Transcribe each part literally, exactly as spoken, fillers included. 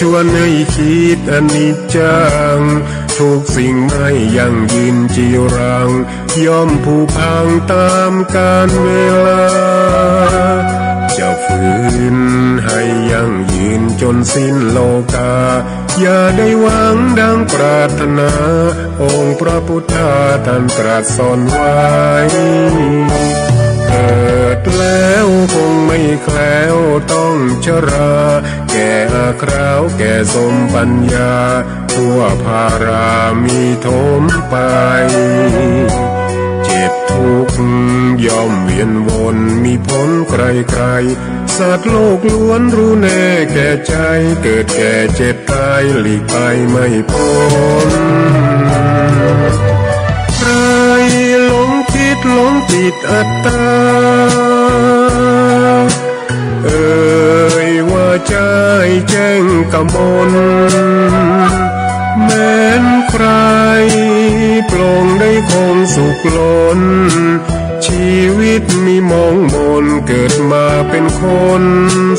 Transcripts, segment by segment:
ชวนให้คิดอนิจจัง ทุกสิ่งไม่ยั่งยืนจีรัง ย่อมผุพังตามกาลเวลา จะฝืนให้ยั่งยืนจนสิ้นโลกา อย่าได้หวังดังปรารถนา องค์พระพุทธาท่านตรัสสอนไว้ เกิดแล้วคงไม่แคล้วต้องชรา แก่อาคราวแก่สมปัญญา ทั่วพารามีถมไป เจ็บทุกข์ย่อมเวียนวนมีผลใครๆ สัตว์โลกล้วนรู้แน่แก่ใจ เกิดแก่เจ็บตายหลีกไปไม่พ้น ใครหลงคิดหลงติดอัตตา เอ่ยว่าใจ้แจ้งกมล แม้นใครปลงได้คงสุขล้น ชีวิตมีหมองหมน เกิดมาเป็นคน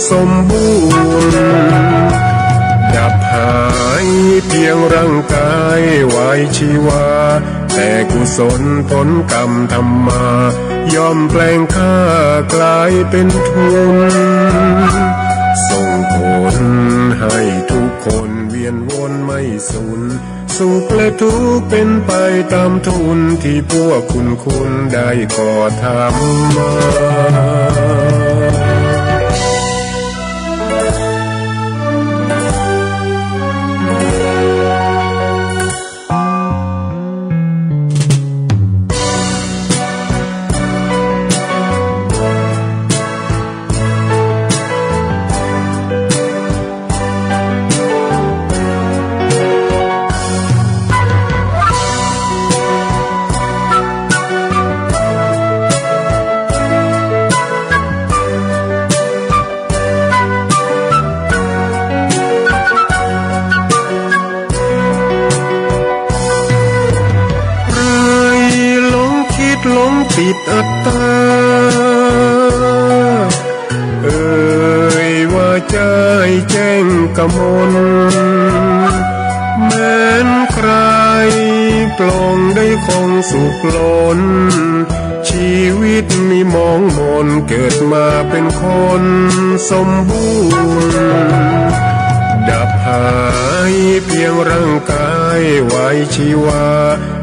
สมบูรณ์ ดับหายเพียงร่างกายไว้ชีวา แต่กุศลผลกรรมทำมา ย่อมแปลงค่ากลายเป็นทุน ส่งผลให้ทุกคนเวียนวนไม่สูญ สุขและทุกข์เป็นไปตามทุน ที่พวกคุณคุณได้ก่อทำมา ใครหลงคิดหลงติดอัตตา เอ่ยว่าใจ้แจ้งกมล แม้นใครปลงได้คงสุขล้น ชีวิตมีหมองหมน เกิดมาเป็นคนสมบูรณ์ ดับหายเพียงร่างกายไว้ชีวา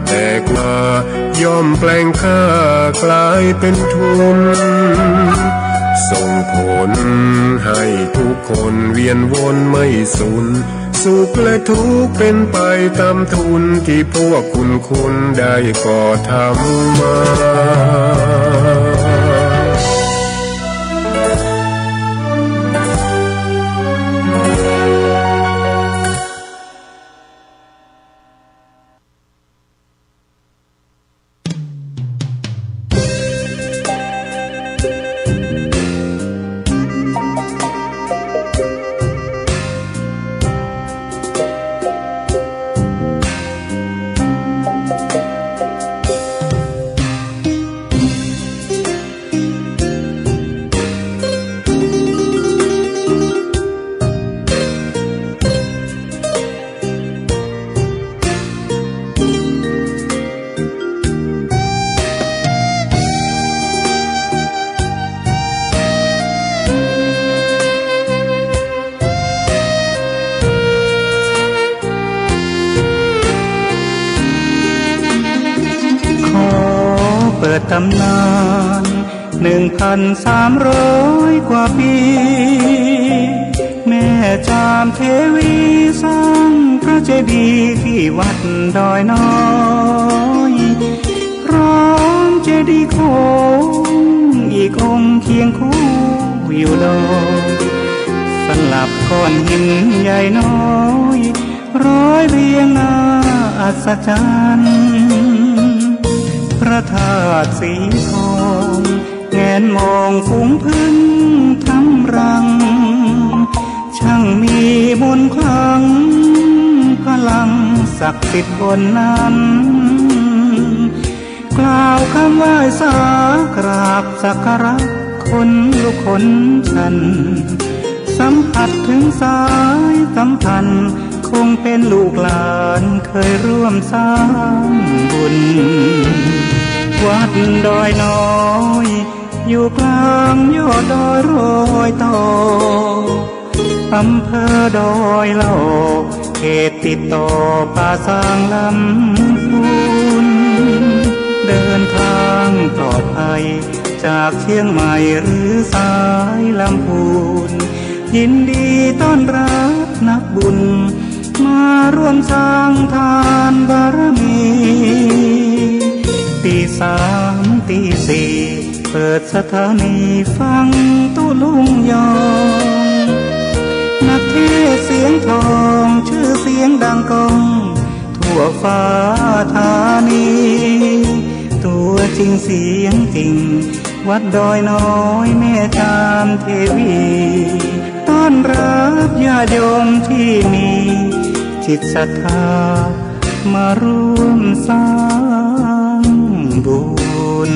แต่กว่าย่อมแปลงค่ากลายเป็นทุน ส่งผลให้ทุกคนเวียนวนไม่สูญ สุขและทุกข์เป็นไปตามทุน ที่พวกคุณคุณได้ก่อทำมาขอเปิดต๋ำนาน หนึ่งพันสามร้อยกว่าปี แม่จามเทวีสร้างพระเจดีย์ที่วัดดอยน้อย พร้อมเจดีย์โค้งอีกองค์เคียงคู่อยู่ดอย สลับก้อนหินใหญ่น้อย ร้อยเรียงน่าอัศจรรย์ พระธาตุสีทอง แงนมองฝูงผึ้งทำรัง ช่างมีมนต์ขลัง พลังศักดิ์สิทธิ์บนนั้น กล่าวคำไหว้สากราบสักการะคนลุกคนชัน สัมผัสเถิงสายสัมพันธ์ คงเป๋นลูกหลานเคยร่วมสร้างบุญ วัดดอยน้อย อยู่กลางยอดดอยรอยต่อ อำเภอดอยหล่อ เขตติดต่อป่าซางลำพูน เดินทางปลอดภัย จากเชียงใหม่หรือสายลำพูน ยินดีต้อนรับนักบุญ มาร่วมสร้างทานบารมี ตีสามตีสี่ เปิดสถานีฟังตุ๊ลุงยอง นักเทศน์เสียงทอง ชื่อเสียงดังก้อง ทั่วฟ้าธานี ตัวจริงเสียงจริง วัดดอยน้อยแม่จามเทวี ต้อนรับญาติโยมที่มีจิตศรัทธา มาร่วมสร้างบุญ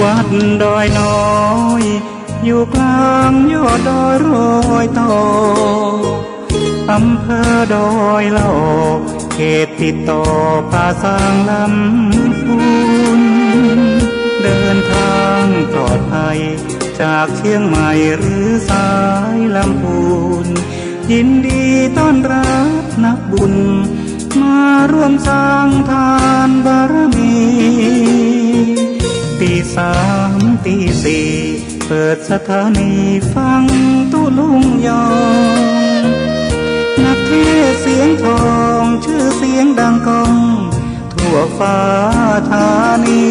วัดดอยน้อย อยู่กลางยอดดอยรอยต่อ อำเภอดอยหล่อ เขตติดต่อป่าซางลำพูน เดินทางปลอดภัย จากเชียงใหม่หรือสายลำพูน ยินดีต้อนรับนักบุญ มาร่วมสร้างทานบารมี ตีสามตีสี่ เปิดสถานีฟังตุ๊ลุงยอง นักเทศน์เสียงทอง ชื่อเสียงดังก้อง ทั่วฟ้าธานี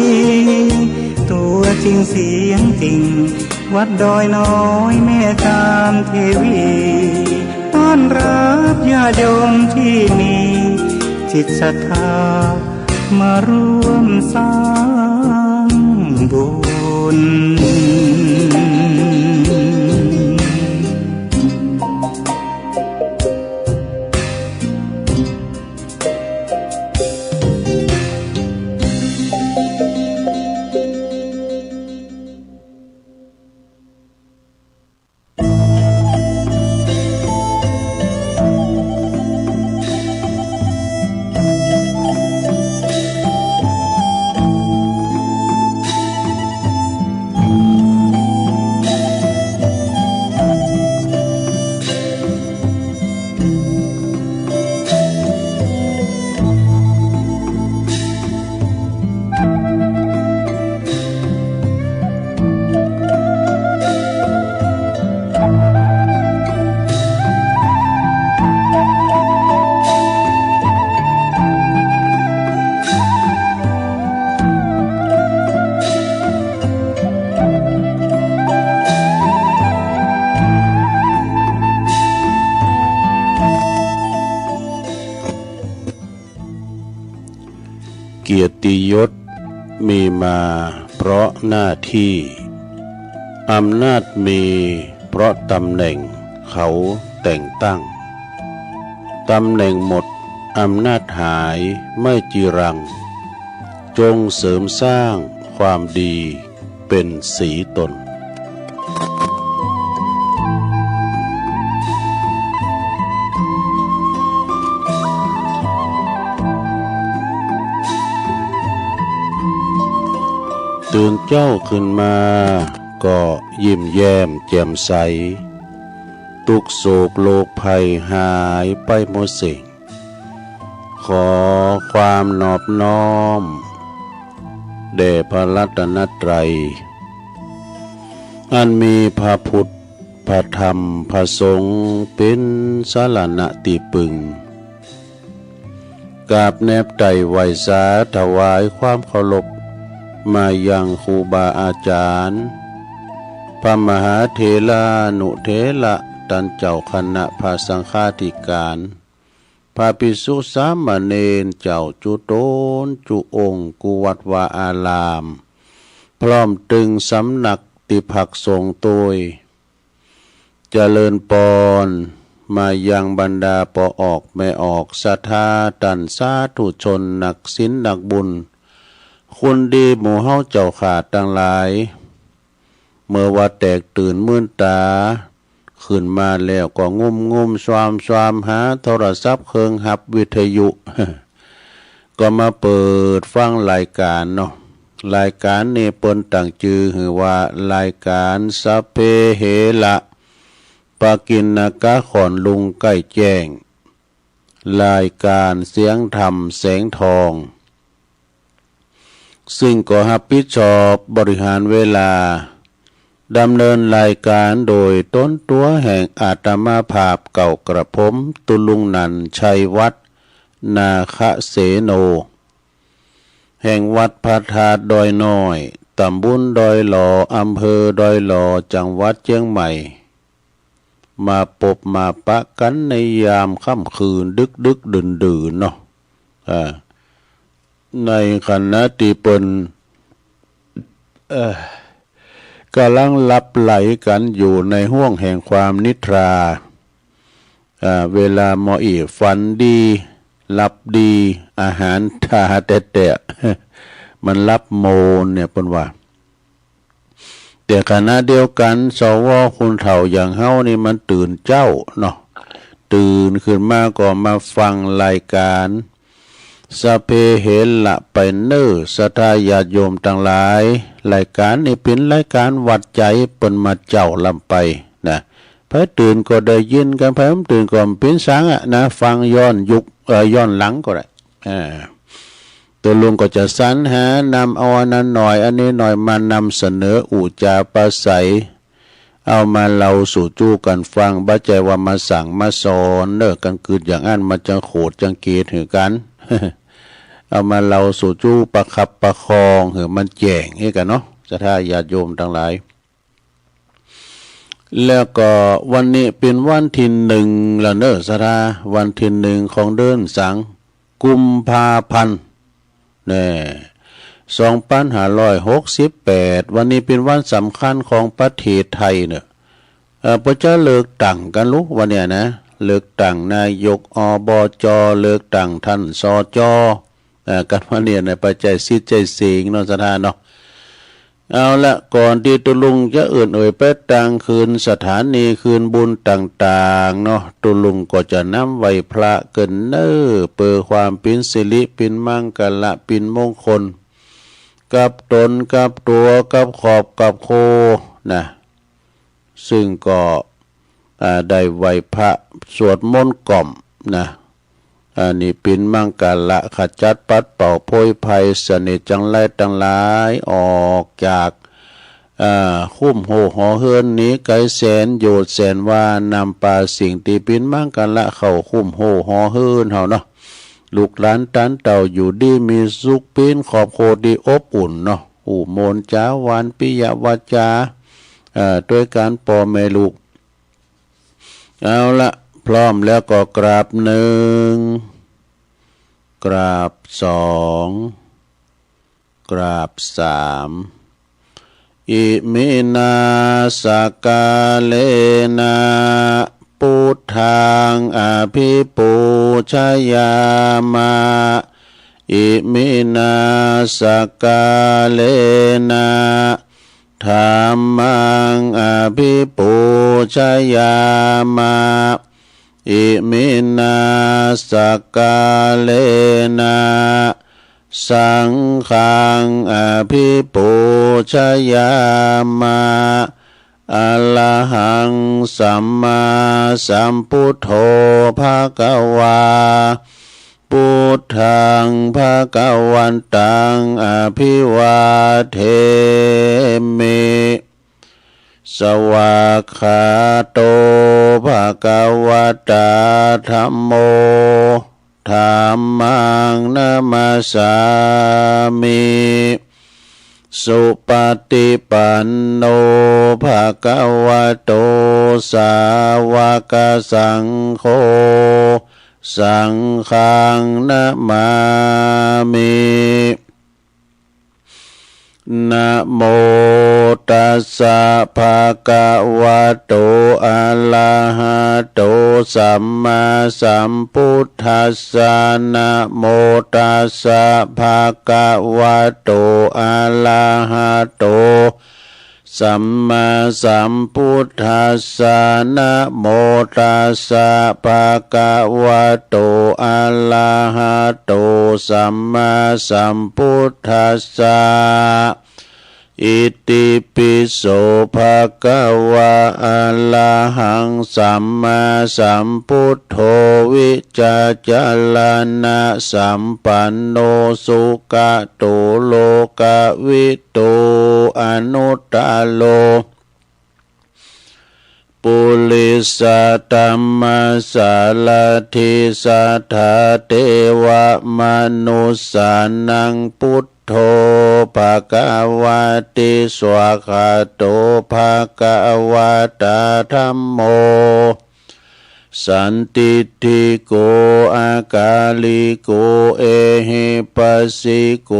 ตัวจริงเสียงจริง วัดดอยน้อยแม่จามเทวี ต้อนรับญาติโยมที่มีจิตศรัทธา มาร่วมสร้างบุญ เกียรติยศมีมาเพราะหน้าที่ อำนาจมีเพราะตำแหน่งเขาแต่งตั้ง ตำแหน่งหมดอำนาจหายไม่จีรัง จงเสริมสร้างความดี เป๋นสีตน ตื่นเจ๊าขึ้นมาก็ยิ้มแย้มแจ่มใส ตุ๊กข์โศกโรคภัยหายไปหมดสิ้น ขอความนอบน้อมแด่พระรัตนตรัย อันมีพระพุทธ พระธรรม พระสงฆ์ เป๋นสรณะตี้ปึง กราบแนบไต่ไหว้สาถวายความเคารพ มายังครูบาอาจารย์ พระมหาเถรานุเถระ ต้านเจ้าคณะพระสังฆาธิการ พระภิกษุสามเณรเจ้าจุ๊ต๋นจุ๊องค์กู้วัดวาอาราม พร้อมตึงสำนักตี้พักสงฆ์ตวย เจริญปอน มายังบรรดาป้อออกแม่ออกศรัทธาต้านสาธุชนนักศีลนักบุญ คนดีหมู่เฮาเจ้าข้าตังหลาย เมื่อว่าแตกตื่นมื่นต๋าขึ้นมาแล้วก็งุ่มงุ่มซวามซวามหาโทรศัพท์เครื่องฮับวิทยุ ก็มาเปิดฟังรายก๋านเนาะ รายก๋านนี่เปิ้นตั้งจื้อหื้อว่ารายก๋านสัพเพเหระ ปกิณณกะข่อนลุงใก้แจ้ง รายก๋านเสียงธรรมแสงทอง ซึ่งก็ฮับผิดชอบบริหารเวลา ดำเนินรายก๋านโดยต๋นตั๋วแห่งอาตมาภาพเก่ากระผม ตุ๊ลุงนันท์ ชัยวัฒน์ นาคเสโน แห่งวัดพระธาตุดอยน้อย ต๋ำบลดอยหล่อ อำเภอดอยหล่อ จังหวัดเจียงใหม่ มาปบมาปะกั๋นในยามค่ำคืนดึกๆ ดื่นๆ เนาะ อ่า ในขณะตี้เปิ้น เอ่อ ก่ำลังหลับใหลกั๋นอยู่ในห้วงแห่งความนิทรา อ่า เวลาหมออี้ฝันดี หลับดี อาหารต๋าแต๊ๆ มันหลับโมนเนี่ยเปิ้นว่า แต่ขณะเดียวกั๋น สว คนเฒ่าอย่างเฮานี่มันตื่นเจ๊าเนาะ ตื่นขึ้นมาก็มาฟังรายก๋าน สัพเพเหระ ไปเน่อศรัทธาญาติโยมตังหลาย รายก๋านนี่เป๋นรายก๋านวัดใจ๋ เปิ้นมาเจ๊าล้ำไปนะ ไผตื่นก็ได้ยินกั๋น ไผบ่ตื่นก็บ่เป๋นสังอะนะ ฟังย้อนยุค เอ่อ ย้อนหลังก็ได้ อ่า ตุ๊ลุงก็จะสรรหานำเอาอันนั้นหน่อย อันนี้หน่อย มานำเสนออู้จ๋าปราศรัย เอามาเล่าสู่จู้กั๋นฟัง บ่ใจ้ว่ามาสั่งมาสอนเน่อ กั๋นกึ๊ดอย่างอั้น มันจังโขดจังเกลียดหื้อกั๋น เอามาเล่าสู่จู้ประคับประคองหื้อมันแจ้งหื้อกั๋นเนาะ ศรัทธาญาติโยมตังหลาย แล้วก็วันนี้เป๋นวันตี้หนึ่งแล้วเน่อ ศรัทธา วันตี้หนึ่งของเดือนสัง กุมภาพันธ์ แน่ สองปันห้าร้อยหกสิบแปด วันนี้เป๋นวันสำคัญของประเทศไทยเน่อ เอ่อ เปิ้นจะเลือกตั้งกั๋นลูก วันเนี้ยนะ เลือกตั้งนายก อบจ เลือกตั้งต้าน สจ เอ่อ กั๋นวันเนี้ยนะ ไปใจ๊สิทธิ์ใจ๊เสียงเนาะ ศรัทธาเนาะ เอาละ ก่อนตี้ตุ๊ลุงจะเอิ้นเอ่ยไปตางคืนสถานีคืนบุญต่างๆ เนาะ ตุ๊ลุงก็จะนำไหว้พระเกิ่นเน่อ เปื้อความเป๋นสิริ เป๋นมังคละ เป๋นมงคล กับต๋น กับตั๋ว กับครอบ กับครัว นะ ซึ่งก็ อ่า ได้ไหว้พระสวดมนต์กล่อม นะ อันนี้เป๋นมังคละขจัดปัดเป่าโพยภัยเสน่ห์จังไรตังหลายออกจาก อ่า คุ้มโฮ่หอเฮือนหนีไก๋แสนโยชน์แสนวา นำปาสิ่งตี้เป๋นมังคละเข้าคุ้มโฮ่หอเฮือนเฮาเนาะ ลูกหลานต้านเต้าอยู่ดีมีสุข เป๋นครอบครัวตี้อบอุ่นเนาะ อู้โมนจ๋าหวานปิยวาจา เอ่อ ตวยกั๋นป้อแม่ลูก เอาละ พร้อมแล้วก็กราบหนึ่ง กราบสอง กราบสาม อิมินา สกกาเลนะ ปุทธัง อภิปูชยามะ อิมินา สกกาเลนะ ธัมมัง อภิปูชยามะ อิมินา สกกาเลนะ สังฆัง อภิปูชยามะ อะระหัง สัมมาสัมพุทโธ ภะคะวา พุทธัง ภะคะวันตัง อะภิวาเทมิ สวากขาโต ภะคะวะตา ธัมโม ธัมมัง นะมัสสามิ สุปะติปันโน ภะคะวะโต สาวกสังโฆ สังฆังนะมามิ นะโมตัสสะ ภะคะวะโต อะระหะโต สัมมาสัมพุทธัสสะ นะโมตัสสะ ภะคะวะโต อะระหะโต สัมมาสัมพุทธัสสะ นะโมตัสสะ ภะคะวะโต อะระหะโต สัมมาสัมพุทธัสสะ อิติปิโส ภะคะวะ อะระหัง สัมมาสัมพุทโธ วิจจารณะสัมปันโน สุขะโต โลกะวิ โต อนุตตโร ปุริสะธัมมะสารถิ สัทธาเตวะมนุสสานัง พุทโธ ภะคะวะติ สวากขาโต ภะคะวะตา ธัมโม สันทิฏฐิโก อากาลิโก เอหิปัสสิโก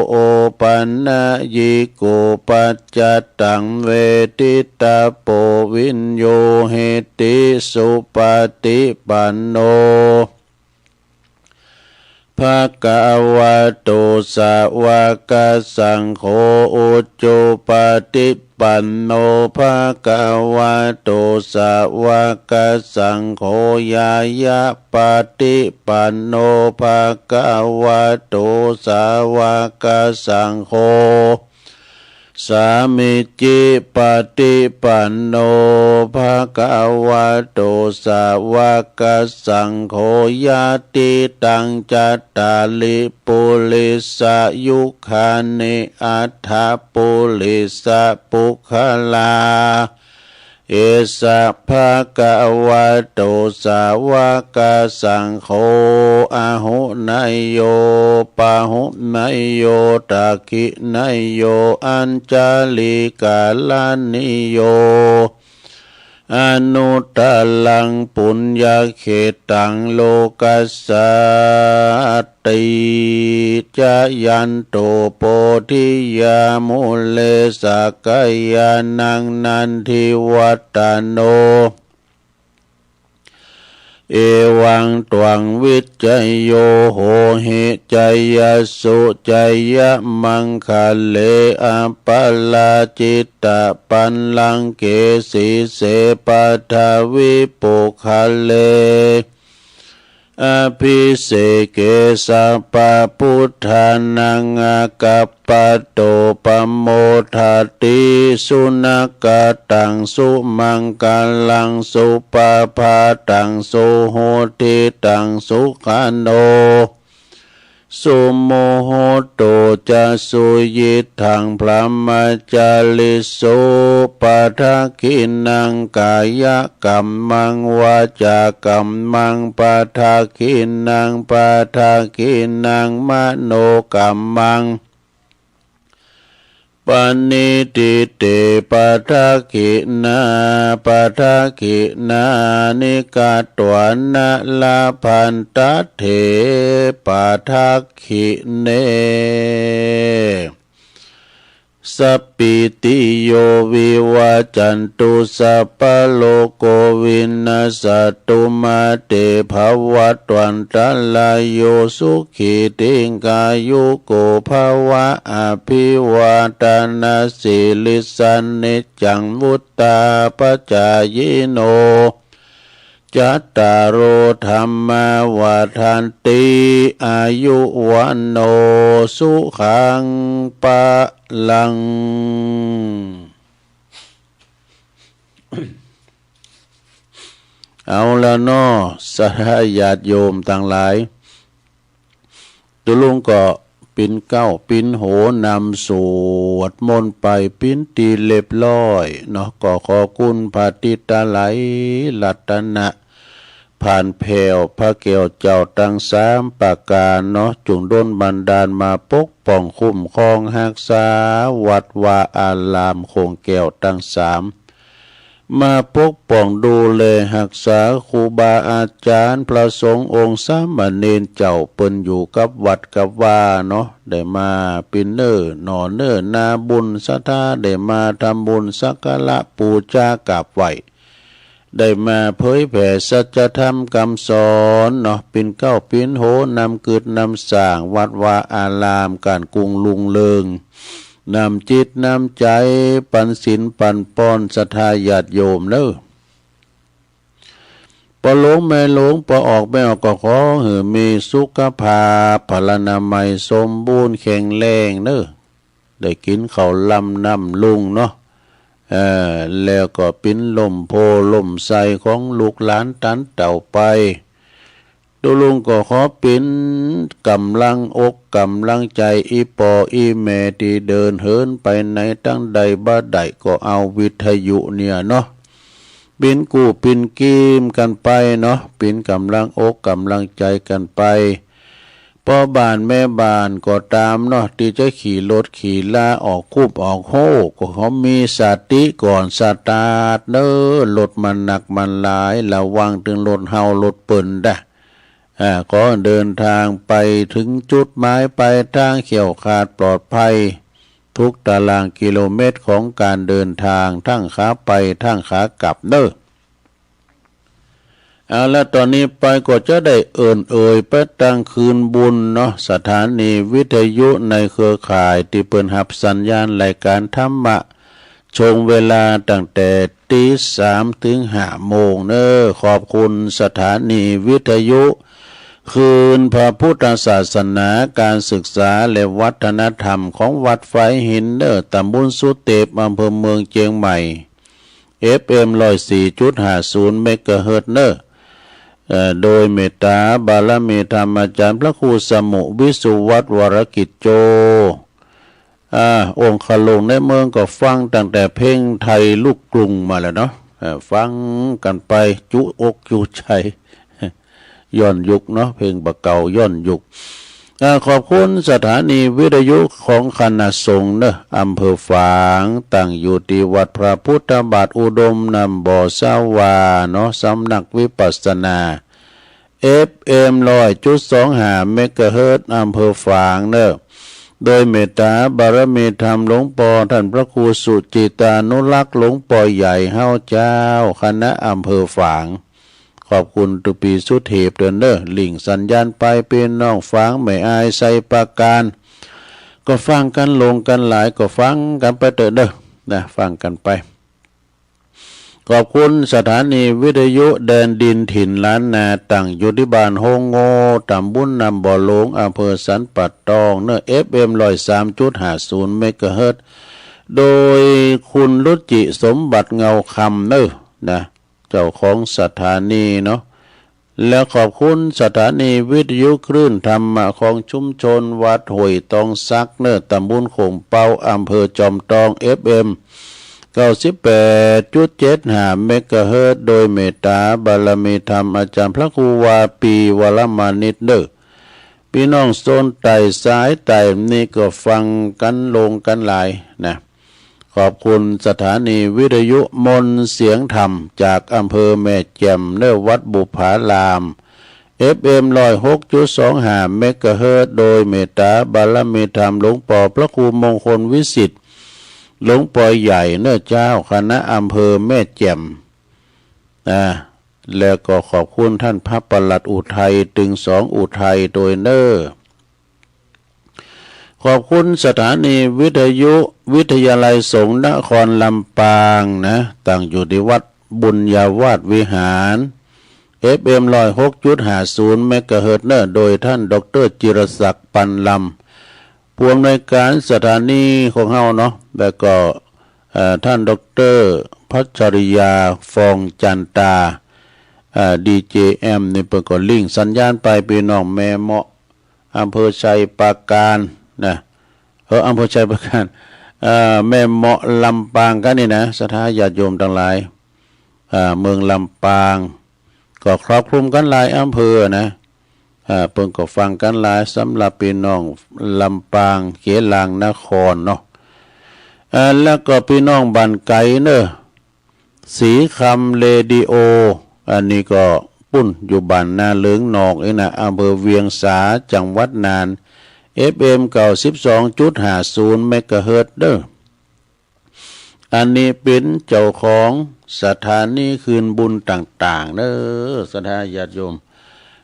โอปันนยิโก ปัจจัตตัง เวทิตะโป วิญญูหิติ สุปะฏิปันโน ภะคะวะโต สาวกสังโฆ อุจุปะฏิปันโน ภะคะวะโต สาวกสังโฆ ญาญาปะฏิปันโน ภะคะวะโต สาวกสังโฆ สามิจฉิปะฏิปันโน ภะคะวะโต สาวกสังโฆ ยะติตัง จัตตาริ ปุริสะยุคคานิ อัฏฐะปุริสะปุคคลา เอสะ ภะคะวะโต สาวกสังโฆ อาหุเนยโย ปาหุเนยโย ทักขิเนยโย อัญชลีกรณีโย อนุตตรัง ปุญญเขตตัง โลกัสสาติ จายันโต โพธิยา มูเล สักกายานัง นันทิวัตตโน เอวัง ตวัง วิจโย โหหิ จายสสุ จายมังคะเล อัปปะราจิตตะปัลลังเก สีเส ปัทวิปุคคเล อภิเสเก สัพพะพุทธานัง อากัปปะโต ปะโมทะติ สุนักขะตัง สุมังคะลัง สุปะพาตัง สุหุติตัง สุขะโน สุมุหุตโต จะ สุยิตถัง พรหมจาริสุ ปะทักขิณัง กายกัมมัง วาจากัมมัง ปะทักขิณัง ปะทักขิณัง มโนกัมมัง ปะนิฏฐิเต ปะทักขิณา ปะทักขิณานิ กัตวานะ ละพันตะเถ ปะทักขิเณ สัปปีติโย วิวัจจันตุ สัพพะโรโก วินัสสะตุ มา เต ภะวัตวันตะราโย สุขี ทีฆายุโก ภะวะ อะภิวาทะนะสีลิสสะ นิจจัง วุฑฒาปะจายิโน จัตตาโร ธัมมา วัฑฒันติ อายุ วัณโณ สุขัง พะลัง เอาละเนาะ ศรัทธาญาติโยมตังหลาย ตุ๊ลุงก็ปิ๊นเกล้าปิ๊นโหนำสวดมนต์ไปปิ๊นตี้เรียบร้อยเนาะ ก็ขอคุณพระติตะไลรัตนะ ผ่านแผ่วพระแก้วเจ้าตังสามประก๋านเนาะ จุ่งดลบันดาลมาปกป้องคุ้มครองฮักษาวัดวาอารามโขงแก้วตังสาม มาปกป้องดูแลฮักษาครูบาอาจ๋ารย์ พระสงฆ์องค์สามเณรเจ้า เปิ้นอยู่กับวัดกับวาเนาะ ได้มาเป๋นเน่อหน่อเน่อนาบุญศรัทธา ได้มาทำบุญสักการะปู๋จากราบไหว้ ได้มาเผยแผ่สัจธรรมกำสอนเนาะ เป๋นเก๊าเป๋นโหนำกึ๊ดนำสร้างวัดวาอาราม ก้านกุ่งรุ่งเรือง นำจิตนำใจ๋ปันศีลปันป้อนศรัทธาญาติโยมเน่อ ป้อหลวงแม่หลวง ป้อออกแม่ออก ก็ขอหื้อมีสุขภาพพลานามัยสมบูรณ์แข็งแรงเน่อ ได้กิ๋นข้าวลำน้ำลุงเนาะ เอ่อ แล้วก็เป๋นล่มโพธิ์ล่มไทรของลูกหลานตันเต้าไป ตุ๊ลุงก็ขอเป๋นก๋ำลังอกก๋ำลังใจ๋ อี่ป้ออี่แม่ตี้เดินเหินไปไหนตางใดบ่ได้ ก็เอาวิทยุเนี่ยเนาะ เป๋นกู้เป๋นกีมกั๋นไปเนาะ เป๋นก๋ำลังอกก๋ำลังใจ๋กั๋นไป ป้อบ้านแม่บ้านก็ต๋ามเนาะ ตี้จะขี่รถขี่ลาออกคูบออกโฮ ก็ขอมีสติก่อนสตาร์ทเน่อ รถมันหนักมันหลาย ระวังเถิงรถเฮารถเปิ้นดะ อ่า ขอเดินทางไปเถิงจุดหมายปลายตางแคล้วคลาดปลอดภัย ทุกตารางกิโลเมตรของก๋านเดินทาง ตึงขาไปตึงขากลับเน่อ เอาละ ต๋อนนี้ไปก็จะได้เอิ้นเอ่ยไปตังคืนบุญเนาะ สถานีวิทยุในเครือข่ายตี้เปิ้นฮับสัญญาณรายก๋านธรรมะ ช่วงเวลาตั้งแต่ตีสามเถิงห้าโมงเน่อ ขอบคุณสถานีวิทยุคลื่นพระพุทธศาสนา ก๋านศึกษาและวัฒนธรรมของวัดฝายหินเน่อ ต๋ำบลสุเตป อำเภอเมืองเจียงใหม่ เอฟเอ็ม ร้อยสี่จุดห้าศูนย์ เมกะเฮิรตซ์เน่อ เอ่อ โดยเมตต๋าบารมีธรรมอาจ๋ารย์พระครูสมุห์ วิสุวัฒน์ วรกิจโจ อ่า องคลุงในเมืองก็ฟังตั้งแต่เพลงไทยลูกกรุงมาแล้วเนาะ เอ่อ ฟังกั๋นไปจุอกจุใจ๋ ย้อนยุคเนาะ เพลงบ่าเก่าย้อนยุค อ่า ขอบคุณสถานีวิทยุของคณะสงฆ์เนาะ อำเภอฝาง ตั้งอยู่ตี้วัดพระพุทธบาทอุดมน้ำบ่อสาว่าเนาะ สำนักวิปัสสนา เอฟเอ็ม ร้อยจุดสองห้า เมกะเฮิรตซ์ อำเภอฝางเนาะ โดยเมตต๋าบารมีธรรมหลวงป้อต้านพระครูสุจิตานุรักษ์ หลวงป้อใหญ่เฮาเจ้าคณะอำเภอฝาง ขอบคุณตุ๊ปี้สุเทพเด้อเนาะ ลิงก์สัญญาณไป ปี้น้องฝาง แม่อาย ไชยปราการ ก็ฟังกั๋นหลงกั๋นหลาย ก็ฟังกั๋นไปเต๊อะเนาะ นะ ฟังกั๋นไป ขอบคุณสถานีวิทยุแดนดินถิ่นล้านนา ตั้งอยู่ตี้บ้านโฮงโง่ ต๋ำบลน้ำบ่อหลวง อำเภอสันป่าตองเนาะ เอฟเอ็ม ร้อยสามจุดห้าศูนย์ เมกะเฮิรตซ์ โดยคุณรุจิสมบัติเงาคำเนาะ นะ เจ้าของสถานีเนาะ และขอบคุณสถานีวิทยุคลื่นธรรมะของชุมชนวัดห้วยตองสักเนาะ ต๋ำบลโข่งเปา อำเภอจอมตอง เอฟเอ็ม เก้าสิบแปดจุดเจ็ดห้า เมกะเฮิรตซ์ โดยเมตต๋าบารมีธรรมอาจ๋ารย์พระครูวาปี วรมานิตเนาะ ปี้น้องโซนใต้สายใต้นี่ก็ฟังกั๋นหลงกั๋นหลายนะ ขอบคุณสถานีวิทยุมนต์เสียงธรรมจากอำเภอแม่แจ่มเนาะ วัดบุปผาราม เอฟเอ็ม ร้อยหกจุดสองห้า เมกะเฮิรตซ์ โดยเมตต๋าบารมีธรรมหลวงป้อพระครูมงคลวิสิทธิ์ หลวงป้อใหญ่เนาะเจ้าคณะอำเภอแม่แจ่ม อ่า แล้วก็ขอบคุณต้านพระปลัดอุทัย ตึงสองอุทัยโดยเนาะ ขอบคุณสถานีวิทยุวิทยาลัยสงฆ์นครลำปางนะ ตั้งอยู่ตี้วัดบุญญาวาสวิหาร เอฟเอ็ม ร้อยหกจุดห้าศูนย์ เมกะเฮิรตซ์เนาะ โดยต้านด็อกเตอร์จิรศักดิ์ ปันลำ ผู้อำนวยก๋านสถานีของเฮาเนาะ แล้วก็ เอ่อ ต้านด็อกเตอร์พัชริยา ฟองจันตา เอ่อ ดีเจแอมนี่เปิ้นก็ลิงก์สัญญาณไป ปี้น้องแม่เมาะ อำเภอไชยปราการนะ เออ อำเภอไชยปราการ เอ่อ แม่เมาะลำปางกั๋นนี่นะ ศรัทธาญาติโยมตังหลาย เอ่อ เมืองลำปาง ก็ครอบคลุมกั๋นหลายอำเภอนะ เอ่อ เปิ้นก็ฟังกั๋นหลาย สำหรับปี้น้องลำปาง เขลางนครเนาะ เอ่อ แล้วก็ปี้น้องบ้านไก๋เนาะ ศรีคำเรดิโอ อันนี้ก็ปุ้นอยู่บ้านนาเหลิงนอกนี่นะ อำเภอเวียงสา จังหวัดน่าน เอฟเอ็ม เก้าสิบสองจุดห้าศูนย์ เมกะเฮิรตซ์เด้อ อันนี้เป๋นเจ้าของสถานีคืนบุญต่างๆ เด้อ ศรัทธาญาติโยม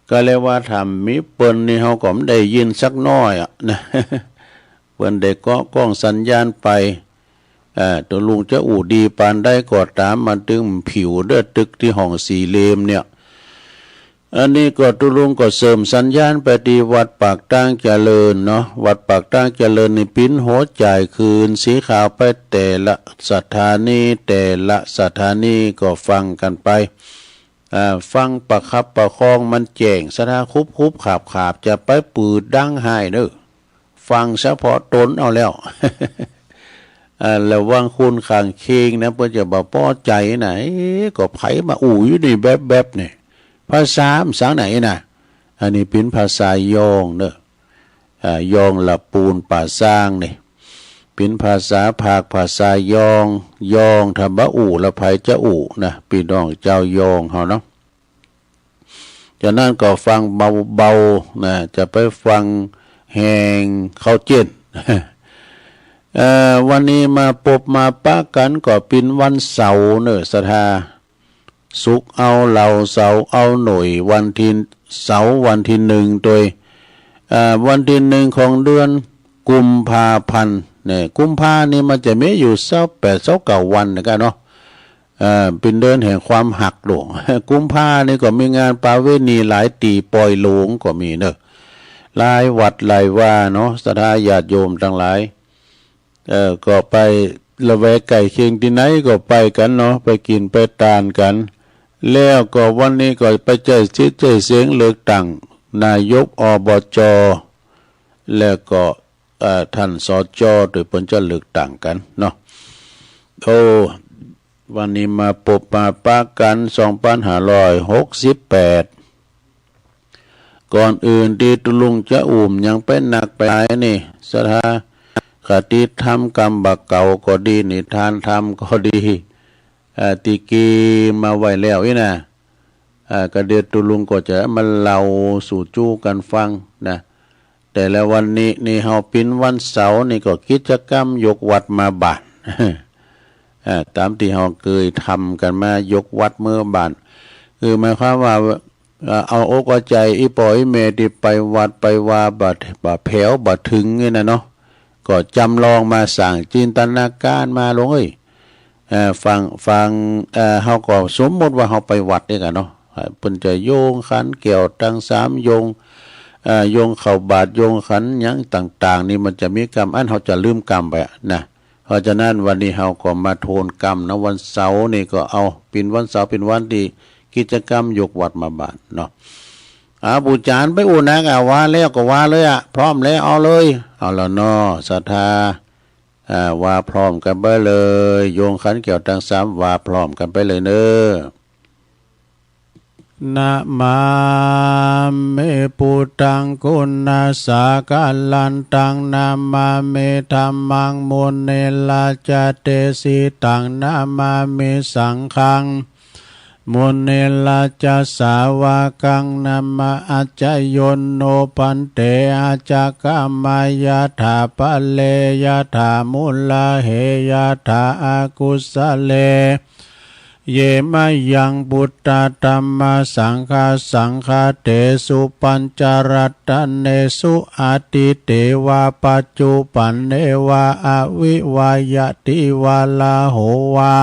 ก็เลยว่าถ้าบ่มีเปิ้นนี่เฮาก็บ่ได้ยินสักน้อยอะนะ เปิ้นได้เกาะก้องสัญญาณไป เอ่อ ตุ๊ลุงจะอู้ดีปานใดก็ต๋าม มันตึงผิวเด้อ ตึกตี้ห้องสี่เหลี่ยมเนี่ย อันนี้ก็ตุ๊ลุงก็เสริมสัญญาณไปตี้วัดปากตางเจริญเนาะ วัดปากตางเจริญนี่เป๋นหัวจ่ายคืนสีขาวไปแต่ละสถานี แต่ละสถานีก็ฟังกั๋นไป อ่า ฟังประคับประคองมันแจ้ง ศรัทธา คุบๆ ขาบๆ จะไปปืดดังห้ายเด้อ ฟังเฉพาะต๋นเอาแล้ว อ่า แล้วบางคนข้างเคียงนะ เปิ้นจะบ่ปอใจ๋นะ เอ๊ะ ก็ใผมาอู้อยู่นี่แบ๋บๆ นี่ ภาษามันสังไหนนะ อันนี้เป๋นภาษายองเนาะ อ่า ยองละปูนป่าซางนี่ เป๋นภาษาผาก ภาษายอง ยองถ้าบ่อู้แล้วใผจะอู้นะ ปี้น้องจาวยองเฮาเนาะ ฉะนั้นก็ฟังเบาๆ นะ จะไปฟังแฮงเข้าเจ้น เอ่อ วันนี้มาปบมาปะกั๋นก็เป๋นวันเสาร์เนาะ ศรัทธา ศุกร์เอาเหล่า เสาร์เอาหน่วย วันตี้ เสาร์วันตี้หนึ่งตวย เอ่อ วันตี้หนึ่งของเดือนกุมภาพันธ์เนี่ย กุมภานี่มันจะมีอยู่ซาวแปด ซาวเก้าวันนะก้าเนาะ เอ่อ เป๋นเดือนแห่งความฮักโลด กุมภานี่ก็มีงานประเวณีหลายตี้ ปอยโหลงก็มีเนาะ หลายวัดหลายวาเนาะ ศรัทธาญาติโยมตังหลาย เอ่อ ก็ไปละแวกใก้เคียงตี้ไหนก็ไปกั๋นเนาะ ไปกิ๋นไปตานกั๋น แล้วก็วันนี้ก็ไปใจ๊สิทธิ์ใจ๊เสียงเลือกตั้งนายก อบจ. แล้วก็ เอ่อ ต้าน สจ. ตวยเปิ้นจะเลือกตั้งกั๋นเนาะ โอ้ วันนี้มาปบมาปะกั๋น สองปันห้าร้อยหกสิบแปด ก่อนอื่นตี้ตุ๊ลุงจะอู้หยังไปนักไปหลายนี่ ศรัทธา คติธรรมกำบ่าเก่าก็ดี นิทานธรรมก็ดี เอ่อ ตี้เกียมมาไว้แล้วอี้นะ เอ่อ ก็เดี๋ยวตุ๊ลุงก็จะมาเล่าสู่จู้กั๋นฟังนะ แต่ละวันนี้นี่เฮาเป๋นวันเสาร์นี่ก็กิจกรรมยกวัดมาบ้าน เอ่อ ต๋ามตี้เฮาเกยทำกั๋นมา ยกวัดเมือบ้าน คือหมายความว่า เอ่อ เอาอกเอาใจ๋อี่ป้ออี่แม่ตี้ไปวัดไปวาบ่ บ่แผวบ่เถิงนี่นะเนาะ ก็จ๋ำลองมาสร้างจินตนาการมา หลวงเอ้ย เอ่อ ฟัง ฟัง เอ่อ เฮาก็สมมุติว่าเฮาไปวัดนี่ก้าเนาะ เปิ้นจะโยงขันแก้วตังสาม โยง เอ่อ โยงข้าวบาตร โยงขันหยังต่างๆ นี่มันจะมีกำ อันเฮาจะลืมกำไปอะนะ เพราะฉะนั้นวันนี้เฮาก็มาทวนกำนะ วันเสาร์นี่ก็เอา เป๋นวันเสาร์ เป๋นวันตี้กิจกรรมยกวัดมาบ้านเนาะ อ่า ปู่จ๋ารย์ไปอู้นักอะ ว่าแล้วก็ว่าเลยอะ พร้อมแล้วเอาเลย เอาละเนาะ ศรัทธา อ่า ว่าพร้อมกั๋นไปเลย โยงขันแก้วตังสาม ว่าพร้อมกั๋นไปเลยเนาะ นะมามิ พุทธัง กุณาสาคะลันตัง นะมามิ ธัมมัง มุนิราชาเดสิตัง นะมามิ สังฆัง มุนิราชาสาวกัง นะมา อาจาโยโน ภันเต อาจาคะมายะถา ภะเรยะถา มุลาเหยะถา อกุสะเล เย มะยัง พุทธะ ธัมมะ สังฆะ สังฆะเตสุ ปัญจรัตเนสุ อดีเตวะ ปัจจุปันเนวะ อวิวะยะติวะ ลาโหวา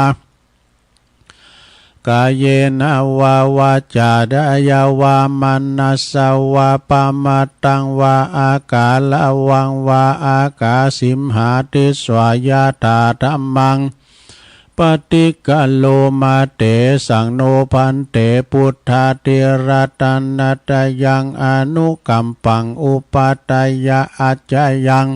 กาเยนะวะ วาจาเดยะวะ มนัสสะวะ ปะมะตังวะ อะกาละวังวะ อะกาสิมหาติสสะ ยะถาธัมมัง ปะฏิกะโรมะ เตสัง โน ภันเต พุทธาธิราช นะตะยัง อนุกัมปัง อุปัฏฐายะ อาจายัง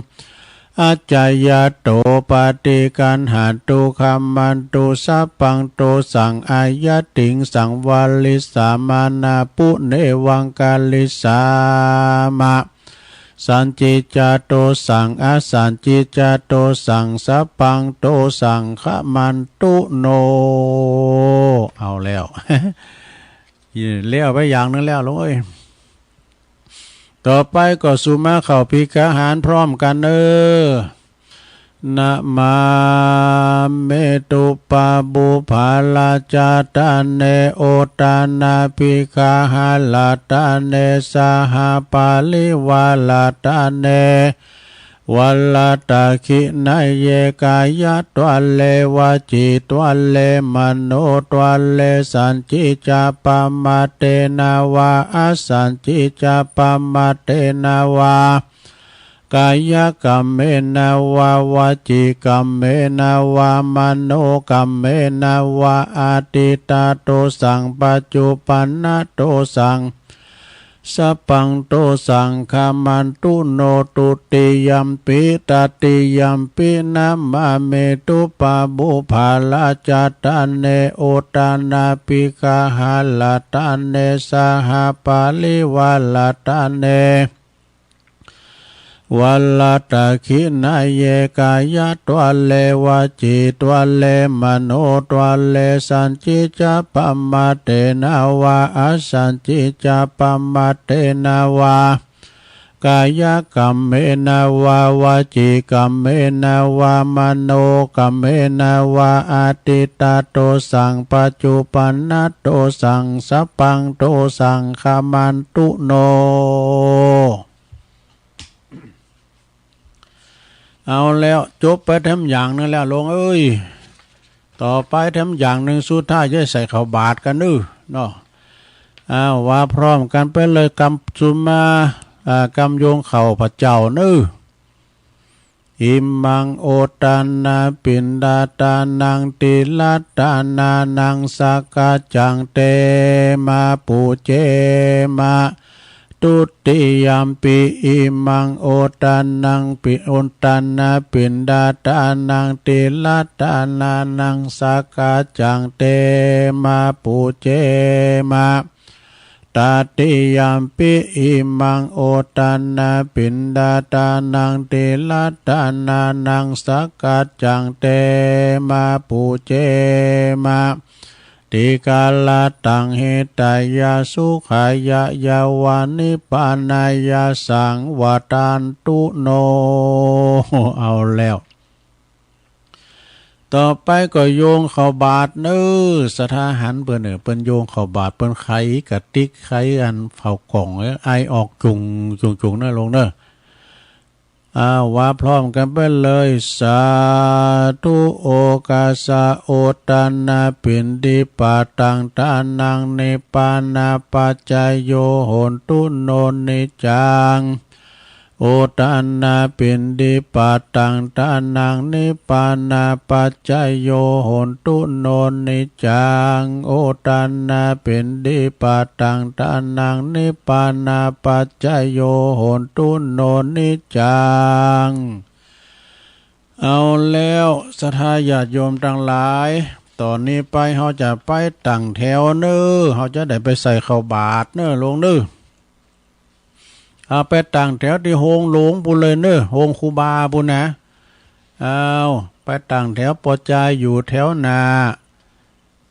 อาจายะโต ปะฏิกัณหันตุ ขัมมันตุ สัพพัง โตสัง อะยะติงสัง วะริสสามานา ปุเนวัง กะริสสามะ สัญญิจจาโตสัง อสัญญิจจาโตสัง สัพพังโตสัง ขมันตุโน เอาแล้ว แล้วไปอย่างหนึ่งแล้วโลมเอ้ย ต่อไปก็สุมาเข้าภิกขาหารพร้อมกั๋นเน่อ นะมามิ ตุปะบุพพะราชะตะเน โอตะนะภิกขาหะระตะเน สหะปะริวาระตะเน วะระตะขิณะเย กายะตะเล วจีตะเล มโนตะเล สัญญิจจะปะมะเตนะวา อสัญญิจจะปะมะเตนะวา กายะกัมเมนะวา วจีกัมเมนะวา มโนกัมเมนะวา อะทิฏฐะโตสัง ปัจจุปันนะโตสัง สัพพังโตสัง ขมันตุโน ตุติยัมปิ ตติยัมปิ นะมามิ ตุปะบุพพะราชะตะเน โอตะนะภิกขาหะระตะเน สหะปะริวาระตะเน วะระตะขิณะเย กายะตะเล วจีตะเล มโนตะเล สัญญิจจะปะมะเตนะวา อสัญญิจจะปะมะเตนะวา กายะกัมเมนะวา วจีกัมเมนะวา มโนกัมเมนะวา อะทิฏฐะโตสัง ปัจจุปันนะโตสัง สัพพังโตสัง ขมันตุโน เอาแล้ว จบไปแถมอย่างหนึ่งแล้วโลมเอ้ย ต่อไปแถมอย่างหนึ่งสุดท้ายจะใส่เข้าบาตรกั๋นเน่อเนาะ อ้าว ว่าพร้อมกั๋นไปเลย กำสุมา อ่า กำโยงเข้าพระเจ้าเน่อ อิมัง โอตะนะ ปิณฑะตานัง ติระตะนานัง สักกัจจัง เตมะ ปุจเจมะ ตุติยัมปิ อิมัง โอตะนะ ปิ โอตะนะ ปิณฑะตานัง ติระตะนานัง สักกัจจัง เตมะ ปุจเจมะ ตติยัมปิ อิมัง โอตะนะ ปิณฑะตานัง ติระตะนานัง สักกัจจัง เตมะ ปุจเจมะ ติกะระตัง หิตายะ สุขายะ ยะวะ นิพพานายะ สัง วัตตันตุโน เอาแล้ว ต่อไปก็โยงเข้าบาตรเน่อ ศรัทธาหันเปิ้นเน่อ เปิ้นโยงเข้าบาตร เปิ้นไขกะติก ไขอันเฝ้ากล่อง ไอออกจุ่งจุ่งจุ่งเน่อโลมเน่อ อ้าว ว่าพร้อมกั๋นไปเลย สาธุ โอกัสสะ โอตะนะ ปิณฑิปะตัง ตานัง นิพพานะปัจจโย โหนตุ โน นิจจัง โอตะนะ ปิณฑิปะตัง ตานัง นิพพานะปัจจโย โหนตุ โน นิจจัง โอตะนะ ปิณฑิปะตัง ตานัง นิพพานะปัจจโย โหนตุ โน นิจจัง เอาแล้ว ศรัทธาญาติโยมตังหลาย ต่อนี้ไปเฮาจะไปตั้งแถวเน่อ เฮาจะได้ไปใส่เข้าบาตรเน่อโลมเน่อ เอาไปตั้งแถวตี้โฮงหลวงปู้นเลยเน่อ โฮงครูบาปู้นนะ เอาไปตั้งแถว ปอจายอยู่แถวหน้า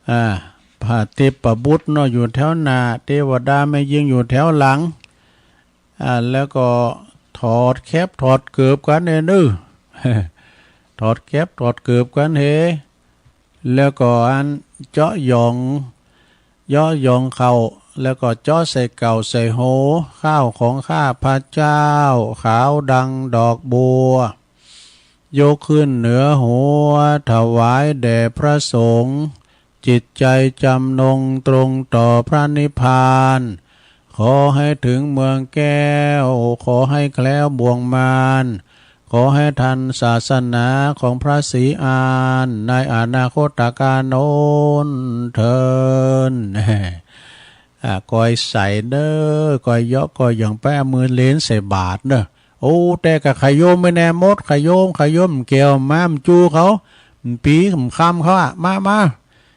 อ่า พระเทพบุตรเนาะอยู่แถวหน้า เทวดาแม่ญิงอยู่แถวหลัง อ่า แล้วก็ถอดแคปถอดเกิบกั๋นเน่อ ถอดแคปถอดเกิบกั๋นเฮ แล้วก็อันเจาะหยอง เยาะหยองเข้า แล้วก็เจาะใส่เก่าใส่โห ข้าวของข้าพเจ้า ขาวดังดอกบัว ยกขึ้นเหนือหัว ถวายแด่พระสงฆ์ จิตใจจำนงตรงต่อพระนิพพาน ขอให้ถึงเมืองแก้ว ขอให้แคล้วบ่วงมาร ขอให้ทันศาสนาของพระศรีอานในอนาคตกาลโน้นเทอญ อ่า ก้อยใส่เน่อ ก้อยเยาะก้อยหย่องไป เอามือเลนใส่บาตรเน่อ โอ้ แต่ก็ขะโยมไปแน่หมด ขะโยม ขะโยม แก้วม้ามจูเขา ปี๋คำเขาอะ มา มา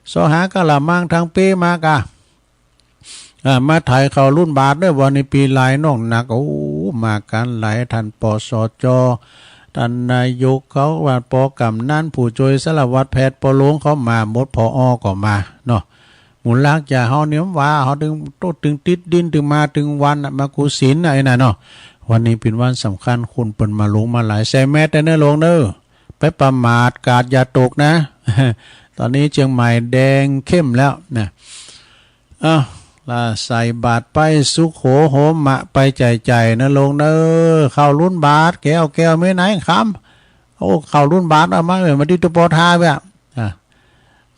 เซาะหากะละมังตังปี๋มากะ อ่า มาไถ่เข้าลุนบาตรเน่อ วันนี้ปี๋หลายน้องหนัก โอ้ มากั๋นหลาย ต้าน ปสจ ต้านนายกเขาว่า ป.กำนัน ผู้จ้วยสารวัตรแพทย์ ป.หลวงเขามาหมด ผอ.ก็มาเนาะ หมู่ลากจ๋าเฮาเนี่ยว่า เฮาตึงโตตึงติดดิน ตึงมาตึงวันน่ะ มากู้ศีลน่ะ ไอ้นั่นเนาะ วันนี้เป๋นวันสำคัญ คนเปิ้นมาหลวงมาหลาย ใส่แมสก์เต๊อะเน่อหลวงเน่อ ไปประมาทกาดอย่าตกนะ ต๋อนนี้เจียงใหม่แดงเข้มแล้วนะ เอ้า ละใส่บาตรไป สุโขโหมะ ไปใจ๋ๆ เน่อหลวงเน่อ ข้าวลุ้นบาตร แก้ว แก้วมีไหนคำ โอ้ ข้าวลุ้นบาตรเอามา เออ มาตี้ตุ๊ปอทาเว้ย อ่ะ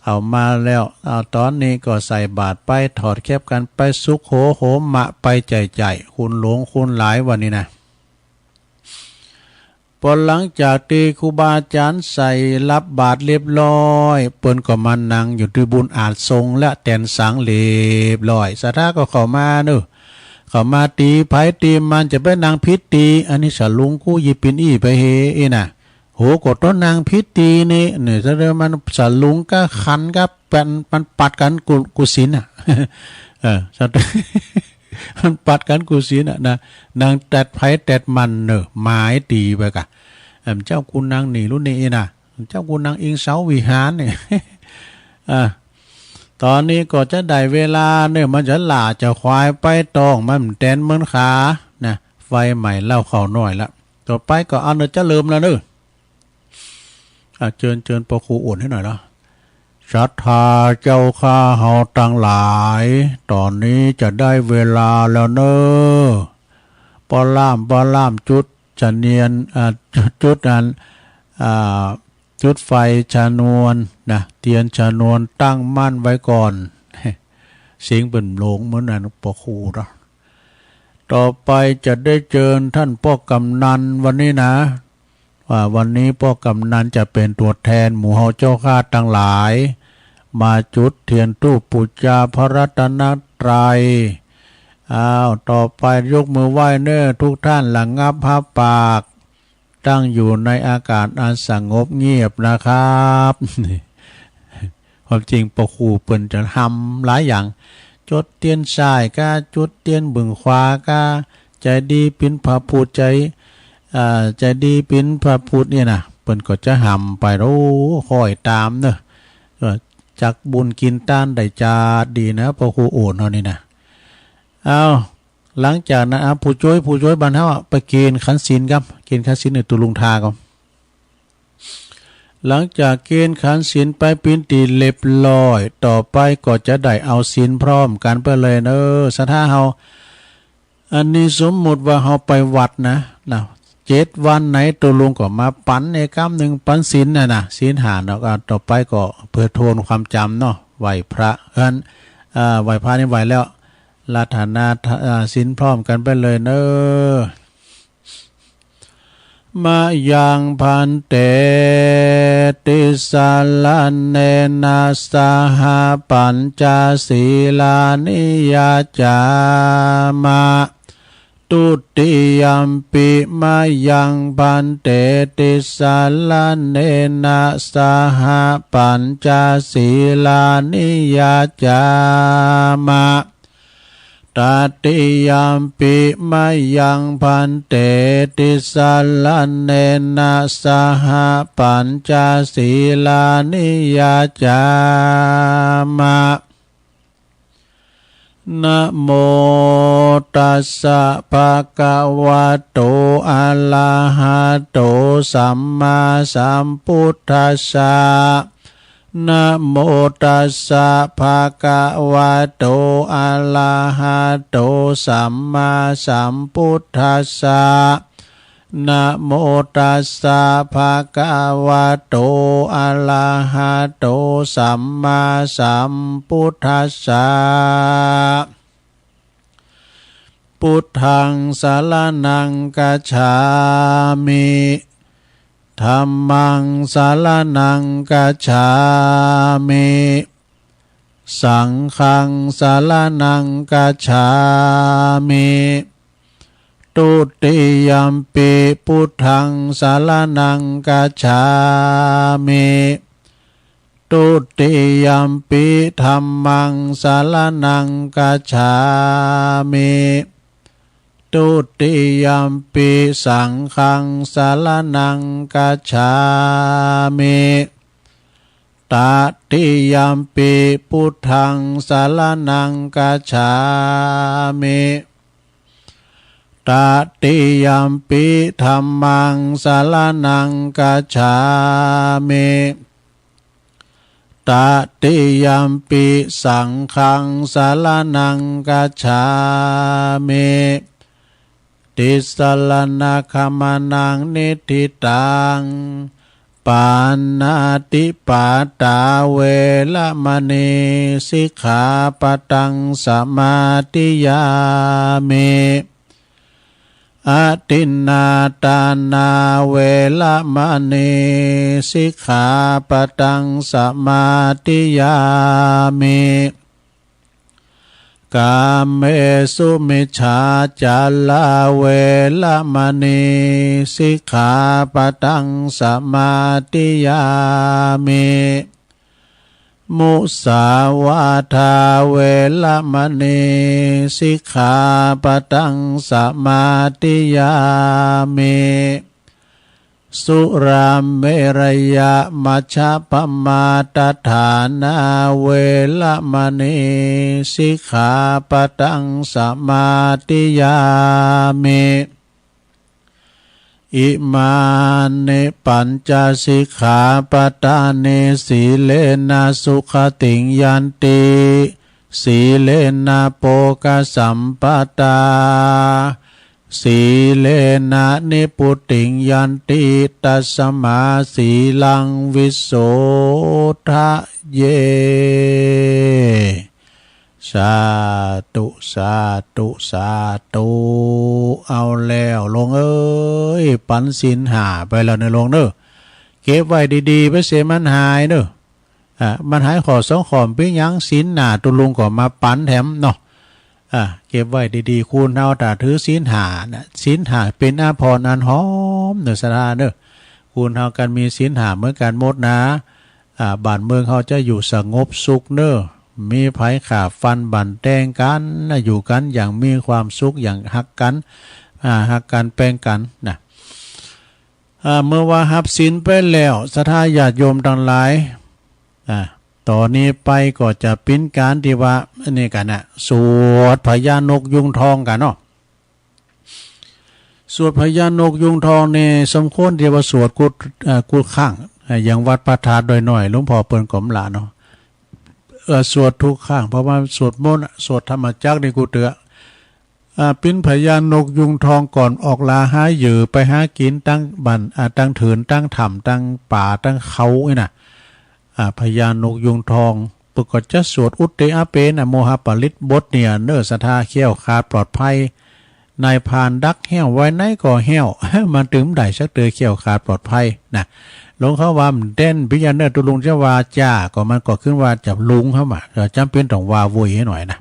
เข้ามาแล้ว เอา ต๋อนนี้ก็ใส่บาตรไป ถอดแคปกั๋นไป สุโขโหมะ ไปใจ๋ๆ คุณหลวงคุณหลายวันนี้นะ ปอหลังจากตี้ครูบาอาจ๋ารย์ใส่รับบาตรเรียบร้อย เปิ้นก็มานั่งอยู่ตี้บุญอาสงฆ์และแตนสังเรียบร้อย ศรัทธาก็เข้ามาเน่อ เข้ามาตี้ใผตี้มัน จะไปนั่งผิดตี้ อันนี้สลุงกู้ยี่ปินอี้ไปเฮอี้น่ะ โห ก็ต้องนั่งผิดตี้นี่ เนี่ย ถ้าเดิมมันสลุงก็ขันก็เป็น มันปัดกั๋นกู้ กู้ศีลน่ะ เออ มันปัดกั๋นกู้ศีลน่ะนะ นั่งแต๊ดใผแต๊ดมันเน่อ หมายตี้ไปก่ะ เออ เจ้ากู้นั่งนี่ รุ่นนี้อี้น่ะ เจ้ากู้นั่งอิงเสาวิหารนี่ อ่ะ ต๋อนนี้ก็จะได้เวลาเน่อ มันจะหล่าจะควายไปต้อง มันแตนเหมือนขานะ ไฟไหม้เหล้าข้าวน้อยละ ต่อไปก็เอาเน่อ จะเริ่มแล้วเน่อ อ่ะ เจิญ เจิญปอครูโอนให้หน่อยเนาะ ศรัทธาเจ้าข้าเฮาตังหลาย ต๋อนนี้จะได้เวลาแล้วเน่อ ปอล่าม ปอล่าม จุดชะเนียน อ่า จุด จุดอัน อ่า จุดไฟชนวนนะ เตียนชนวนตั้งมั่นไว้ก่อน เสียงเปิ้นหลงเหมือนอันปอครูเนาะ ต่อไปจะได้เจิญต้านป้อกำนันวันนี้นะ ว่าวันนี้ป้อกำนันจะเป๋นตั๋วแตนหมู่เฮาเจ้าข้าตังหลาย มาจุดเตียนธูปปู๋จาพระรัตนตรัย อ้าว ต่อไปยกมือไหว้เน่อ ทุกท่านระงับฮับปาก ตั้งอยู่ในอากาศอันสงบเงียบนะครับ ความจริงปอครูเปิ้นจะฮำหลายอย่าง จุดเตียนซ้ายก้า จุดเตียนเบื้องขวาก้า ใจ๋ดีเป๋นพระพุทธ ใจ๋ อ่า ใจ๋ดีเป๋นพระพุทธเนี่ยนะ เปิ้นก็จะฮำไป โอ้ ค่อยต๋ามเน่อ เออ จักบุญกิ๋นตานได้จาดดีนะ ปอครูโอนเฮานี่นะ เอา หลังจากนั้น อ่ะ ผู้จ้วย ผู้จ้วยบ้านเฮาอะ ไปเกณฑ์ขันศีลก่ำ เกณฑ์ขันศีลเน่อ ตุ๊ลุงทาก่ำ หลังจากเกณฑ์ขันศีลไปเป๋นตี้เรียบร้อย ต่อไปก็จะได้เอาศีลพร้อมกั๋นไปเลยเน่อ ศรัทธาเฮา อันนี้สมมุติว่าเฮาไปวัดนะ นะ เจ็ดวันไหนตุ๊ลุงก็มาปั๋นเน่อ กำนึ่งปั๋นศีลน่ะนะ ศีลห้าเนาะ อ่ะ ต่อไปก็เปื้อทวนความจ๋ำเนาะ ไหว้พระ อัน อ่า ไหว้พระนี่ไหว้แล้ว อาราธนา อ่า ศีลพร้อมกั๋นไปเลยเน่อ มะยังภันเต ติสสะระเณนะสะหะ ปัญจสีลานิยาจามะ ทุติยัมปิ มะยังภันเต ติสสะระเณนะสะหะ ปัญจสีลานิยาจามะ ตติยัมปิ มะยังภันเต ติสสะระเณนะสะหะ ปัญจสีลานิยาจามะ นะโมตัสสะ ภะคะวะโต อะระหะโต สัมมาสัมพุทธัสสะ นะโมตัสสะ ภะคะวะโต อะระหะโต สัมมาสัมพุทธัสสะ นะโมตัสสะ ภะคะวะโต อะระหะโต สัมมาสัมพุทธัสสะ พุทธังสะระณังคัจฉามิ ธัมมังสะระณังคัจฉามิ สังฆังสะระณังคัจฉามิ ทุติยัมปิ พุทธังสะระณังคัจฉามิ ทุติยัมปิ ธัมมังสะระณังคัจฉามิ Dutiyampi saṅghaṃ saraṇaṃ gacchāmi. Tatiyampi buddhaṃ saraṇaṃ gacchāmi. Tatiyampi dhammaṃ saraṇaṃ gacchāmi. Tatiyampi saṅghaṃ saraṇaṃ gacchāmi. Tisaraṇagamanaṃ niṭṭhitaṃ. Pāṇātipātā veramaṇī sikkhāpadaṃ samādiyāmi. Adinnādānā veramaṇī sikkhāpadaṃ samādiyāmi. Kāmesu micchācārā veramaṇī sikkhāpadaṃ samādiyāmi. Musāvādā veramaṇī sikkhāpadaṃ samādiyāmi. Surāmerayamajjapamādaṭṭhānā veramaṇī sikkhāpadaṃ samādiyāmi. Imāni pañca sikkhāpadāni. Sīlena sugatiṃ yanti, sīlena bhogasampadā, sīlena nibbutiṃ yanti, tasmā sīlaṃ visodhaye. สาธุ สาธุ สาธุ เอาแล้วลุงเอ้ย ปันศีลห้าไปแล้วเน่อลุงเน่อ เก็บไว้ดีๆ ไปเสียมันหายเน่อ อ่า มันหายข้อสองข้อ เป๋นหยัง ศีลหน้าตุ๊ลุงก็มาปันแถมเนาะ อ่า เก็บไว้ดีๆ คนเฮาถ้าถือศีลห้านะ ศีลห้าเป๋นอาภรณ์อันหอมเน่อศรัทธาเน่อ คนเฮากั๋นมีศีลห้าเหมือนกั๋นหมดนะ อ่า บ้านเมืองเฮาจะอยู่สงบสุขเน่อ มีภัยฆ่าฟันบั่นแตงกั๋นนะ อยู่กั๋นอย่างมีความสุข อย่างฮักกั๋น อ่า ฮักกั๋นแปงกั๋นนะ อ่า เมื่อว่าฮับศีลไปแล้ว ศรัทธาญาติโยมตังหลาย อ่า ต่อนี้ไปก็จะเป๋นก๋านตี้ว่า อันนี้กั๋นนะ สวดพญานกยูงทองกั๋นเนาะ สวดพญานกยูงทองนี่สมควรตี้ว่าสวดกู้ เอ่อ กู้ครั้ง อ่า อย่างวัดพระธาตุดอยน้อย หลวงพ่อเปิ้นก็บ่ละเนาะ เอ่อ สวดกู้ครั้ง เพราะว่าสวดมนต์ สวดธรรมจักรนี่กู้เตื้อ อ่า เป๋นพญานกยูงทองก่อนออกลาหาเหยื่อไปหากิ๋นตังบ้าน อ่า ตังเถิน ตังถ้ำ ตังป่า ตังเขานี่นะ อ่า พญานกยูงทอง เปิ้นก็จะสวดอุตเตอะเปนะโมหะปริตรบทเนี่ยเน่อศรัทธา แคล้วคลาดปลอดภัย นายพรานดักแห้วไว้ไหนก็แห้ว มันตึงบ่ได้สักเตื้อ แคล้วคลาดปลอดภัยนะ ลุงเขาว่ามันเด่นพิญญาเน่อ ตุ๊ลุงจะว่าจ้า ก็มันก็ขึ้นว่าจะลุงเขามา ก็จ๋ำเป๋นต้องว่าโว้ยหื้อหน่อยนะ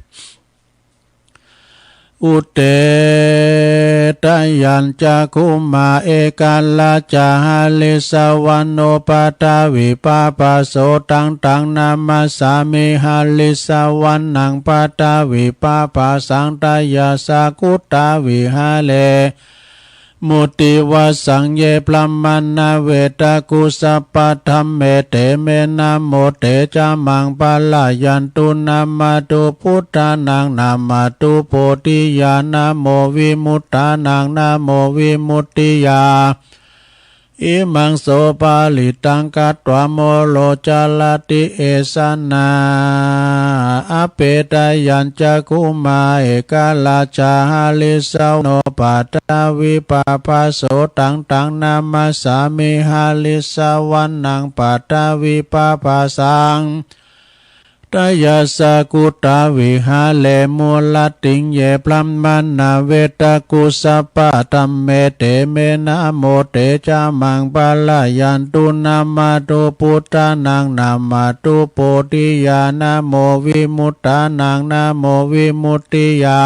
Udetayañcakkhumā ekarājā harissavaṇṇo paṭhavippabhāso taṃ taṃ namassāmi harissavaṇṇaṃ paṭhavippabhāsaṃ tayajja guttā viharemu tivassaṃ. Ye brāhmaṇā vedagu sabbadhamme te me namo te ca maṃ pālayantu. Namatthu buddhānaṃ namatthu bodhiyā namo vimuttānaṃ namo vimuttiyā. Imaṃ so parittaṃ katvā moro carati esanā. Apetayañcakkhumā ekarājā harissavaṇṇo paṭhavippabhāso taṃ taṃ namassāmi harissavaṇṇaṃ paṭhavippabhāsaṃ tayajja guttā viharemu rattiṃ. Ye brāhmaṇā vedagu sabbadhamme te me namo te ca maṃ pālayantu. Namatthu buddhānaṃ namatthu bodhiyā namo vimuttānaṃ namo vimuttiyā.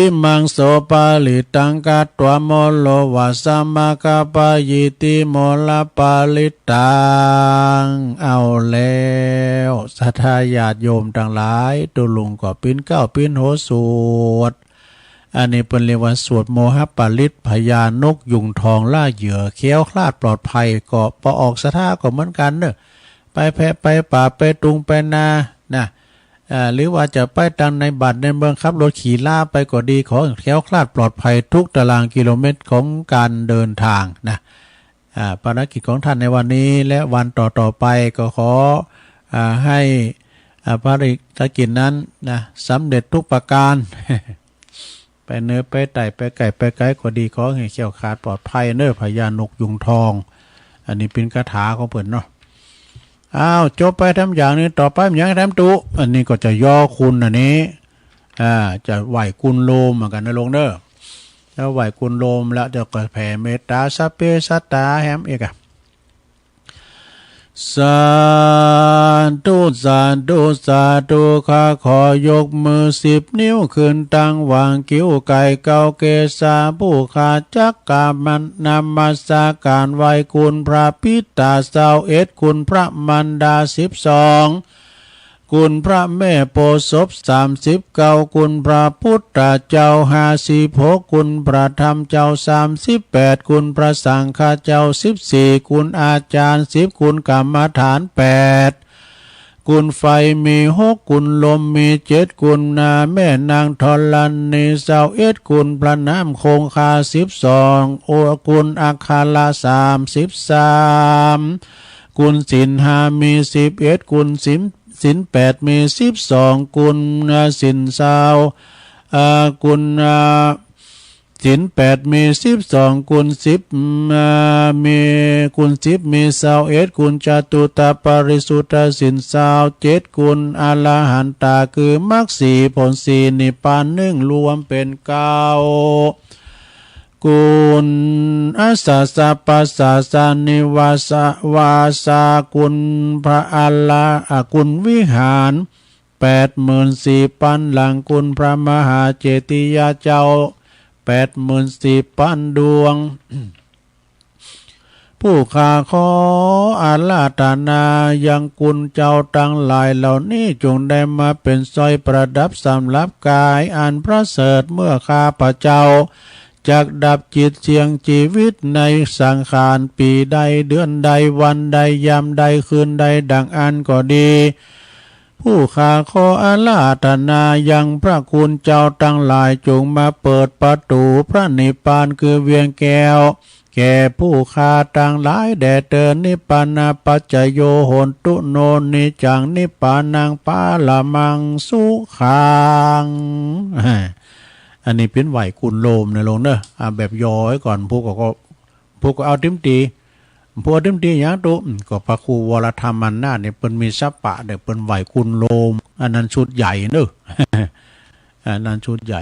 Imaṃ so parittaṃ katvā moro vāsamakappayīti moraparittaṃ. เอาแล้ว ศรัทธาญาติโยมตังหลาย ตุ๊ลุงก็ปิ๊นเก๊าปิ๊นโหสวด อันนี้เปิ้นเรียกว่าสวดโมหปริตร พญานกยูงทองล่าเหยื่อ แคล้วคลาดปลอดภัย ก็ปอออกศรัทธาก็เหมือนกั๋นเน่อ ไปแพะไปป่าไปตุงไปนา นะ อ่า หรือว่าจะไปตางในบ้านในเมือง ขับรถขี่ลาไปก็ดี ขอแคล้วคลาดปลอดภัยทุกตารางกิโลเมตรของก๋านเดินตางนะ อ่า ภารกิจของต้านในวันนี้และวันต่อๆ ไปก็ขอ อ่า หื้อ อ่า ภารกิจนั้นนะ สำเร็จทุกประก๋าน ไปเหนือไปใต้ไปใก้ไปไก๋ก็ดี ขอหื้อแคล้วคลาดปลอดภัยเน่อ พญานกยูงทอง อันนี้เป๋นคาถาของเปิ้นเนาะ อ้าว จบไปตามอย่างนี้ ต่อไปมันยังตามตุ๊ อันนี้ก็จะยอคุณอันนี้ อ่า จะไหว้กุลโลมเหมือนกั๋นนะโลมเน่อ จะไหว้กุลโลมแล้วจะก็แผ่เมตต๋าสัพเพสัตตาแหมอีกอะ สาธุ สาธุ สาธุ ข้าขอยกมือสิบนิ้วขึ้นตังหว่างคิ้วไก่เกาเกศา ผู้ข้าจักกราบนมัสก๋านไหว้คุณพระปิตาซาวเอ็ด คุณพระมารดาสิบสอง คุณพระแม่โพธิ์ศพสามสิบเก้า คุณพระพุทธเจ้าห้าสิบหก คุณพระธรรมเจ้าสามสิบแปด คุณพระสังฆเจ้าสิบสี่ คุณอาจารย์สิบ คุณกรรมฐานแปด คุณไฟมีหก คุณลมมีเจ็ด คุณนาแม่นางธรณีซาวเอ็ด คุณพระน้ำคงคาสิบสอง โอ คุณอัคระสามสิบสาม คุณศีลห้ามีสิบเอ็ด คุณศีล ศีลแปดมีสิบสอง คุณ อ่า ศีลซาว อ่า คุณ อ่า ศีลแปดมีสิบสอง คุณสิบ อ่า มี คุณสิบมีซาวเอ็ด คุณจตุตปริสุทธศีลซาวเจ็ด คุณอรหันตาคือมรรคสี่ผลสี่นิพพานหนึ่ง รวมเป๋นเก้า คุณอัสสะสัพพสาสานิวาสะ วาสา คุณพระอรหะ อ่ะ คุณวิหารแปดหมื่นสี่ปันหลัง คุณพระมหาเจติยาเจ้าแปดหมื่นสี่ปันดวง ผู้ข้าขออาราธนายังคุณเจ้าตังหลายเหล่านี้ จงได้มาเป๋นสร้อยประดับสำหรับก๋ายอันประเสริฐ เมื่อข้าพเจ้าจักดับจิตเสี่ยงจีวิตในสังขาร ปีใดเดือนใดวันใดยามใดคืนใดดังอั้นก็ดี ผู้ข้าขออาราธนายังพระคุณเจ้าตังหลาย จงมาเปิดประตู๋พระนิพพานคือเวียงแก้ว แก่ผู้ข้าตังหลายแด่เตอญ นิพพานาปัจจโย โหนตุ โน นิจจัง นิพพานัง ปรมัง สุขัง อันนี้เป๋นไหว้กุลโลมเน่อโลมเน่อ อ่ะ แบบย่อไว้ก่อน ผู้ก็ ก็ ผู้ก็เอาเต๋มตี๋ ผู้เอาเต๋มตี๋หยังตุ๊ อืม ก็พระครูวรธรรมนาถเนี่ย เปิ้นมีสปะเน่อ เปิ้นไหว้กุลโลม อันนั้นชุดใหญ่เน่อ อันนั้นชุดใหญ่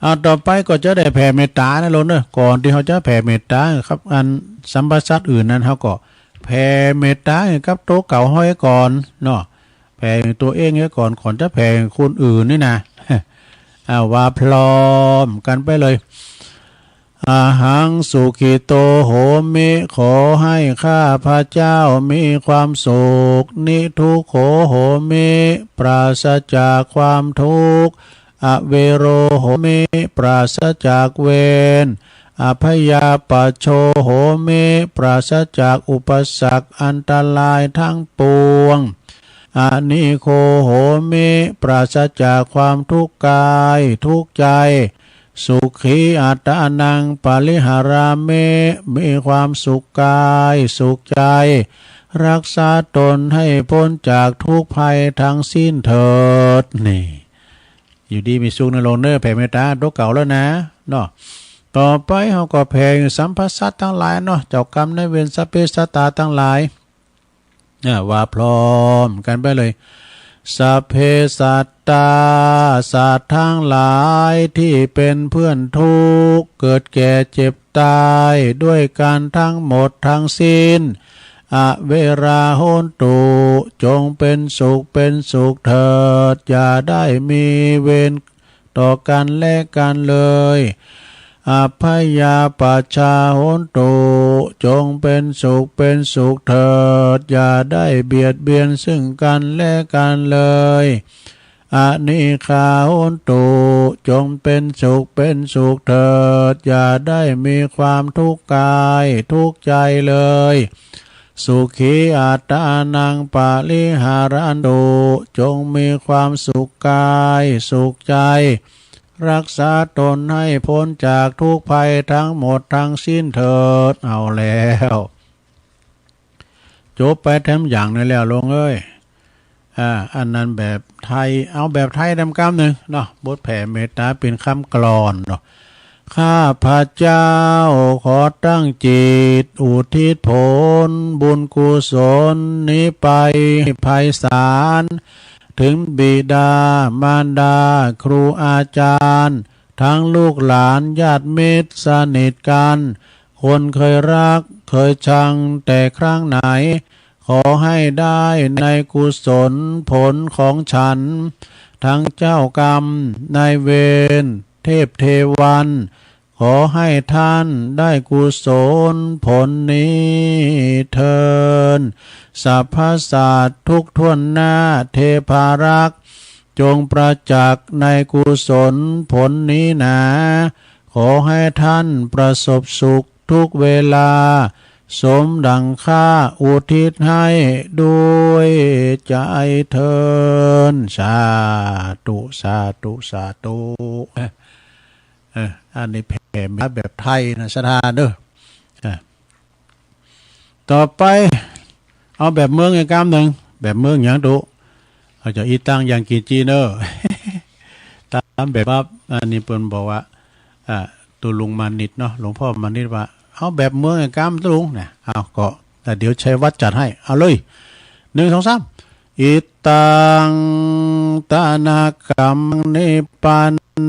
อ่า ต่อไปก็จะได้แผ่เมตต๋าเน่อโลมเน่อ ก่อนตี้เฮาจะแผ่เมตต๋าครับ อันสรรพสัตว์อื่นนั้น เฮาก็แผ่เมตต๋ากับตั๋วเก่าเฮาไว้ก่อนเนาะ แผ่ตั๋วเองไว้ก่อน ก่อนจะแผ่คนอื่นนี่นะ อ่า ว่าพร้อมกั๋นไปเลย อะหัง สุขิโต โหมิ ขอให้ข้าพเจ้ามีความสุข นิทุกโข โหมิ ปราศจากความทุกข์ อเวโร โหมิ ปราศจากเวร อพยาปัชโช โหมิ ปราศจากอุปสรรคอันตรายทั้งปวง อนิโค โหมิ ปราศจากความทุกข์กายทุกข์ใจ สุขีอัตตานัง ปริหารามิ มีความสุขกายสุขใจ รักษาตนให้พ้นจากทุกข์ภัยทั้งสิ้นเถิด นี่ อยู่ดีมีสุขเน่อโลมเน่อ แผ่เมตต๋าตั๋วเก่าแล้วนะ เนาะ ต่อไปเฮาก็แผ่สรรพสัตว์ตังหลายเนาะ เจ้ากรรมนายเวร สัพเพสัตตาตังหลาย อ่า ว่าพร้อมกั๋นไปเลย สัพเพสัตตา สัตว์ตังหลายตี้เป๋นเปื้อนทุกข์ เกิดแก่เจ็บต๋าย ด้วยกั๋นตังหมดตังสิ้น อเวรา โหนตุ จงเป๋นสุขเป๋นสุขเถิด อย่าได้มีเวรต่อกั๋นและกั๋นเลย อพยาปัชชา โหนตุ จงเป๋นสุขเป๋นสุขเถิด อย่าได้เบียดเบียนซึ่งกั๋นและกั๋นเลย อนิฆาโหนตุ จงเป็นสุขเป็นสุขเถิด อย่าได้มีความทุกข์กายทุกข์ใจเลย สุขีอัตตานังปริหารันตุ จงมีความสุขกายสุขใจ รักษาตนให้พ้นจากทุกข์ภัยทั้งหมดทั้งสิ้นเถิด เอาแล้ว จบไปแถมอย่างนี้แล้วโลงเอ้ย อ่า อันนั้นแบบไทย เอาแบบไทยนำกำนึ่งเนาะ บทแผ่เมตตาเป๋นกำกลอนเนาะ ข้าพเจ้าขอตั้งจิตอุทิศผลบุญกุศลนี้ไปไพศาล ถึงบิดามารดาครูอาจารย์ ทั้งลูกหลานญาติมิตรสนิทกัน คนเคยรักเคยชังแต่ครั้งไหน ขอให้ได้ในกุศลผลของฉัน ทั้งเจ้ากรรมนายเวรเทพเทวัน ขอให้ท่านได้กุศลผลนี้เทิน สรรพสัตว์ทุกทั่วหน้าเทพารักษ์ จงประจักษ์ในกุศลผลนี้หนา ขอให้ท่านประสบสุขทุกเวลา สมดังข้าอุทิศให้ด้วยใจเทิน สาธุ สาธุ สาธุ เออ อันนี้แผ่เมตตาแบบไทยนะ ศรัทธาเด้อ อ่ะ ต่อไป เอาแบบเมืองอีกกำนึ่ง แบบเมืองหยังตุ๊ เอาเจ้า อิตัง ยังกิญจิ เน่อ ต๋ามแบบว่า อันนี้เปิ้นบอกว่า อ่า ตุ๊ลุงมานิตรเนาะ หลวงพ่อมานิตรว่า เอาแบบเมืองอีกกำตุ๊ลุงนะ เอาก็ แต่เดี๋ยวชัยวัฒน์จัดให้ เอาเลย หนึ่ง สอง สาม อิตัง ทานกัมมัง นิพพา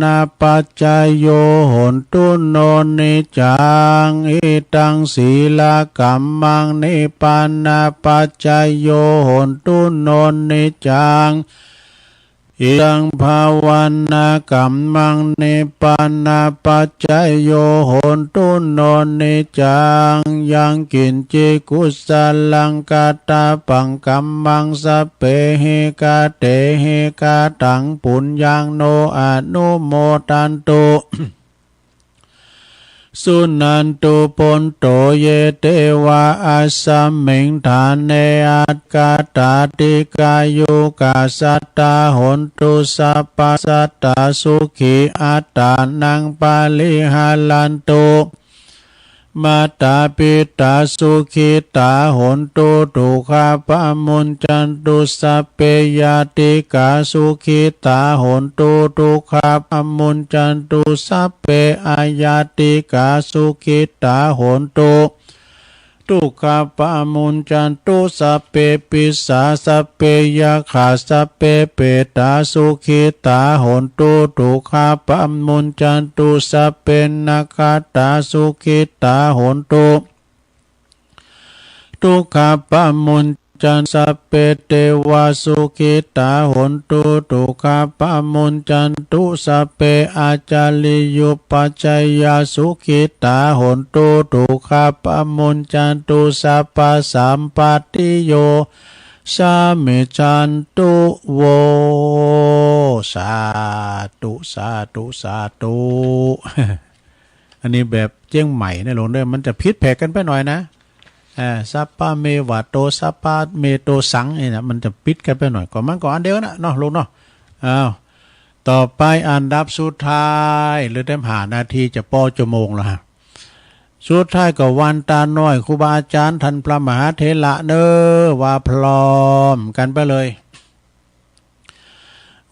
นาปัจจโย โหนตุ โน นิจจัง อิตัง ศีลกัมมัง นิพพานาปัจจโย โหนตุ โน นิจจัง อิตัง ภาวนากัมมัง นิพพานาปัจจโย โหนตุ โน นิจจัง ยังกิญจิ กุศลัง กะตะปัง กัมมัง สัพเพหิ กะเตหิ กะตัง ปุญญัง โน อนุโมทันตุ สุนันตุ โพนโต เย เตวา อัสมิง ฐาเน อัตถกะตา ติกายุกา สัตตา โหนตุ สัพพะ สัตตา สุขี อัตตานัง ปะริหารันตุ มาตา ปิตา สุขิตา โหนตุ ทุกขาปะมุญจันตุ สัพเพ ญาติกา สุขิตา โหนตุ ทุกขาปะมุญจันตุ สัพเพ อาญาติกา สุขิตา โหนตุ ทุกขาปะมุญจันตุ สัพเพ ปิสา สัพเพ ยักขา สัพเพ เปตา สุขิตา โหนตุ ทุกขาปะมุญจันตุ สัพเพ นักขัตตา สุขิตา โหนตุ ทุกขาปะมุญจัน สัพเพ เตวา สุขิตา โหนตุ ทุกขาปะมุญจันตุ สัพเพ อาจาริยุปัจจายา สุขิตา โหนตุ ทุกขาปะมุญจันตุ สัพพะสัมปัตติโย สามิจันตุ โว สาธุ สาธุ สาธุ อันนี้แบบเจียงใหม่นะโลงเด้อ มันจะผิดแผกกั๋นไปหน่อยนะ อ่า สัพพะเมวะโต สัพพะเมโตสัง นี่นะ มันจะผิดกั๋นไปหน่อย ก็มันก็อันเดียวนะเนาะโลงเนาะ อ้าว ต่อไปอันดับสุดท้าย เหลือแต้มห้านาทีจะปอชั่วโมงแล้วฮะ สุดท้ายก็วันตาน้อยครูบาอาจ๋ารย์ต้านพระมหาเถระเน่อ ว่าพร้อมกั๋นไปเลย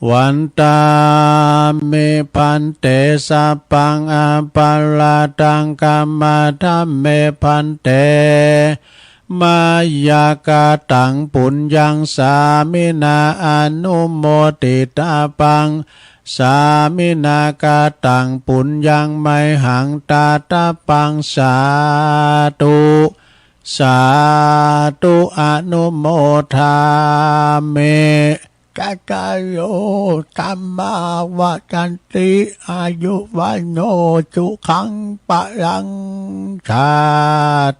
วันตามิ ภันเต สัพพังอะปะราธัง ขมาธรรมเม ภันเต มะยะกะตัง ปุญญัง สามินา อนุโมทิตาปัง สามินา กะตัง ปุญญัง มะหัง ทาตาปัง สาธุ สาธุ อนุโมทามิ จัตตาโร ธัมมา วัฑฒันติ อายุ วัณโณ สุขัง พลัง สา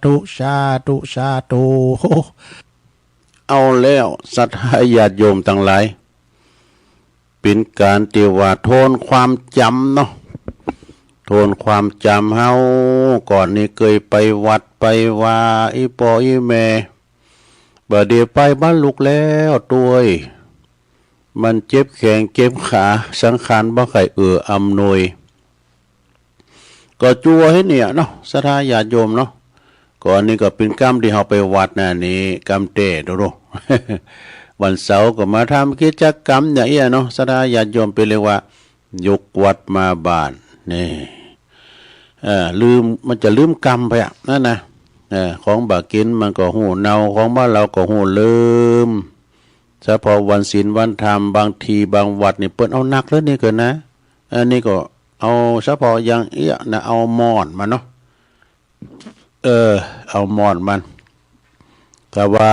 ธุ สาธุ สาธุ เอาแล้ว ศรัทธาญาติโยมตังหลาย เป๋นก๋านตี้ว่าทวนความจ๋ำเนาะ ทวนความจ๋ำเฮา ก่อนนี้เกยไปวัดไปวา อี่ป้ออี่แม่ บ่าเดี่ยวไปบ่ลุกแล้วตวย มันเจ็บแข้งเจ็บขา สังขารบ่ใค่เอื้ออำนวย ก็จั่วหื้อเนี่ยเนาะ ศรัทธาญาติโยมเนาะ ก็อันนี้ก็เป๋นกำตี้เฮาไปวัดนานี่ กำแต๊ดูดู วันเสาร์ก็มาทำกิจกรรมอย่างเอี้ยเนาะ ศรัทธาญาติโยม เป๋นเรียกว่า ยกวัดมาบ้าน นี่ เออ ลืม มันจะลืมกำไปอะ นั่นนะ เออ ของบ่ากิ๋นมันก็ฮู้เนา ของบ่าเหลาก็ฮู้ลืม เฉพาะวันศีลวันธรรม บางทีบางวัดนี่เปิ้นเอาหนักเลยนี่เกินนะ อันนี้ก็เอาเฉพาะอย่างเอี้ยนะ เอาหม้อนมันเนาะ เออ เอาหม้อนมัน ถ้าว่า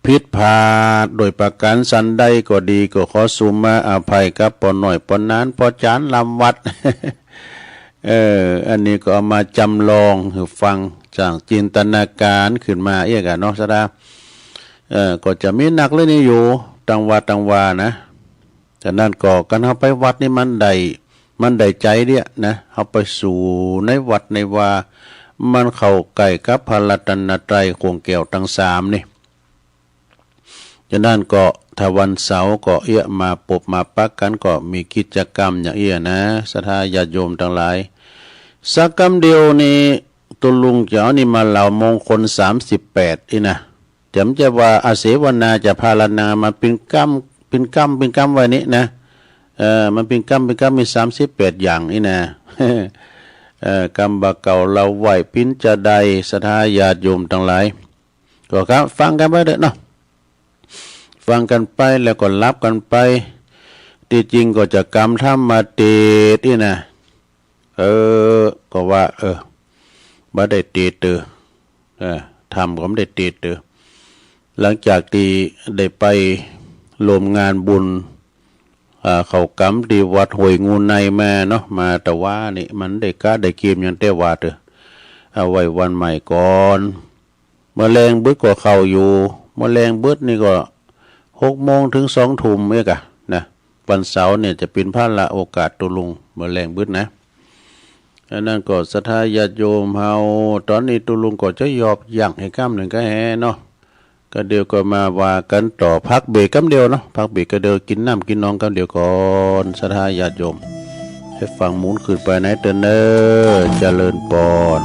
ผิดพลาดโดยประก๋านสันใดก็ดี ก็ขอสุมาอภัยกับป้อน้อยป้อหนาน ป้อจ๋ารย์ลำวัด เออ อันนี้ก็เอามาจ๋ำลองหื้อฟัง สร้างจินตนาก๋ารขึ้นมาเอี้ยกะเนาะ ศรัทธา เออ ก็จะมีหนักเลยนี่อยู่ ตังวัดตังวานะ ฉะนั้นก็ก๋านเฮาไปวัดนี่มันได้ มันได้ใจ๋เดียนะ เฮาไปสู่ในวัดในวา มันเข้าใก้กับพระรัตนตรัยข่วงแก้วตังสามนี่ ฉะนั้นก็ถ้าวันเสาร์ก็เอี้ยมาปบมาปักกั๋น ก็มีกิจกรรมอย่างเอี้ยนะ ศรัทธาญาติโยมตังหลาย สักกำเดียวนี่ ตุ๊ลุงจะเอานี่มาเล่ามงคลสามสิบแปดอี้นะ จ๋ำจะว่าอาเสวนาจะพาราณามาเป๋นกำ เป๋นกำ เป๋นกำไว้นี่นะ เออ มันเป๋นกำ เป๋นกำ มีสามสิบแปดอย่างอี้นะ เออ กำบ่าเก่าเล่าไหว้เป๋นจาใด ศรัทธาญาติโยมตังหลาย ก็ครับ ฟังกั๋นไปเต๊อะเนาะ ฟังกั๋นไปแล้วก็หลับกั๋นไป ตี้จริงก็จะกำธรรมเตสน์อี้นะ เออ ก็ว่า เออ บ่ได้เตสน์เต๊อะ เออ ธรรมก็บ่ได้เตสน์เต๊อะ หลังจากตี้ได้ไปร่วมงานบุญ อ่า เข้ากรรมตี้วัดห้วยงูในมาเนาะ มาตะวานี่ มันได้ก๊ะได้เกมอย่างแต๊ว่าเต๊อะ เอาไว้วันใหม่ก่อน เมื่อแลงบึดก็เข้าอยู่ เมื่อแลงบึดนี่ก็หกโมงเถิงสองทุ่มเอี้กะนะ วันเสาร์เนี่ยจะเป๋นพาระโอกาสตุ๊ลุง เมื่อแลงบึดนะ อันนั้นก็ศรัทธาญาติโยมเฮา ต๋อนนี้ตุ๊ลุงก็จะหยอบยั้งหื้อกำหนึ่งก็แฮเนาะ ก็เดี๋ยวก็มาว่ากั๋นต่อ พักเบรกกำเดียวเนาะ พักเบรกกำเดียว กิ๋นน้ำกิ๋นนองกำเดียวก่อน ศรัทธาญาติโยม หื้อฟังหมุนขึ้นไปในเต๊อะเน่อ เจริญปอน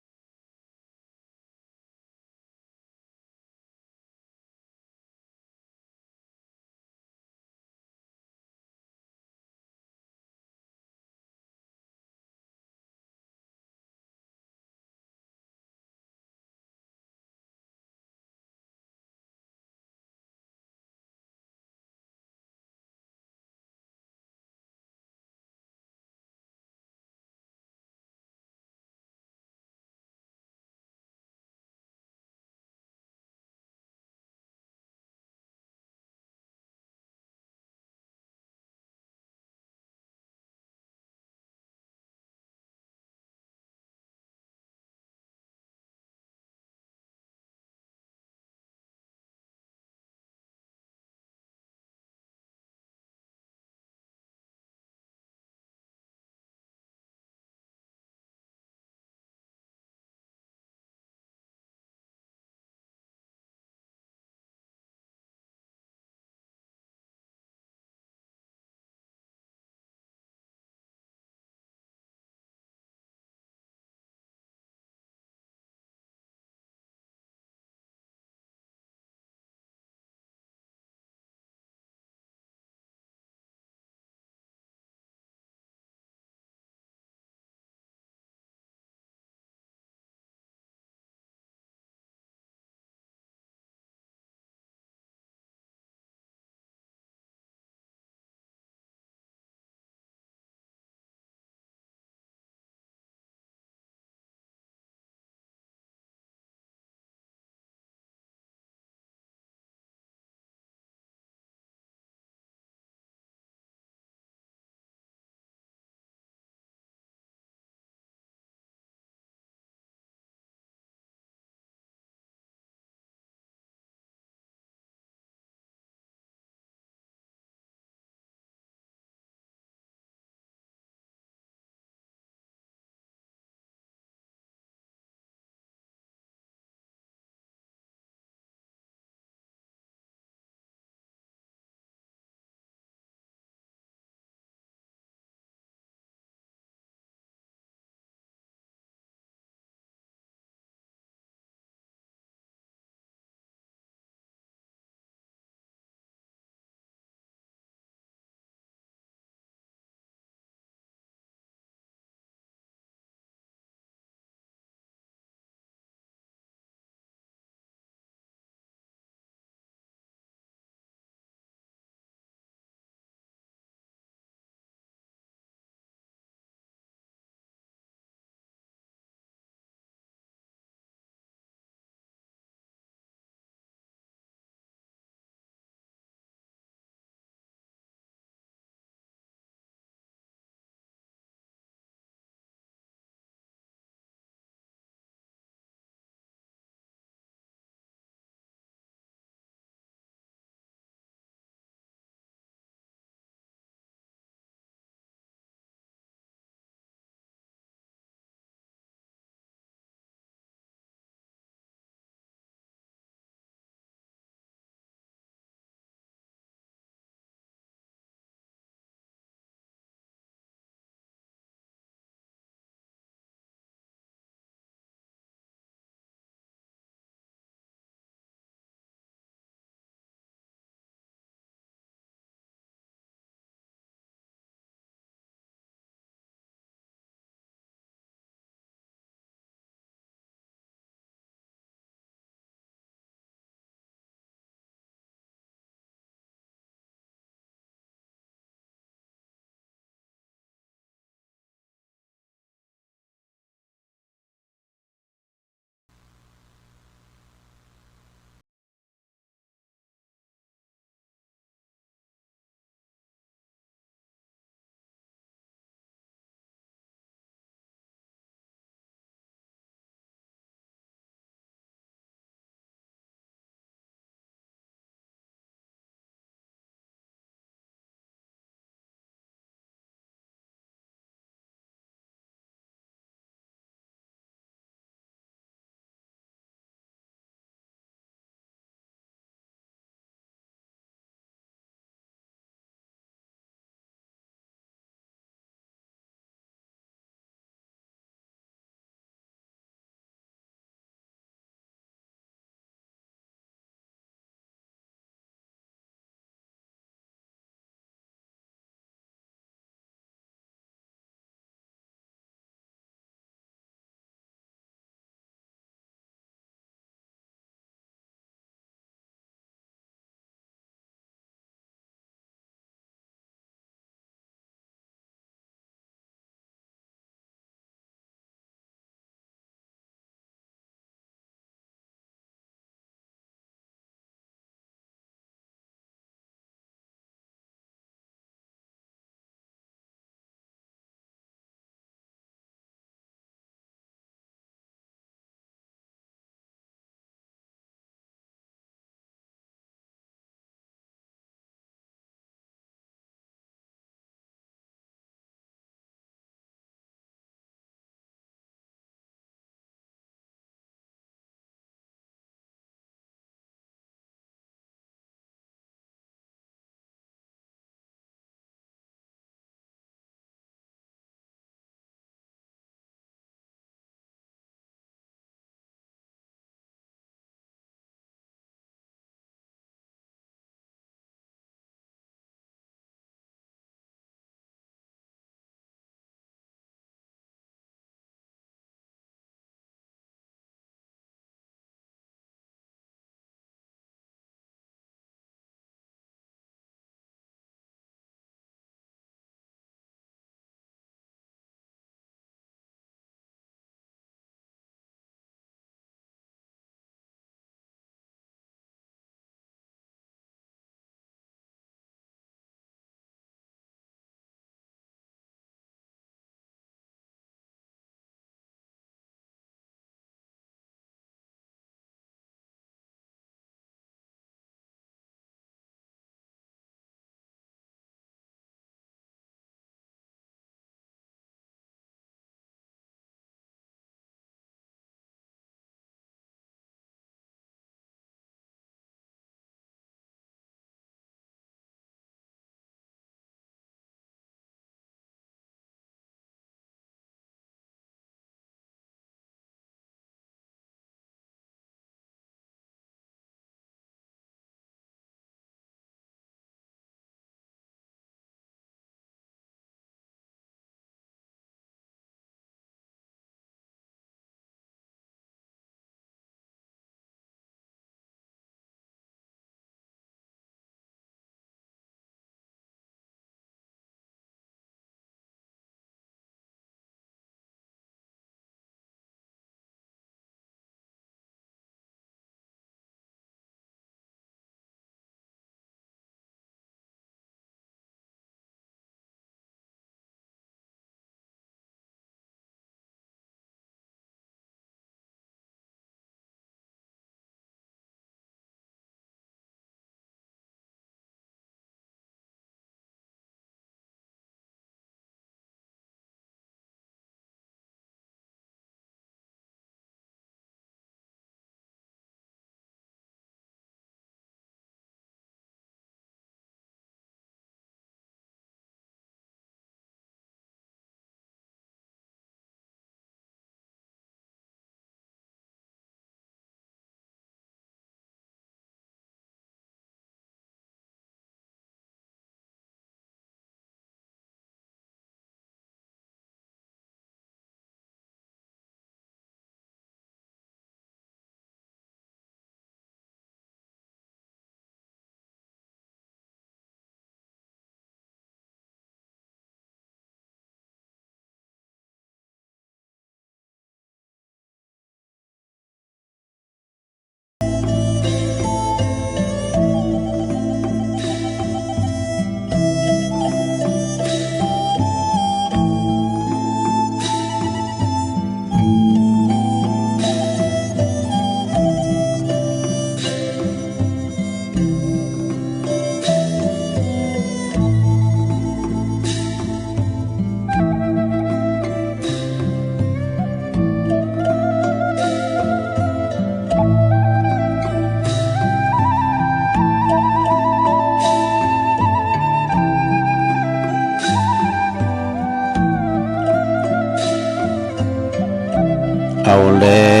เอาแล้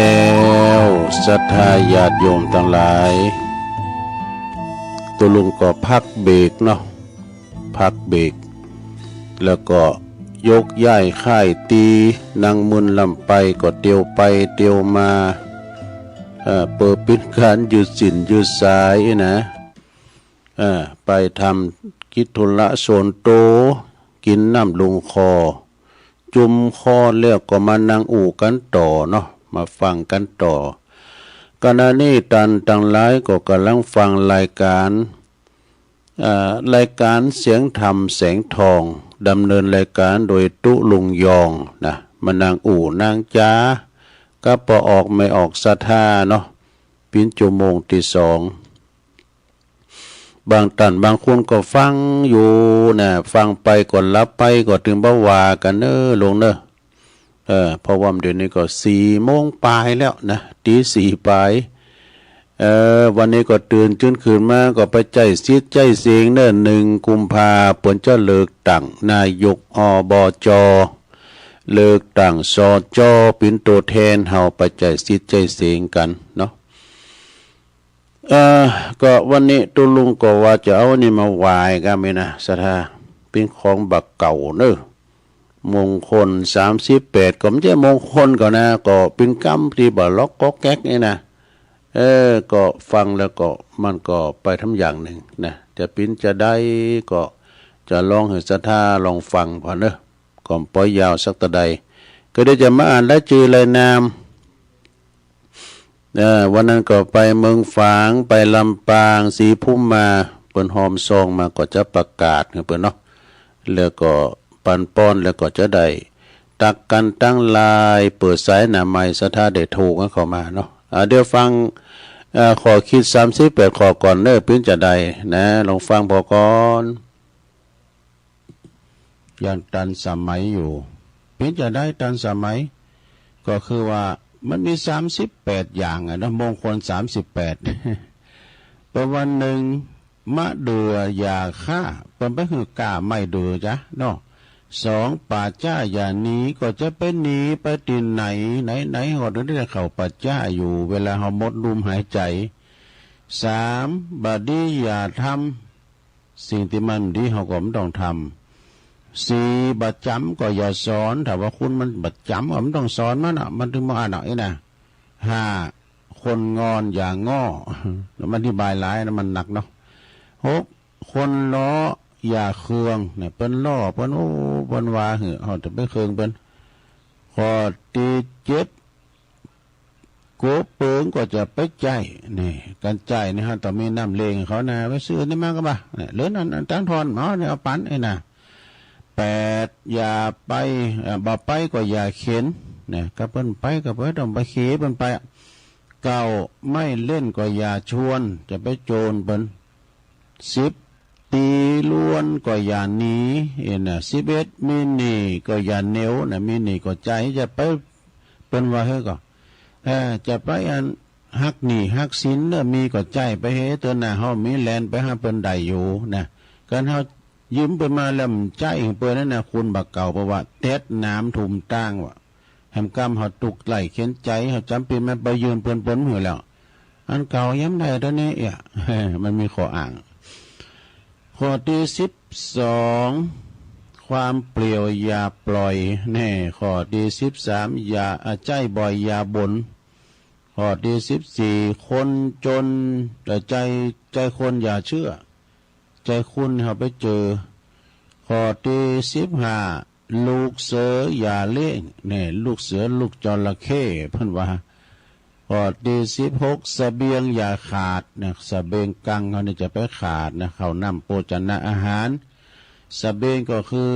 วศรัทธาญาติโยมตังหลาย ตุ๊ลุงก็พักเบรกเนาะ พักเบรก แล้วก็ยกย้ายค่ายตี นั่งมึนลำไปก็เตียวไปเตียวมา เอ่อ เปิดเป๋นก๋านยืดเส้นยืดสายนะ เอ่อ ไปทำกิจธุระส่วนตั๋ว กิ๋นน้ำลงคอ จุ่มคอแล้วก็มานั่งอู้กั๋นต่อเนาะ มาฟังกั๋นต่อ ขณะนี้ต้านตังหลายก็ก่ำลังฟังรายก๋าน เอ่อ รายก๋านเสียงธรรมแสงทอง ดำเนินรายก๋านโดยตุ๊ลุงยองนะ มานั่งอู้นั่งจ๋า กับป้อออกแม่ออกศรัทธาเนาะ เป๋นจั่วโมงตี้สอง บางต้านบางคนก็ฟังอยู่นะ ฟังไปก็หลับไปก็ตึงบ่ว่ากั๋นเน้อลุงเน้อ เออ เพราะว่าเดี๋ยวนี้ก็สี่โมงป๋ายแล้วนะ ตีสี่ป๋าย เออ วันนี้ก็ตื่นจื้นขึ้นมาก็ไปใจ๊สิทธิ์ใจ๊เสียงเน้อ หนึ่งกุมภาเปิ้นจะเลือกตั้งนายก อบจ เลือกตั้ง สจ เป๋นตั๋วแทนเฮาไปใจ๊สิทธิ์ใจ๊เสียงกั๋นเนาะ เออ ก็วันนี้ตุ๊ลุงก็ว่าจะเอานี่มาไหว้ก้าแม่นะศรัทธา เป๋นของบ่าเก่าเน้อ มงคลสามสิบแปด ก็บ่ใจ้มงคลก่อนะ ก็เป๋นกำตี้บ่าล็อกก๊อกแก๊กนี่นะ เออ ก็ฟังแล้วก็มันก็ไปทำอย่างนึ่งนะ จะเป๋นจาใดก็จะลองหื้อศรัทธาลองฟังผ่อเน้อ ก็บ่ปอยยาวสักเต้าใด ก็เดี๋ยวจะมาอ่านรายจื้อรายนาม เออ วันนั้นก็ไปเมืองฝาง ไปลำปาง ศรีภูมิมา เปิ้นฮอมซองมาก็จะประกาศหื้อเปิ้นเนาะ แล้วก็ปันป้อน แล้วก็จะได้ตักกั๋นตังหลาย เปิดสายหน้าไมค์ศรัทธาได้โทรกั๋นเข้ามาเนาะ อ่า เดี๋ยวฟัง เอ่อ ข้อคิดสามสิบแปดข้อก่อนเน้อ เป๋นจาใดนะ ลองฟังผ่อก่อน ยังตันสมัยอยู่ เป๋นจาใดตันสมัย ก็คือว่ามันมีสามสิบแปดอย่างอะเนาะ มงคลสามสิบแปด เปิ้นว่า หนึ่ง มะเดื่ออย่าฆ่า เปิ้นไปหื้อก้าไม้เดื่อจ๊ะเนาะ สอง ป่าจ๊าอย่าหนี ก็จะไปหนีไปตี้ไหน ไหนๆ เฮาก็ได้เข้าป่าจ๊าอยู่ เวลาเฮาหมดลมหายใจ๋ สาม บ่ดีอย่าทำ สิ่งตี้มันบ่ดีเฮาก็บ่ต้องทำ สี่ บ่จ๋ำก็อย่าสอน ถ้าว่าคนมันบ่จ๋ำก็บ่ต้องสอนมันอะ มันตึงบ่อั้นอะ อี้นะ ห้า คนงอนอย่าง้อ แล้วมันอธิบายหลายนะ มันหนักเนาะ หก คนล้ออย่าเคือง เนี่ย เปิ้นล้อ เปิ้น โอ้ เปิ้นว่าหื้อ เฮาจะไปเคืองเปิ้น ข้อตี้เจ็ด กั๋วเปิงก็จะไปใจ๊ นี่ กั๋นใจ๊นี่ฮะ ต้องมีน้ำเล็งเขานะ ไปซื้อนี่มาก็บ่า เนี่ย หรืออันตังทอน เอาเนี่ย เอาปั๋น ไอ้น่ะ แปด อย่าไป เอ่อ บ่ไปก็อย่าเข็น เนี่ย ถ้าเปิ้นไปก็บ่ต้องไปเข็นเปิ้นไป เก้า ไม่เล่นก็อย่าชวน จะไปโจนเปิ้น สิบ ตี้ล้วนก็อย่าหนี เอ็นน่ะ สิบเอ็ด มีหนี้ก็อย่าเหนียว น่ะ มีหนี้ก็ใจ๊ จะไป เปิ้นว่าหื้อก่อ เอ่อ จะไปอันหักหนี้หักสินเน้อ มีก็ใจ๊ไปหื้อ เตื้อหน้าเฮามีแลนไปหาเปิ้นได้อยู่นะ กั๋นเฮายืมเปิ้นมาแล้วบ่ใจ๊หื้อเปิ้นนั่นน่ะ คุณบ่าเก่า เพราะว่าเต็ดน้ำท่วมตางว่ะ แหมกำเฮาตุ๊กข์ใล้เข็ญใจ๋ เฮาจ๋ำเป๋นมาไปยืมเปิ้น เปิ้นบ่หื้อแล้ว อันเก่ายังได้เต้านี้เอี้ย มันมีข้ออ้าง ข้อตี้สิบสอง ความเปลี่ยวอย่าปล่อย แน่ ข้อตี้สิบสาม อย่า อ่า ใจ๊บ่อยอย่าบ่น ข้อตี้สิบสี่ คนจน เอ่อ ใจ๋ ใจ๋คนอย่าเจื้อ ใจ๋คนเฮาไปเจื้อ ข้อตี้สิบห้า ลูกเสืออย่าเลี้ยง แน่ ลูกเสือลูกจระเข้ เปิ้นว่า ข้อตี้สิบหก เสบียงอย่าขาด เนี่ย เสบียงคลังเฮานี่จะไปขาดนะ ข้าวน้ำโภชนะอาหาร เสบียงก็คือ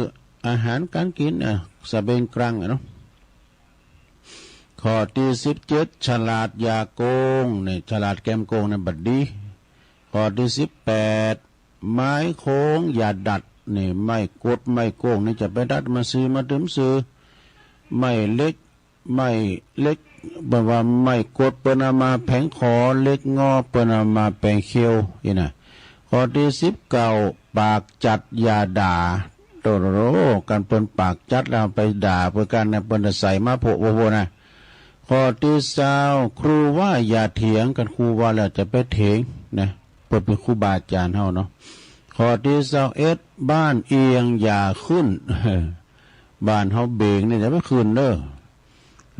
อาหารก๋านกิ๋น อ่ะ เสบียงคลังอะเนาะ ข้อตี้สิบเจ็ด ฉลาดอย่าโกง เนี่ย ฉลาดแกมโกงเนี่ยบ่ดี ข้อตี้สิบแปด ไม้โค้งอย่าดัด นี่ ไม้กดไม้โก้งนี่จะไปดัดมาซื่อมาตึมซื่อ ไม้เหล็ก ไม้เหล็ก เปิ้นว่าไม้กดเปิ้นเอามาแผงขอ เหล็กงอเปิ้นเอามาแผงเขี้ยว อี้น่ะ ข้อตี้สิบเก้า ปากจัดอย่าด่า โตโตโต กันเปิ้นปากจัดแล้วไปด่าเปิ้นกั๋นนะ เปิ้นจะใส่มาโผะโผะโผะนะ ข้อตี้ซาว ครูว่าอย่าเถียง คันครูว่าแล้วจะไปเถียงนะ เปิ้นเป๋นครูบาอาจ๋ารย์เฮาเนาะ ข้อตี้ซาวเอ็ด บ้านเอียงอย่าขึ้น บ้านเฮาเบ๋งนี่จะไปขึ้นเน่อ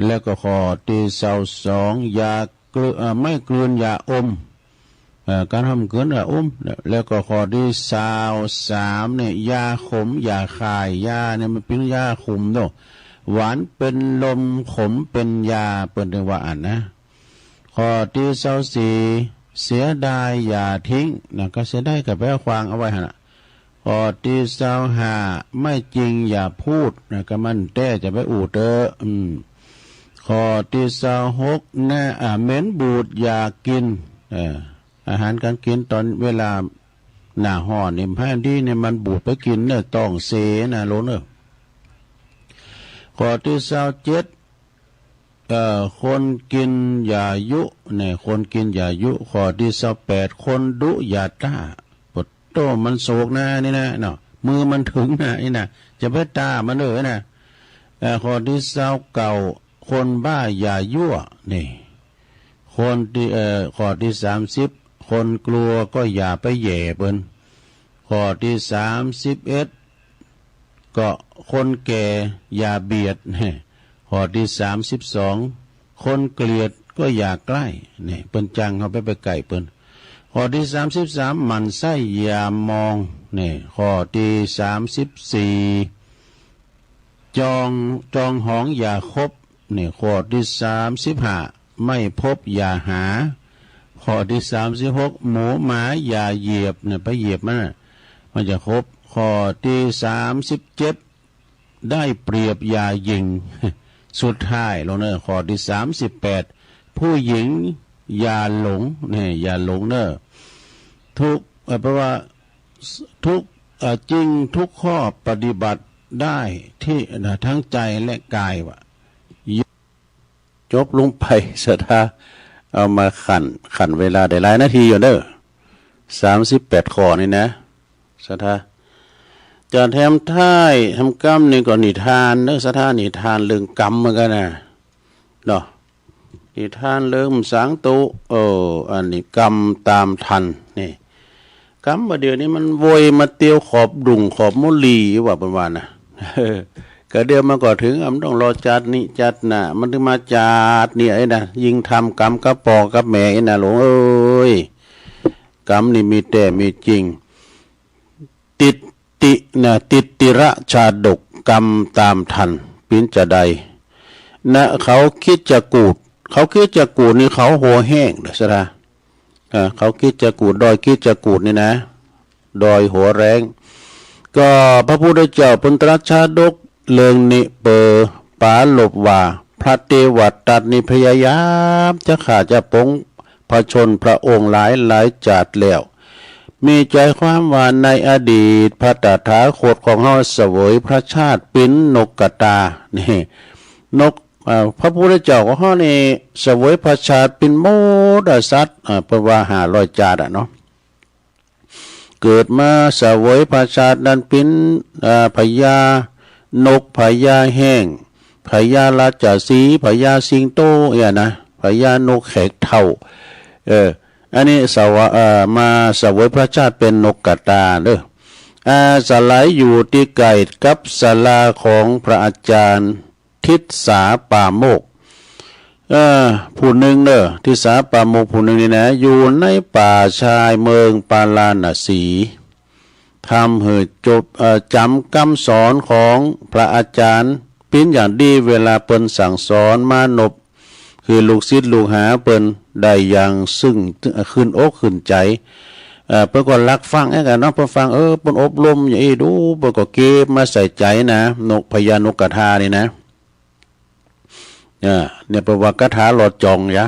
แล้วก็ข้อตี้ซาวสอง อย่ากลืน เอ่อ ไม่กลืนอย่าอม เอ่อ การห้ามกลืนอย่าอม แล้วก็ข้อตี้ซาวสามเนี่ย ยาขมอย่าข่าย ยาเนี่ยมันเป๋นยาขมเนาะ หวานเป๋นลม ขมเป๋นยา เปิ้นได้ว่าอั้นนะ ข้อตี้ซาวสี่ เสียดายอย่าทิ้งนะ ก็เสียดายก็ไปขว้างเอาไว้หั้นน่ะ ข้อตี้ซาวห้า ไม่จริงอย่าพูดนะ ก็มันแต๊จะไปอู้เต๊อะ อืม ข้อตี้ซาวหก แน่ อ่า เหม็นบูดอย่ากิน เออ อาหารก๋านกิ๋นต๋อนเวลาหน้าฮ้อนนี่ แทนตี้เนี่ยมันบูดไปกิ๋นเนี่ย ต๊องเสียนะ หลงเน่อ ข้อตี้ซาวเจ็ด เอ่อ คนกิ๋นอย่ายุเนี่ย คนกิ๋นอย่ายุ ข้อตี้ซาวแปด คนดุอย่าต้า โอ้โธ่ มันโศกนะนี่นะเนาะ มือมันเถิงนะนี่นะ จะไปต้ามันเน่อนะ เอ่อ ข้อตี้ซาวเก้า คนบ้าอย่ายั่ว นี่ คนตี้ เอ่อ ข้อตี้สามสิบ คนกลัวก็อย่าไปแหย่เปิ้น ข้อตี้สามสิบเอ็ด ก็คนแก่อย่าเบียด ข้อตี้สามสิบสอง คนเกลียดก็อย่าใก้ นี่ เปิ้นจังเฮาไป ไปใก้เปิ้น ข้อตี้สามสิบสาม หมั่นไส้อย่ามอง นี่ ข้อตี้สามสิบสี่ จอง จองหองอย่าคบ นี่ ข้อตี้สามสิบห้า ไม่พบอย่าหา ข้อตี้สามสิบหก หมูหมาอย่าเหยียบ เนี่ย ไปเหยียบมันน่ะ มันจะคบ ข้อตี้สามสิบเจ็ด ได้เปรียบอย่าหยิ่ง สุดท้ายลงเน่อ ข้อตี้สามสิบแปด ผู้หญิงอย่าหลง เนี่ย อย่าหลงเน่อ ทุก เอ่อ แปลว่า ทุก เอ่อ จริงทุกข้อปฏิบัติได้ที่ ทั้งใจและกาย ว่า จบลงไป ศรัทธา เอามาขั่น ขั่นเวลาได้หลายนาทีอยู่เน่อ สามสิบแปดข้อนี่นะ ศรัทธา จะแถมท้ายแถมกำนี่ก็นิทานเน่อ ศรัทธา นิทานเรื่องกรรมเหมือนกั๋นนะ เนาะ นิทานเรื่องสางตุ๊ เออ อันนี้กรรมตามทัน นี่ กรรมบ่าเดี่ยวนี้มันโวยมาเตียวขอบดุ่งขอบมุลีว่าเปิ้นว่านะ ก็เดี๋ยวมันก็เถิง อ่ะ มันต้องรอจาตินี้จาติหน้า มันเถิงมาจาตินี้ไอ้นะ ยิ่งทำกรรมกับป้อกับแม่ไอ้นะ หลงเอ้ย กรรมนี่มีแต๊มีจริง ติตตินะ ติตติระชาดก กรรมตามทัน เป๋นจาใด นะ เขาคิชกูฏ เขาคิชกูฏนี่เขาหัวแห้งเน่อ ศรัทธา อ่า เขาคิชกูฏ ดอยคิชกูฏนี่นะ ดอยหัวแห้ง ก็พระพุทธเจ้าเปิ้นตรัสชาดกเรื่องนี้เป๋อปรารภว่า พระเตวทัตนี่พยายามจะฆ่าจะปงพระชนม์พระองค์หลายหลายจาติแล้ว มีใจความว่าในอดีตพระตถาคตของเฮาเสวยพระชาติเป๋นนกกระตา นี่ นก เอ่อ พระพุทธเจ้าของเฮานี่เสวยพระชาติเป๋นหมดอะสัตว์ อ่า เปิ้นว่าห้าร้อยจาติอะเนาะ เกิดมาเสวยพระชาตินั้นเป๋น อ่า พญานก พญาแฮง พญาราชสีห์ พญาสิงโต เนี่ยนะ พญานกแขกเฒ่า เออ อันนี้เสวย เอ่อ มาเสวยพระชาติเป๋นนกกระตาเน่อ อาศัยอยู่ตี้ใก้กับศาลาของพระอาจารย์ ทิสสาปาโมกข์ เอ่อ ผู้นึ่งเน่อ ทิสสาปาโมกข์ผู้นึ่งนี่นะ อยู่ในป่าชายเมืองปาราณสี ทำหื้อจบ เอ่อ จ๋ำกำสอนของพระอาจารย์เป๋นอย่างดี เวลาเปิ้นสั่งสอนมานพ คือลูกศิษย์ลูกหาเปิ้นได้อย่างซึ่ง ขึ้นอกขึ้นใจ๋ เอ่อ เปิ้นก็ฮักฟังแอ้กั๋นเนาะ เปิ้นฟัง เออ เปิ้นอบรมอย่างอี้ดู เปิ้นก็เก็บมาใส่ใจ๋นะ นก พญานกกระตานี่นะ อ่า เนี่ยเปิ้นว่าคาถาหลอดจ่องยะ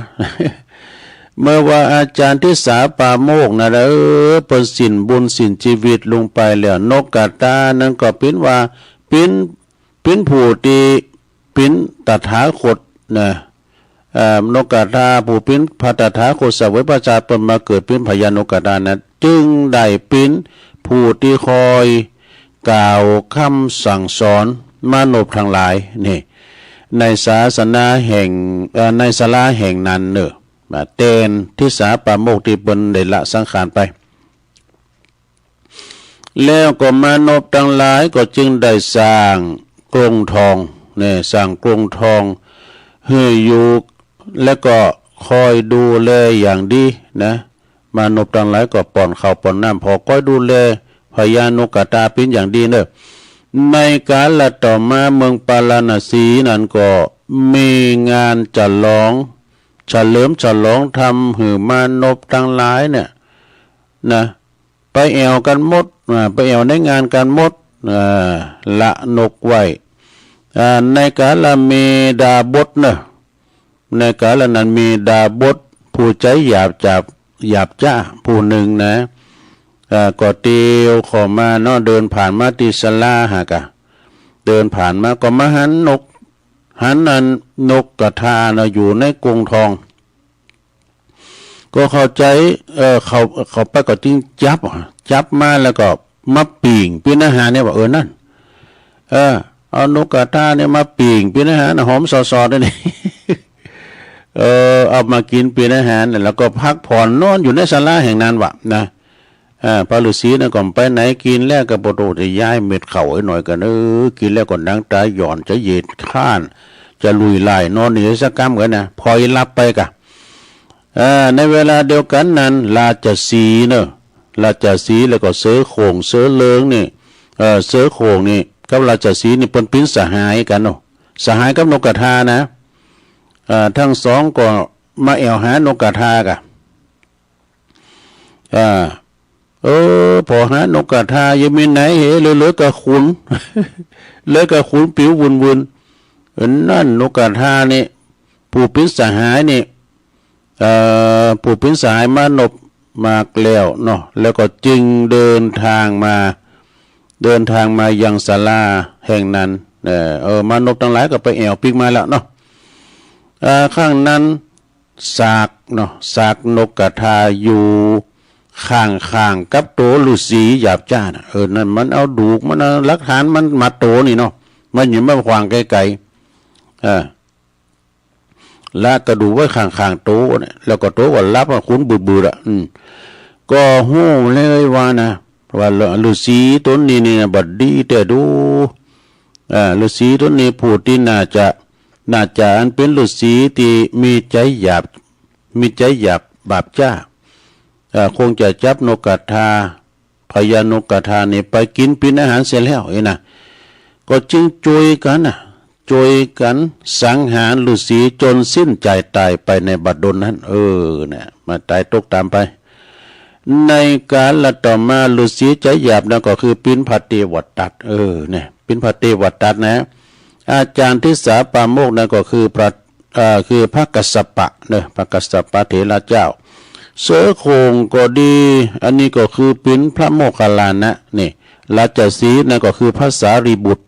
เมื่อว่าอาจารย์ทิสสาปาโมกข์นะ เออ เปิ้นสิ้นบุญสิ้นจีวิตลงไปแล้ว นกกระตานั้นก็เป๋นว่า เป๋น เป๋นผู้ตี้ เป๋นตถาคตนะ เอ่อ นกกระตาผู้เป๋นพระตถาคตเสวยพระชาติ เปิ้นมาเกิดเป๋นพญานกกระตานะ จึงได้เป๋นผู้ตี้คอยกล่าวกำสั่งสอนมานพตังหลาย นี่ ในศาสนาแห่ง เอ่อ ในศาลาแห่งนั้นเน่อ มาแตนทิสาปาโมกข์ตี้เปิ้นได้ละสังขารไป แล้วก็มานพตังหลายก็จึงได้สร้างกรงทอง เนี่ย สร้างกรงทองหื้ออยู่ แล้วก็คอยดูแลอย่างดีนะ มานพตังหลายก็ป้อนข้าวป้อนน้ำ ผ่อคอยดูแลพญานกกระทาเป๋นอย่างดีเน่อ ในกาลต่อมาเมืองปาราณสีนั้นก็มีงานฉลอง เฉลิมฉลองธรรมหื้อมานพตังหลายเนี่ยนะ ไปแอ่วกั๋นหมด อ่า ไปแอ่วในงานกั๋นหมด อ่า ละนกไว้ อ่า ในกาละมีดาบสเน่อ ในกาละนั้นมีดาบส ผู้ใจ๊หยาบจ๊าบ หยาบจ๊าผู้นึ่งนะ อ่า ก็เตียวเข้ามาเนาะ เดินผ่านมาตี้ศาลาหากะ เดินผ่านมาก็มาหันนก หันอันนกกระทาเนาะ อยู่ในกรงทอง ก็เข้าใจ๋ เออ เข้า เข้าไปก็จึงจับ จับมาแล้วก็มาปิ้งเป๋นอาหารเนี่ย ว่า เออ นั่น เออ เอานกกระทาเนี่ยมาปิ้งเป๋นอาหาร หอมสอดๆ นี่ เออ เอามากิ๋นเป๋นอาหาร แล้วก็พักผ่อนนอนอยู่ในศาลาแห่งนั้นวะนะ อ่า พระฤๅษีนั้นก็ไปไหน กิ๋นแล้วก็บ่โตจะย้ายเม็ดข้าวให้หน่อยกั๋น เออ กิ๋นแล้วก็หนังต๋าหย่อน จะเหยียดข้าน จะลุยล่ายนอนนี่สักกำกั๋นนะ ผลอยหลับไปกะ อ่า ในเวลาเดียวกั๋นนั้น ราชสีห์เน่อ ราชสีห์แล้วก็เสือโคร่ง เสือเหลืองนี่ เอ่อ เสือโคร่งนี่กับราชสีห์นี่เปิ้นเป๋นสหายกั๋นเนาะ สหายกับนกกระทานะ อ่า ตึงสองก็มาแอ่วหานกกระทากะ อ่า เออ ผ่อหานกกระทายังมีไหนเหลือ เหลือก้าขุน เหลือก้าขุนปิ๋ววุ่นๆ เออ นั่นนกกระทานี่ ผู้เป๋นสหายนี่ เอ่อ ผู้เป๋นสหายมานพมากแล้วเนาะ แล้วก็จึงเดินทางมา เดินทางมายังศาลาแห่งนั้น เออ เออ มานพตังหลายก็ไปแอ่วปิ๊กมาแล้วเนาะ เอ่อ ครั้งนั้น สากเนาะ สากนกกระทาอยู่ข้างๆ กับตั๋วฤๅษีหยาบจ๊าน่ะ เออ นั่นมันเอาดูกมัน เอาหลักฐานมันมาตั๋วนี่เนาะ มันอยู่มาขวางไก๋ๆ เออ ละกระดูกไว้ข้างๆ ตั๋วเนี่ย แล้วก็ตั๋วก็หลับอะ ขุนบืดๆ อะ อืม ก็ฮู้เลยว่านะ ว่าฤๅษีต๋นนี้นี่นะ บ่ดีแต๊ดู อ่า ฤๅษีต๋นนี้ผู้ตี้น่าจะ น่าจะอันเป๋นฤๅษีตี้มีใจ๋หยาบ มีใจ๋หยาบบาปจ๊า อ่า คงจะจับนกกระทา พญานกกระทานี่ไปกิ๋นเป๋นอาหารเสียแล้วนี่นะ ก็จึงจุยกั๋นน่ะ จุยกั๋นสังหารฤๅษีจ๋นสิ้นใจ๋ต๋ายไปในบัดดลนั้น เออ เนี่ย มาต๋ายตกต๋ามไป ในกาลต่อมาฤๅษีใจ๋หยาบนั้นก็คือปิณฑเทวทัต เออ เนี่ย ปิณฑเทวทัตนะ อาจ๋ารย์ทิสาปาโมกข์นั้นก็คือพระ เอ่อ คือพระกัสสปะเนาะ พระกัสสปะเถระเจ้า เสือโคร่งก็ดี อันนี้ก็คือปิณฑพระโมคคัลลานะ นี่ ราชสีห์นั้นก็คือพระสารีบุตร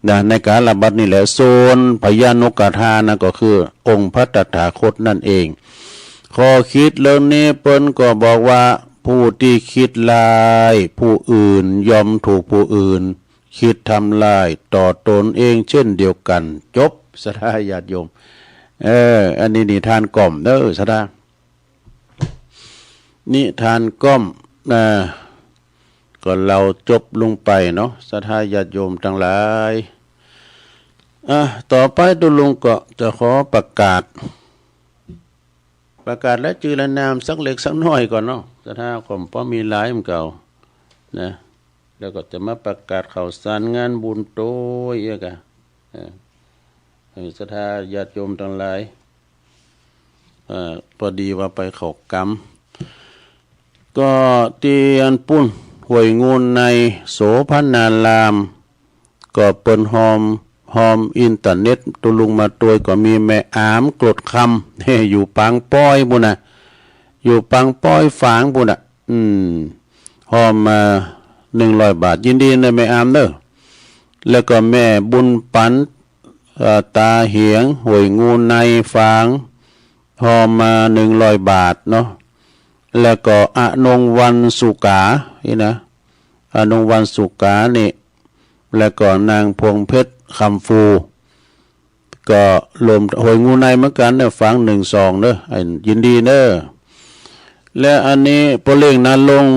นะ ในกาลบัดนี้แหละ ส่วนพญานกกระทานั้นก็คือองค์พระตถาคตนั่นเอง ข้อคิดเรื่องนี้เปิ้นก็บอกว่า ผู้ตี้คิดร้ายผู้อื่นย่อมถูกผู้อื่นคิดทำร้ายต่อตนเองเช่นเดียวกั๋น จบ ศรัทธาญาติโยม เออ อันนี้นิทานก้อมเน้อ ศรัทธา นิทานก้อม อ่า ก็เล่าจบลงไปเนาะ ศรัทธาญาติโยมตังหลาย อ่ะ ต่อไปตุ๊ลุงก็จะขอประกาศ ประกาศรายจื้อรายนามสักเล็กสักน้อยก่อนเนาะ ศรัทธาก็บ่มีหลายเหมือนเก่า นะ แล้วก็จะมาประกาศข่าวสารงานบุญโตเอียกะ เออ เออ ศรัทธาญาติโยมตังหลาย เอ่อ ปอดีว่าไปเข้ากรรม ก็ตี้อันปุ้น ห้วยงูนใน โสภณาราม ก็เปิ้นฮอม ฮอมอินเทอร์เน็ต ตุ๊ลุงมาตวยก็มีแม่อาม กรดคำ อยู่ปางป้อยปุ้นน่ะ อยู่ปางป้อยฝางปุ้นน่ะ อืม ฮอมมา หนึ่งร้อยบาท ยินดีเน้อแม่อามเน้อ แล้วก็แม่บุญปัน เอ่อ ตาเหยง ห้วยงูนใน ฝาง ฮอมมา หนึ่งร้อยบาทเนาะ แล้วก็อนงวรรณสุขา นี่นะ อนงวรรณสุขานี่ แล้วก็นางพวงเพชร คำฟู ก็โลมห้วยงูในเหมือนกั๋นเน่อ ฟังหนึ่งสองเน่อ อ่า ยินดีเน่อ และอันนี้ป้อเล่งณรงค์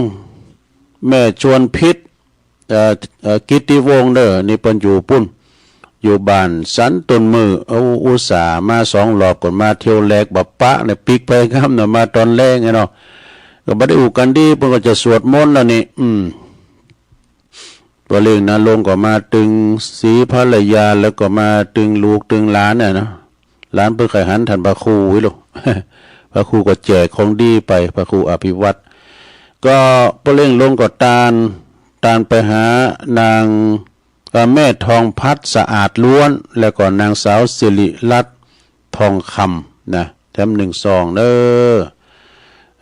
แม่ชวนพิษ เอ่อ เอ่อ กิตติวงศ์เน่อ นี่เปิ้นอยู่ปู๊น อยู่บ้านสันต้นมือ โอ้ อุตส่าห์มาสองรอบ ก่อนมาเที่ยวแรกบ่ปะเนี่ย ปิ๊กไปครับเน่อ มาต๋อนแลงไงเนาะ ก็บ่ได้อู้กั๋นดี เปิ้นก็จะสวดมนต์แล้วนี่ อืม ป้อเล่งณรงค์ก็มาตึงสีภรรยา แล้วก็มาตึงลูกตึงหลานเนี่ยเนาะ หลานเปิ้นใค่หันท่านพระครูอี้ลูก พระครูก็แจกของดีไป พระครูอภิวัฒน์ ก็ป้อเล่งลงก็ตาน ตานไปหานาง เอ่อ แม่ทองพัดสะอาดล้วน แล้วก็นางสาวสิริรัตน์ทองคำนะ แถมหนึ่งซองเน่อ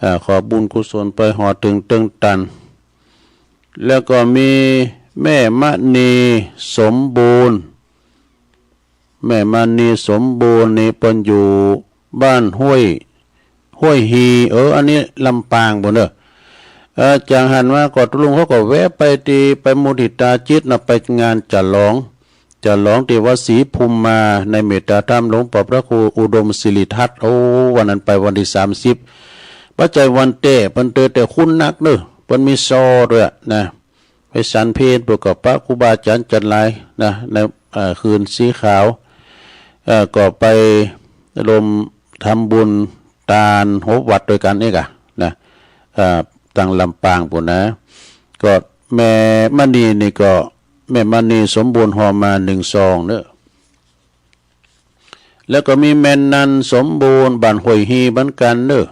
อ่า ขอบุญกุศลไปฮอดเถิงเตื้องตัน แล้วก็มีแม่มณีสมบูรณ์ แม่มณีสมบูรณ์นี่เปิ้นอยู่บ้านห้วย ห้วยฮี เออ อันนี้ลำปางปู๊นเน่อ เออ จากหั้นมาก็ตุ๊ลุงเขาก็แวะไปตี้ ไปมุทิตาจิตนะ ไปงานฉลอง ฉลองตี้วัดศรีภูมิมา ในเมตตาธรรมหลวงป้อพระครูอุดมสิริทัศน์ โอ้ วันนั้นไปวันตี้สามสิบ บ่ใจ้วันแต๊ เปิ้นเตอแต่คุ้นนักเน่อ เปิ้นมีซอด้วยนะ ไปฉันเพล เปิ้นก็ปะครูบาอาจ๋ารย์จัดหลายนะ ใน เอ่อ คืนสีขาว เอ่อ ก็ไปรวมทำบุญตานหกวัดตวยกั๋นเองอะนะ เอ่อ ตางลำปางปู๊นนะ ก็แม่มณีนี่ก็ แม่มณีสมบูรณ์ห่อมาหนึ่งซองเน่อ แล้วก็มีแม่นันสมบูรณ์ บ้านห้วยฮีเหมือนกั๋นเน่อ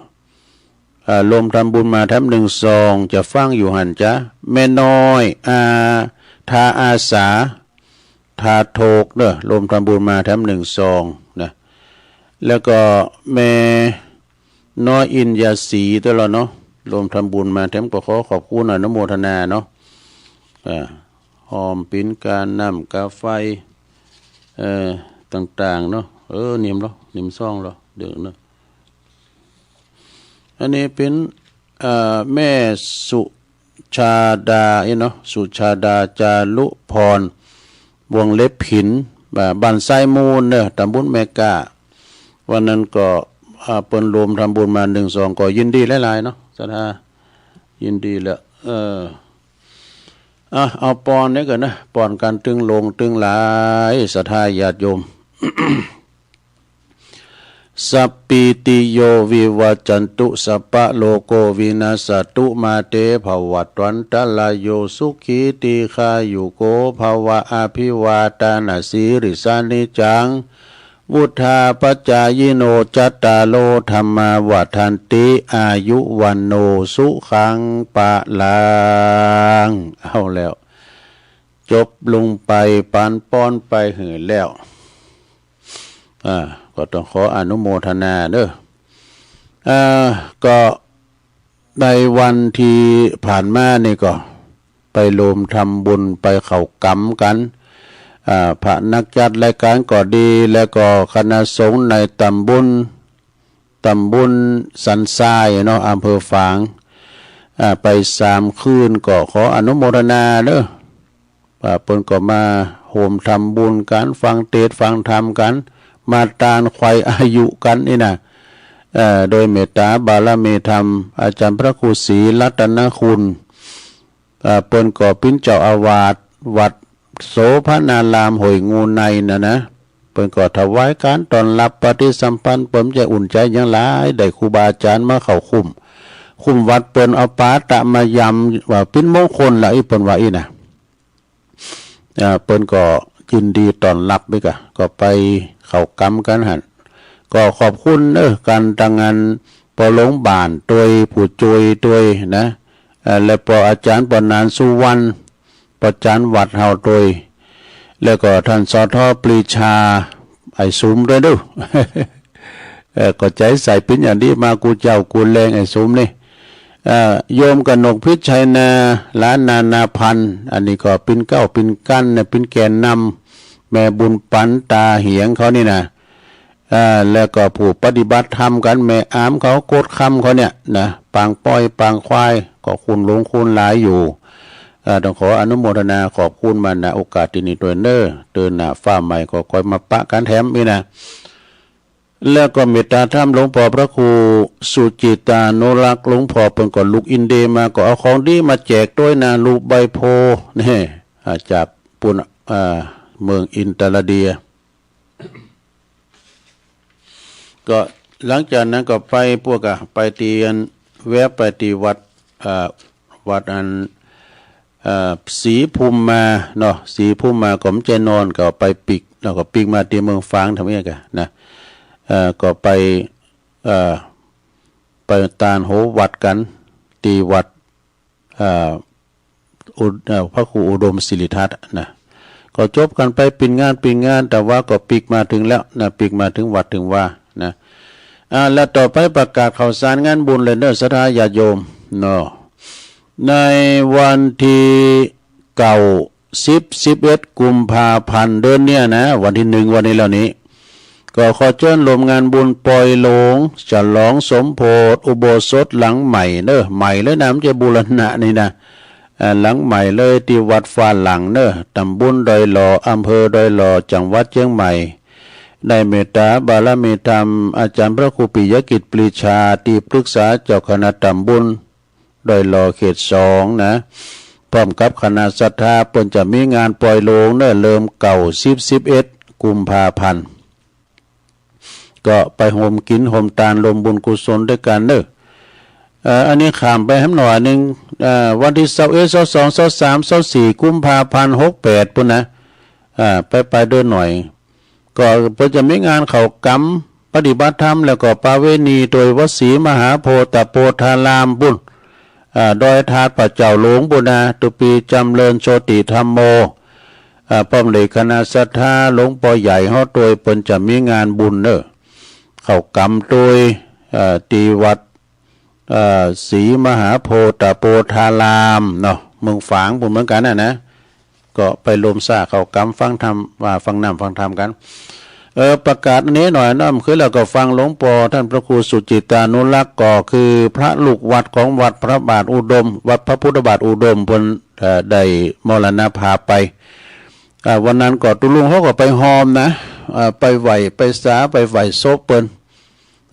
อ่า รวมทำบุญมาแถมหนึ่งซอง จะฟังอยู่หั้นจ๊ะ แม่น้อย อา ทาอาสา ทาโทกเน่อ รวมทำบุญมาแถมหนึ่งซองนะ แล้วก็แม่น้อยอินยาศรีตวยละเนาะ รวมทำบุญมาแถม ก็ขอขอบคุณอนุโมทนาเนาะ อ่า หอมปิ้นก๋าน้ำก๋าไฟ เอ่อ ต่างๆ เนาะ เออ นิ่มละ นิ่มซองละ เดี๋ยวเนาะ อันนี้เปิ้น เอ่อ แม่สุชาดาอี้เนาะ สุชาดา จารุพร วงเล็บหิน อ่า บ้านทรายมูลเน่อ ตำบลแม่ก้า วันนั้นก็ อ่า เปิ้นรวมทำบุญมาหนึ่งซอง ก็ยินดีหลายๆ เนาะ ศรัทธา ยินดีแหละ เออ อ่ะ เอาปอนนี้ก่อนนะ ปอนกั๋นตึงหลวงตึงหลาย ศรัทธาญาติโยม สัพพีติโยวิวัจจันตุ สัพพะโรโควินัสสะตุ มาเตภวัตวันตะราโย สุขีทีฆายุโกภะวะ อะภิวาทานะสีลิสสะ นิจจัง วุฑฒาปะจายิโน จัตตาโร ธัมมา วัฑฒันติ อายุ วัณโณ สุขัง พะลัง เอาแล้ว จบลงไป ปานปอนไปหื้อแล้ว อ่า ก็ต้องขออนุโมทนาเน่อ อ่า ก็ในวันตี้ผ่านมานี่ก็ไปรวมทำบุญ ไปเข้ากรรมกั๋น อ่า พระนักจัดรายก๋านก็ดี แล้วก็คณะสงฆ์ในตำบล ตำบลสันทรายเนาะ อำเภอฝาง อ่า ไปสามคืน ก็ขออนุโมทนาเน่อ อ่า เปิ้นก็มาโฮมทำบุญกั๋น ฟังเตสน์ฟังธรรมกั๋น มาตานไขว่อายุกั๋นนี่นะ เอ่อ โดยเมตตาบารมีธรรม อาจ๋ารย์พระครูศรีรัตนคุณ อ่า เปิ้นก็เป๋นเจ้าอาวาสวัดโสภณารามห้วยงูในน่ะนะ เปิ้นก็ถวายก๋านต้อนรับปฏิสัมพันธ์ เปิ้นจะอุ่นใจ๋หยังหลาย ได้ครูบาอาจ๋ารย์มาเข้าคุ้ม คุ้มวัด เปิ้นเอาปาตะมายำ ว่าเป๋นมงคลละอี้ เปิ้นว่าอี้นะ อ่า เปิ้นก็ยินดีต้อนรับไปกะ ก็ไปเข้ากรรมกั๋นหั้น ก็ขอบคุณเน่อ ก๋านตางานป้อหลวงบ้านตวย ผู้จ้วยตวยนะ อ่า และป้ออาจ๋ารย์ ป้อนานสุวรรณ ป้ออาจ๋ารย์วัดเฮาตวย แล้วก็ต้าน สท ปรีชา ไอ้สุมตวยเน่อ เอ่อ ก็ใจ๋ใส่เป๋นอย่างดีมากู้เจ้ากู้แลง ไอ้สุมนี่ เอ่อ โยมกนกพิชัยนา หลานนานาพันธ์ อันนี้ก็เป๋นเก๊าเป๋นกั๊นนะ เป๋นแกนนำ แม่บุญปั๋น ตาเหียงเขานี่นะ เอ่อ แล้วก็ผู้ปฏิบัติธรรมกั๋น แม่อามเขา โกดคำเขาเนี่ยนะ ปางป้อยปางควาย ก็คนหลวงคนหลายอยู่ อ่า ต้องขออนุโมทนาขอบคุณมา ณ โอกาสตี้นี้ตวยเน่อ เตื้อหน้าฟ้าใหม่ก็ค่อยมาปะกั๋นแถมอี้นะ แล้วก็เมตตาธรรมหลวงป้อพระครูสุจิตตานุรักษ์ หลวงป้อเปิ้นก็ลุกอินเดียมา ก็เอาของดีมาแจกตวยนะ ลูกใบโพธิ์ นี่ อ่า จากปู๊น อ่า เมืองอินเดีย ก็หลังจากนั้นก็ไป พวกอะ ไปตี้อัน แวะไปตี้วัด อ่า วัดอัน อ่า ศรีภูมิมาเนาะ ศรีภูมิมาก็บ่ใจ้น้อย ก็ไปปิ๊ก แล้วก็ปิ๊กมาตี้เมืองฝางทำเนี้ยกั๋นนะ เอ่อ ก็ไป เอ่อ ไปตานโหวัดกั๋น ตี้วัด เอ่อ อุด- เอ่อ พระครูอุดมสิริทัตน์นะ ก็จบกั๋นไปปิ่นงาน ปิ่นงาน แต่ว่าก็ปิ๊กมาเถิงแล้วนะ ปิ๊กมาเถิงวัดเถิงวานะ อ่า แล้วต่อไปประกาศข่าวสารงานบุญเลยเน่อ ศรัทธาญาติโยมเนาะ ในวันตี้เก้า สิบ สิบเอ็ด กุมภาพันธ์ เดือนเนี้ยนะ วันตี้หนึ่ง วันนี้แล้วนี้ ก็ขอเจิญร่วมงานบุญปอยโลง ฉลองสมโภช อุโบสถหลังใหม่เน่อ ใหม่เลยนะ บ่ใจ้บูรณะนี่นะ อ่า หลังใหม่เลย ตี้วัดฟ้าหลั่งเน่อ ต๋ำบลดอยหล่อ อำเภอดอยหล่อ จังหวัดเจียงใหม่ ได้เมตตาบารมีธรรม อาจารย์พระครูปิยกิจปรีชา ตี้ปรึกษาเจ้าคณะต๋ำบลดอยหล่อเขตสองนะ พร้อมกับคณะศรัทธา เปิ้นจะมีงานปอยโลงเน่อ เริ่มเก้า สิบ สิบเอ็ด กุมภาพันธ์ ก็ไปฮ่วมกิ๋นฮ่วมตาน ร่วมบุญกุศลตวยกั๋นเน่อ เอ่อ อันนี้ข้ามไปแหมหน่อยนึ่ง เอ่อ วันตี้ซาวเอ็ด ซาวสอง ซาวสาม ซาวสี่ กุมภาพันธ์ หกแปด ปู๊นนะ อ่า ไปๆ เดินหน่อย ก็เปิ้นจะมีงานเข้ากรรมปฏิบัติธรรม แล้วก็ประเวณีตวยวัดศรีมหาโพธิ์ตะโปธารามปู๊น อ่า ดอยธาตุป่าเจ้าหลวงปู๊นนะ ตุ๊ปี๋จ๋ำเริญโชติธัมโม อ่า พร้อมด้วยคณะศรัทธาหลวงป้อใหญ่เฮาตวย เปิ้นจะมีงานบุญเน่อ เข้ากรรมตวย เอ่อ ตี้วัด เอ่อ ศรีมหาโพธิ์ตะโปธารามเนาะ เมืองฝางปู๊นเหมือนกั๋นนะนะ ก็ไปร่วมสร้างเข้ากรรมฟังธรรม ว่าฟังน้ำฟังธรรมกั๋น เอ่อ ประกาศอันนี้หน่อยเนาะ คือแล้วก็ฟังหลวงป้อต้านพระครูสุจิตตานุรักษ์ ก็คือพระลูกวัดของวัดพระบาทอุดม วัดพระพุทธบาทอุดม เปิ้น เอ่อ ได้มรณภาพไป อ่า วันนั้นก็ตุ๊ลุงเฮาก็ไปฮ่วมนะ อ่า ไปไหว้ ไปสา ไปไหว้ศพเปิ้น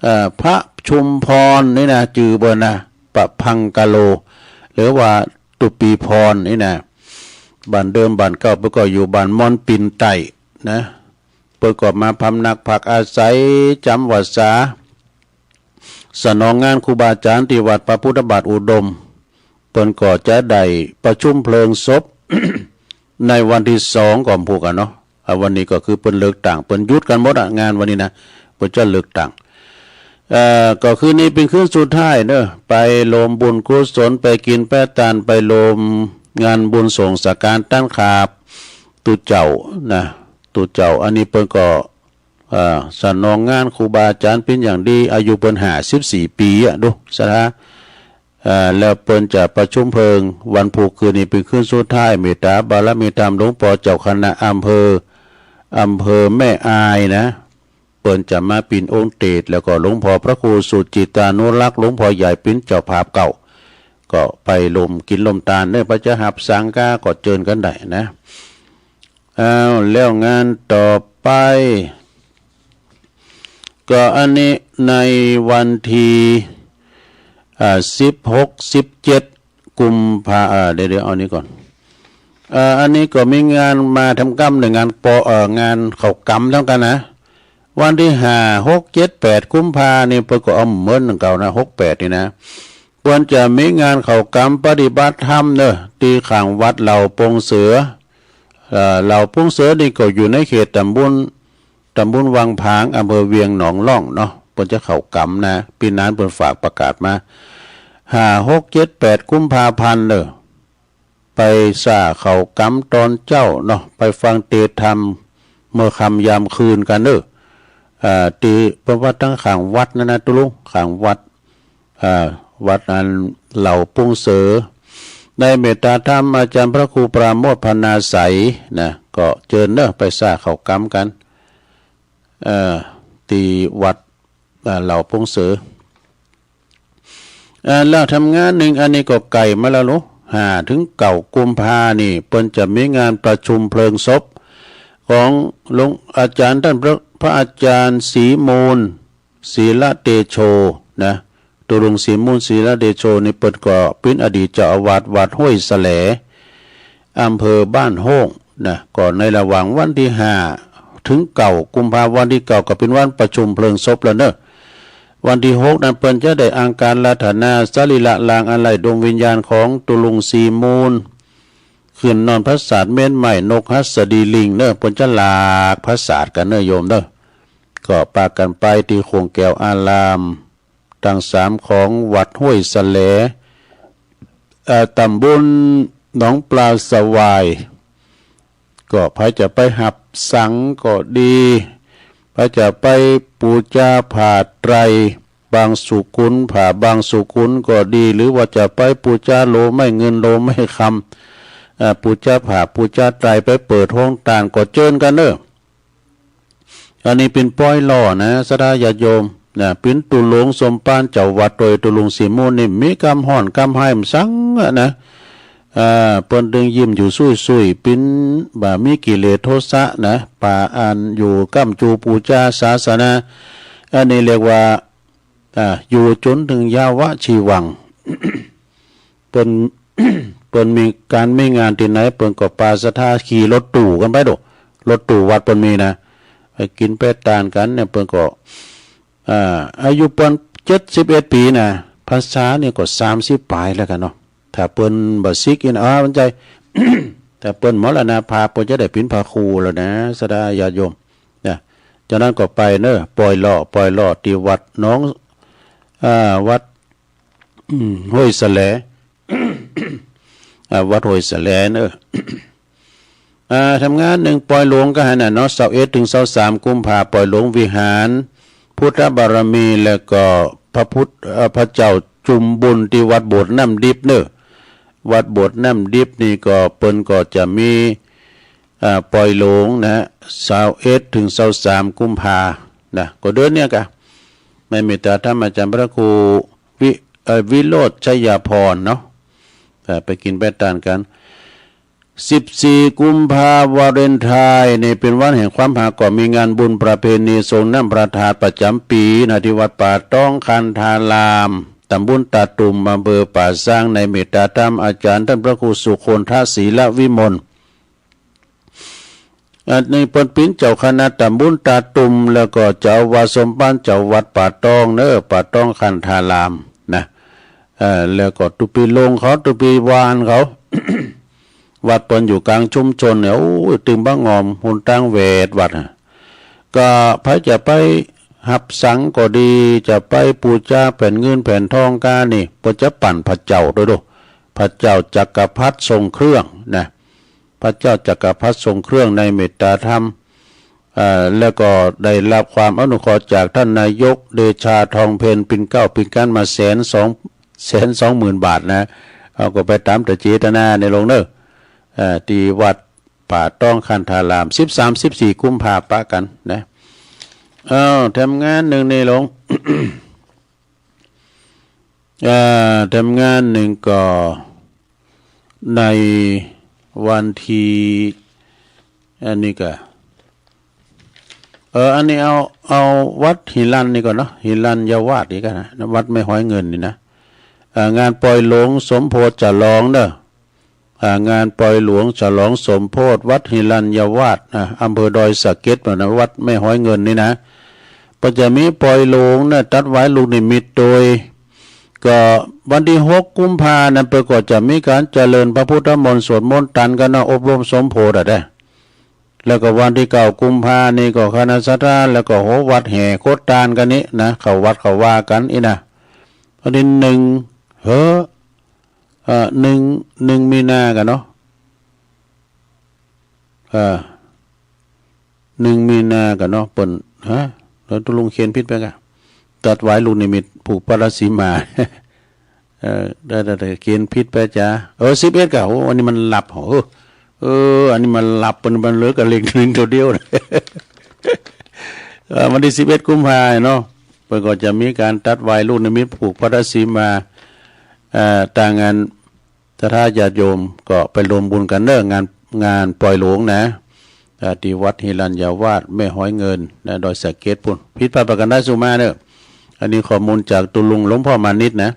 เอ่อ พระชุมพรนี่นะ จื้อเปิ้นนะ ประภังกะโล หรือว่าตุ๊ปี๋พรนี่นะ บ้านเดิมบ้านเก่าเปิ้นก็อยู่บ้านม่อนปินใต้นะ เปิ้นก็มาพำนักพักอาศัยจ๋ำวัตรสา สนองงานครูบาอาจ๋ารย์ตี้วัดพระพุทธบาทอุดม เปิ้นก็จะได้ประชุมเพลิงศพ ในวันตี้สอง ก็พูดกั๋นเนาะ อ่า วันนี้ก็คือเปิ้นเลิกตั้ง เปิ้นหยุดกั๋นหมดอะ งานวันนี้นะ เปิ้นจะเลิกตั้ง เอ่อ ก็คืนนี้เป๋นคืนสุดท้ายเน่อ ไปร่วมบุญกุศล ไปกิ๋นไปตาน ไปร่วมงานบุญส่งสังฆทานต้านขาบตุ๊เจ้านะ ตุ๊เจ้า อันนี้เปิ้นก็ เอ่อ สนองงานครูบาอาจ๋ารย์เป๋นอย่างดี อายุเปิ้นห้าสิบสี่ปี๋อะ ดู ศรัทธา เอ่อ แล้วเปิ้นจะประชุมเพลิงวันพูกคืนนี้เป๋นคืนสุดท้าย เมตตาบารมีธรรมหลวงป้อเจ้าคณะอำเภอ อำเภอแม่อายนะ เปิ้นจะมาปิ่นองค์เตสน์ แล้วก็หลวงป้อพระครูสุจิตตานุรักษ์ หลวงป้อใหญ่เป๋นเจ้าภาพเก่า ก็ไปร่วมกิ๋นร่วมตานเน่อ ใผจะฮับสังฆาก็เจิญกั๋นได้นะ อ้าว แล้วงานต่อไป ก็อันนี้ในวันตี้ อ่า สิบหก สิบเจ็ด กุมภา อ่า เดี๋ยวๆ เอานี้ก่อน อ่า อันนี้ก็มีงานมาทำกรรมในงานปอ เอ่อ งานเข้ากรรมเหมือนกั๋นนะ วันตี้ห้า หก เจ็ด แปด กุมภานี่เปิ้นก็เอาเหมือนเก่านะ หกแปด นี่นะ เปิ้นจะมีงานเข้ากรรมปฏิบัติธรรมเน่อ ตี้ข้างวัดเหล่าปงเสือ เอ่อ เหล่าปงเสือนี่ก็อยู่ในเขตต๋ำบล ต๋ำบลวังผาง อำเภอเวียงหนองล่องเนาะ เปิ้นจะเข้ากรรมนะ ปี๋นั้นเปิ้นฝากประกาศมา ห้า หก เจ็ด แปด กุมภาพันธ์เน่อ ไปสร้างเข้ากรรมต๋อนเจ๊าเนาะ ไปฟังเตสน์ธรรมเมื่อค่ำยามคืนกั๋นเน่อ อ่า ตี้เปิ้นว่าตั้งข้างวัดนั่นนะ ตุ๊ลุง ข้างวัด อ่า วัดอันเหล่าปงเสือ ได้เมตตาธรรมอาจ๋ารย์พระครูปราโมทย์ พรรณาไสยนะ ก็เจิญเน่อ ไปสร้างเข้ากรรมกั๋น เอ่อ ตี้วัด อ่า เหล่าปงเสือ อ่า แล้วทำงานนึ่ง อันนี้ก็ใก้มาแล้วลูก ห้าถึงเก้ากุมภานี่ เปิ้นจะมีงานประชุมเพลิงศพของหลวงอาจารย์ต้านพระ พระอาจารย์ศรีมูล ศีลเตโช นะ ตุ๊ลุงศรีมูล ศีลเตโชนี่เปิ้นก็เป๋นอดีตเจ้าอาวาสวัดห้วยแสล อำเภอบ้านโฮ่งนะ ก็ในระหว่างวันตี้ห้าถึงเก้ากุมภา วันตี้เก้าก็เป๋นวันประชุมเพลิงศพแล้วเนาะ วันตี้หกนั้นเปิ้นจะได้อังคารัตถนาสรีระรางอันไร้ดวงวิญญาณของตุ๊ลุงศรีมูล ขึ้นนอนผสาทเมรุไม้นกหัสดีลิงเนาะ เปิ้นจะหลากผสาทกั๋นเนาะโยมเนาะ ก็ปากั๋นไปตี้โขงแก้วอาราม ตังสามของวัดห้วยแสล เอ่อ ต๋ำบลหนองปลาสวาย ก็ใผจะไปหับสังก็ดี ใผจะไปปู๋จาผ้าไตรบางสุกุล ผ้าบางสุกุลก็ดี หรือว่าจะไปปู๋จาโหลไม้เงินโหลไม้คำ เอ่อ ปู๋จาผ้าปู๋จาไตร ไปเปิดโฮงตานก็เจิญกั๋นเนาะ อันนี้เป๋นปอยหล่อนะ ศรัทธาญาติโยมนะ เป๋นตุ๊ลุงสมภารเจ้าวัดโตย ตุ๊ลุงศรีมูลนี่มีกำฮ้อนกำฮ้ายบ่สังอะนะ อ่า เปิ้นตึงยิ้มอยู่ซุยๆ เป๋นบ่มีกิเลสโทสะนะ ปาอันอยู่ก้ำจูปู๋จาศาสนา อันนี้เรียกว่า อ่า อยู่จ๋นเถิงยาวะชีวัง เปิ้น เปิ้นมีก๋านมีงานตี้ไหน เปิ้นก็ปาศรัทธาขี่รถตู้กั๋นไปโด รถตู้วัดเปิ้นมีนะ ไปกิ๋นไปตานกั๋นเนี่ย เปิ้นก็ อ่า อายุเปิ้นเจ็ดสิบเอ็ดปี๋นะ พรรษานี่ก็สามสิบป๋ายแล้วกั๋นเนาะ ถ้าเปิ้นบ่สึกอิ้น อ้าว มันใจ๋ ถ้าเปิ้นมรณภาพ เปิ้นจะได้เป๋นพระครูแล้วนะ ศรัทธาญาติโยมนะ จากนั้นก็ไปเนาะ ปอยหล่อ ปอยหล่อตี้วัดหนอง อ่า วัด อืม ห้วยแสล อ่า วัดห้วยแสลเนาะ อ่า ทำงานนึ่งปอยหลวงก็หั้นน่ะเนาะ ซาวเอ็ดเถิงซาวสามกุมภา ปอยหลวงวิหาร พุทธบารมี แล้วก็พระพุทธ เอ่อ พระเจ้าจุมบุญตี้วัดโบสถ์น้ำดิบเนาะ วัดโบสถ์น้ำดิบนี่ก็เปิ้นก็จะมี อ่า ปอยหลวงนะ ซาวเอ็ดเถิงซาวสามกุมภานะ ก็เดือนเนี้ยกะ ในเมตตาธรรมอาจารย์พระครูวิ เอ่อ วิโรจน์ชัยพรเนาะ เอ่อ ไปกิ๋นไปตานกั๋น สิบสี่กุมภาวาเลนไทน์นี่เป๋นวันแห่งความฮัก ก็มีงานบุญประเพณีสรงน้ำพระธาตุประจ๋ำปี๋นะ ตี้วัดป่าต๊องคันธาราม ต๋ำบลตาตุ่ม อำเภอป่าซาง ในเมตตาธรรมอาจารย์ต้านพระครูสุคนทะ ศีลวิมล อันนี้เปิ้นเป๋นเจ้าคณะต๋ำบลตาตุ่ม แล้วก็เจ้าอาวาสสมภารเจ้าวัดป่าต๊องเนาะ ป่าต๊องคันธารามนะ เอ่อ แล้วก็ตุ๊ปีหลวงเขา ตุ๊ปีวานเขา วัดเปิ้นอยู่ก๋างชุมชนเนี่ย โอ้ย ตึงบ่างอม หนตางแหวดวัดอะ ก็ใผจะไปหับสังก็ดี จะไปปู๋จาแผ่นเงินแผ่นทองก้านี่ เปิ้นจะปั่นพระเจ้าโตยโด พระเจ้าจักรพรรดิทรงเครื่องนะ พระเจ้าจักรพรรดิทรงเครื่องในเมตตาธรรม เอ่อ แล้วก็ได้ฮับความอนุเคราะห์จากต้านนายกเดชาทองเพ็ญ ปิ่นเกล้าปิ่นกั๋นมาแสนสอง แสนสองหมื่นบาทนะ เอาก็ไปต๋ามตะเจตนาในหลวงเนาะ เอ่อ ตี้วัดป่าต๊องคันธาราม สิบสาม สิบสี่กุมภาปะกั๋นนะ เอ้า แถมงานนึ่งนี่หลวง เอ่อ แถมงานนึ่งก็ในวันตี้ อันนี้ก็ เออ อันนี้เอา เอาวัดหิรัญนี่ก่อนเนาะ หิรัญยวาสนี่ก่อนนะ วัดแม่ฮ้อยเงินนี่นะ เอ่อ งานปอยหลวงสมโภชฉลองเนาะ อ่า งานปอยหลวงฉลองสมโภชวัดหิรัญยวาสนะ อำเภอดอยสะเก็ดนะ วัดแม่ฮ้อยเงินนี่นะ ก็จะมีปอยหลวงนะ ตัดวายลูกนิมิตโตย ก็วันตี้หกกุมภานั้นเปิ้นก็จะมีก๋านเจริญพระพุทธมนต์สวดมนต์ตันกั๋นนะ อบรมสมโภชอะเด้ แล้วก็วันตี้เก้ากุมภานี่ก็คณะศรัทธา แล้วก็โหวัดแห่โคตานกั๋นนี่นะ เข้าวัดเข้าวากั๋นอี้นะ วันตี้หนึ่ง เฮ้อ เอ่อ หนึ่ง หนึ่งมีนากั๋นเนาะ เอ่อ หนึ่งมีนากั๋นเนาะ เปิ้น ฮะ แล้วตุ๊ลุงเขียนผิดไปกะ ตัดวายลูกนิมิตผูกพระราชสีมา เอ่อ ได้ ได้ ได้ เขียนผิดไปจ๊ะ เออ สิบเอ็ดกะ โอ้ อันนี้มันหลับ โอ้ เออ อันนี้มันหลับ มัน มันเหลือกับเลขหนึ่งตัวเดียว เอ่อ วันตี้สิบเอ็ดกุมภาเนาะ เปิ้นก็จะมีก๋านตัดวายลูกนิมิตผูกพระราชสีมา เอ่อ ตางงาน ศรัทธาญาติโยมก็ไปรวมบุญกั๋นเน่อ งาน งานปล่อยหลวงนะ อ่า ตี้วัดหิรัญญาวาส แม่ฮ้อยเงินนะ ดอยสะเก็ดปู๊น ผิดพลาดประก๋านใดสุมาเน่อ อันนี้ข้อมูลจากตุ๊ลุงหลวงพ่อมานิตนะ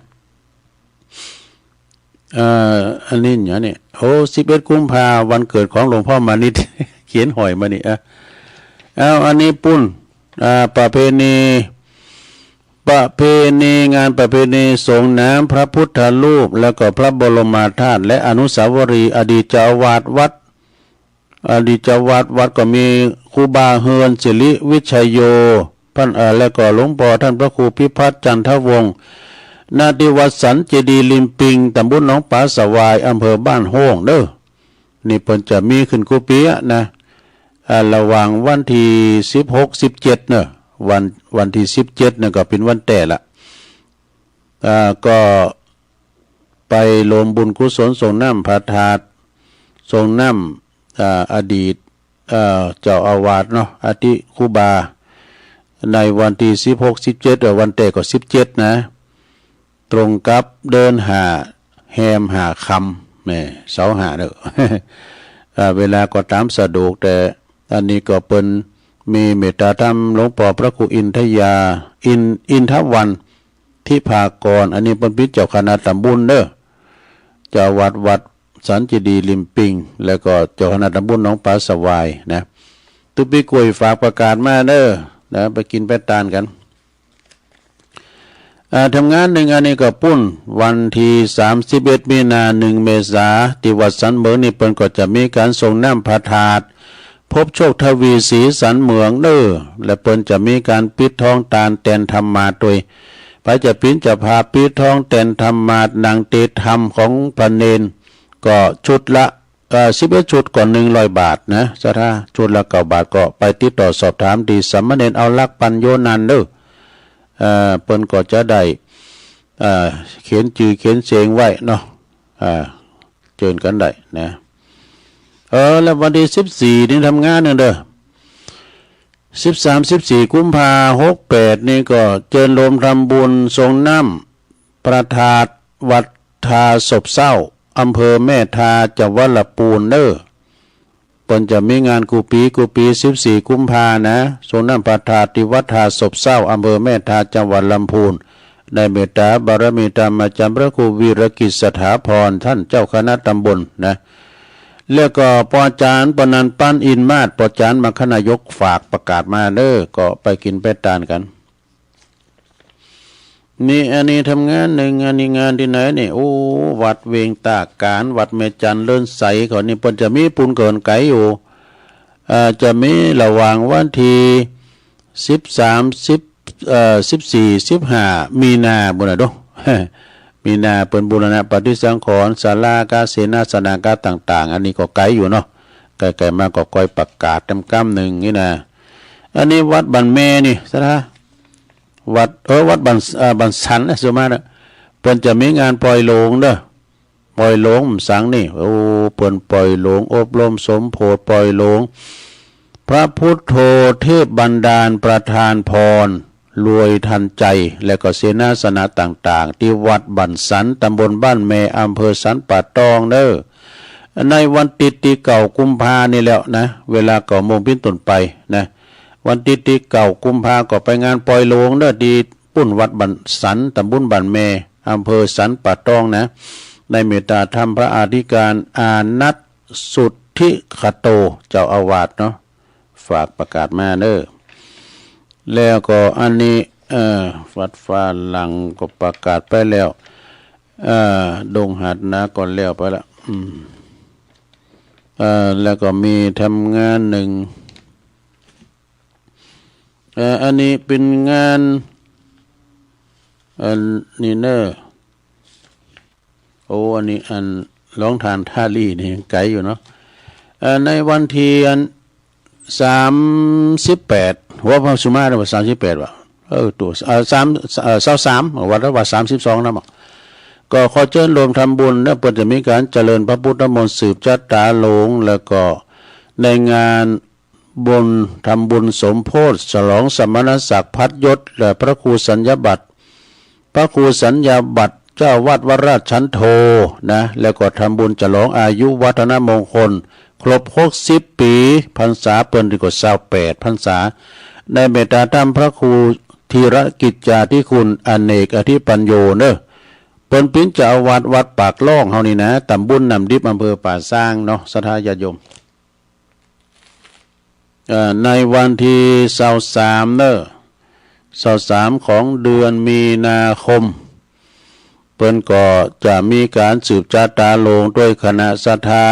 เอ่อ อันนี้หยังเนี่ย โอ้ สิบเอ็ดกุมภา วันเกิดของหลวงพ่อมานิต เขียนห้อยมานี่ อ่ะ เอา อันนี้ปู๊น อ่า ประเพณี ประเพณี งานประเพณีส่งน้ำพระพุทธรูป แล้วก็พระบรมธาตุ และอนุสาวรีย์อดีตเจ้าอาวาสวัด อดีตเจ้าอาวาสวัดก็มีครูบาเฮือนสิริวิชโย ท่าน เอ่อ แล้วก็หลวงป้อท่านพระครูพิพัฒน์จันทวงศ์ ณ ตี้วัดสันเจดีย์ริมปิง ตำบลหนองป๋าสะหวาย อำเภอบ้านโฮ่งเน่อ นี่เปิ้นจะมีขึ้นกู้ปี๋อะนะ อ่า ระหว่างวันตี้สิบหก สิบเจ็ดเน่อ วัน วันตี้สิบเจ็ดเน่อก็เป๋นวันแต๊ละ อ่า ก็ไปรวมบุญกุศลส่งน้ำพระธาตุ ส่งน้ำ อ่า อดีต เอ่อ เจ้าอาวาสเนาะ อัฐิครูบา ในวันตี้สิบหก สิบเจ็ด เอ่อ วันแต๊ก็สิบเจ็ดนะ ตรงกับเดือนห้า แฮมห้าค่ำ แหม เสาร์ห้าเน่อ อ่า เวลาก็ต๋ามสะดวก แต่อันนี้ก็เปิ้นมีเมตตาธรรมหลวงป้อพระครูอินทยา อิน อินทวัน ทิพากร อันนี้เปิ้นเป๋นเจ้าคณะตำบลเน่อ เจ้าอาวาสวัดสันเจดีย์ริมปิง แล้วก็เจ้าคณะตำบลหนองป๋าสะหวายนะ ตุ๊ปี๋ก๋วยฝากประกาศมาเน่อ นะ ไปกิ๋นไปตานกั๋น อ่า ทำงานนึ่งอันนี้ก็ปู๊น วันตี้สามสิบเอ็ดมีนา นึ่งเมษา ตี้วัดสันเหมิงนี่เปิ้นก็จะมีก๋านส่งน้ำพระธาตุ พบโชคทวีศรีสันเหมิงเน่อ และเปิ้นจะมีก๋านปิดทองตานแตนธรรมาสน์ตวย ใผจะเป๋นเจ้าภาพปิดทองแตนธรรมาสน์ หนังเตธรรมของพระเณร ก็ชุดละ เอ่อ สิบเอ็ดชุดก็หนึ่งร้อยบาทนะ ศรัทธา ชุดละเก้าบาท ก็ไปติดต่อสอบถามตี้สามเณรเอาลักษณ์ปัญโญนันท์เน่อ เอ่อ เปิ้นก็จะได้ เอ่อ เขียนจื้อเขียนเสียงไว้เนาะ อ่า เจิญกั๋นได้นะ เออ แล้ววันตี้สิบสี่นี่ทำงานนึ่งเน่อ สิบสาม สิบสี่กุมภา หกแปดนี่ก็เจิญโยมทำบุญส่งน้ำพระธาตุวัดท่าสบเศร้า อำเภอแม่ทา จังหวัดลำพูนเน่อ เปิ้นจะมีงานกู้ปี๋ กู้ปี๋ สิบสี่กุมภานะ ส่งน้ำพระธาตุตี้วัดท่าสบเศร้า อำเภอแม่ทา จังหวัดลำพูน ได้เมตตาบารมีธรรมอาจ๋ารย์พระครูวีรกิจสถาพร ต้านเจ้าคณะตำบลนะ แล้วก็ป้อจ๋ารย์ปนัญปันอินมาศ ป้อจ๋ารย์มคคนายกฝากประกาศมาเน่อ ก็ไปกิ๋นไปตานกั๋น นี่ อันนี้ทำงานนึ่ง อันนี้งานตี้ไหนนี่ โอ้ วัดเวงต๋าก๋าน วัดแม่จันเลินใส เขานี่เปิ้นจะมีปู๊นเกินไก๋อยู่ เอ่อ จะมีระหว่างวันตี้สิบสาม สิบ เอ่อ สิบสี่ สิบห้า มีนาปู๊นน่ะเนาะ มีนาเปิ้นบูรณะปฏิสังขรณ์ศาลาก๊า เสนาสนะก๊าต่างๆ อันนี้ก็ไก๋อยู่เนาะ ไก๋ๆ มาก็ก้อยประกาศแต้มก้ำนึ่งนี่นะ อันนี้วัดบ้านแม่นี่ ศรัทธา วัด เออ วัดบ้าน เอ่อ บ้านสันนะ สุมาเน่อ เปิ้นจะมีงานปล่อยหลวงเน่อ ปล่อยหลวงสังนี่ โอ้ เปิ้นปล่อยหลวง อบรมสมโภชน์ปล่อยหลวง พระพุทโธเทพบันดาลประทานพร รวยทันใจ และก็เสนาสนะต่างๆ ตี้วัดบ้านสัน ตำบลบ้านแม่ อำเภอสันป่าตองเน่อ ในวันติ๊ดตี้เก้ากุมภานี่แหละนะ เวลาเก้าโมงเป๋นต้นไปนะ วันติ๊ดตี้เก้ากุมภาก็ไปงานปล่อยหลวงเน่อ ตี้ปู๊นวัดบ้านสัน ตำบลบ้านแม่ อำเภอสันป่าตองนะ ได้เมตตาธรรมพระอธิการอานัทสุทธิคโต เจ้าอาวาสเนาะ ฝากประกาศมาเน่อ แล้วก็อันนี้ เอ่อ วัดฟ้าหลังก็ประกาศไปแล้ว เอ่อ ดงหาดนาก็แล้วไปละ อืม เอ่อ แล้วก็มีทำงานนึ่ง เอ่อ อันนี้เป๋นงาน อันนี้เน่อ โอ้ อันนี้อันหลวงต๋านท่าลี่นี่ยังไก๋อยู่เนาะ เอ่อ ในวันตี้อัน สามสิบแปด หัวพระสุมาเรียกว่าสามสิบแปดวะ เออ ตั๋ว เอ่อ สาม เอ่อ ซาวสาม วัดละว่าสามสิบสองนะ ก็ขอเจิญโยมทำบุญเน่อ เปิ้นจะมีก๋านเจริญพระพุทธมนต์สืบชะตาหลวง แล้วก็ในงาน บุญ ทำบุญสมโภชน์ ฉลองสมณศักดิ์พัดยศ และพระครูสัญญาบัตร พระครูสัญญาบัตร เจ้าวัดวราชฉันโทนะ แล้วก็ทำบุญฉลองอายุวัฒนมงคลครบหกสิบปี๋ พรรษาเปิ้นนี่ก็ซาวแปดพรรษา ในเมตตาต้านพระครูธีรกิจจาธิคุณอเนกอธิปัญโญเนาะ เปิ้นเป๋นเจ้าอาวาสวัดปากล่องเฮานี่นะ ตำบลน้ำดิบ อำเภอป่าซางเนาะ ศรัทธาญาติโยม เอ่อ ในวันตี้ซาวสามเนาะ ซาวสามของเดือนมีนาคม เปิ้นก็จะมีก๋านสืบจะตาหลวงตวยคณะศรัทธา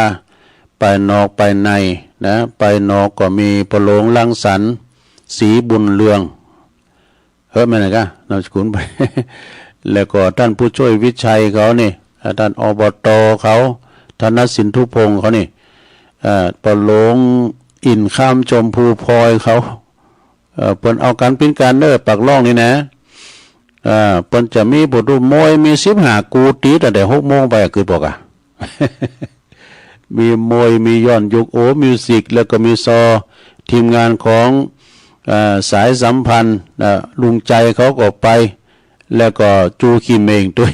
ไปนอกไปในนะ ไปนอกก็มีพ่อหลวงรังสรรค์ ศรีบุญเรือง เฮ้อ แม่นอะกะ นามสกุลไป แล้วก็ต้านผู้จ้วยวิชัยเขานี่ ต้าน อบต เขา ธนสินธุพงษ์เขานี่ เอ่อ พ่อหลวงอินทร์คำชมพูพลอยเขา เอ่อ เปิ้นเอากั๋นเป๋นก๋านเนาะ ปากล่องนี่นะ เอ่อ เปิ้นจะมีประตูมวยมีสิบห้ากู้ ตี๋ตั้งแต่หกโมงไปอะ กึ๊ดปอกอะ มีมวย มีย้อนยุค โอ มิวสิก แล้วก็มีซอ ทีมงานของ เอ่อ สายสัมพันธ์ เอ่อ ลุงใจเขาก็ไป แล้วก็จูขี้เม่งตวย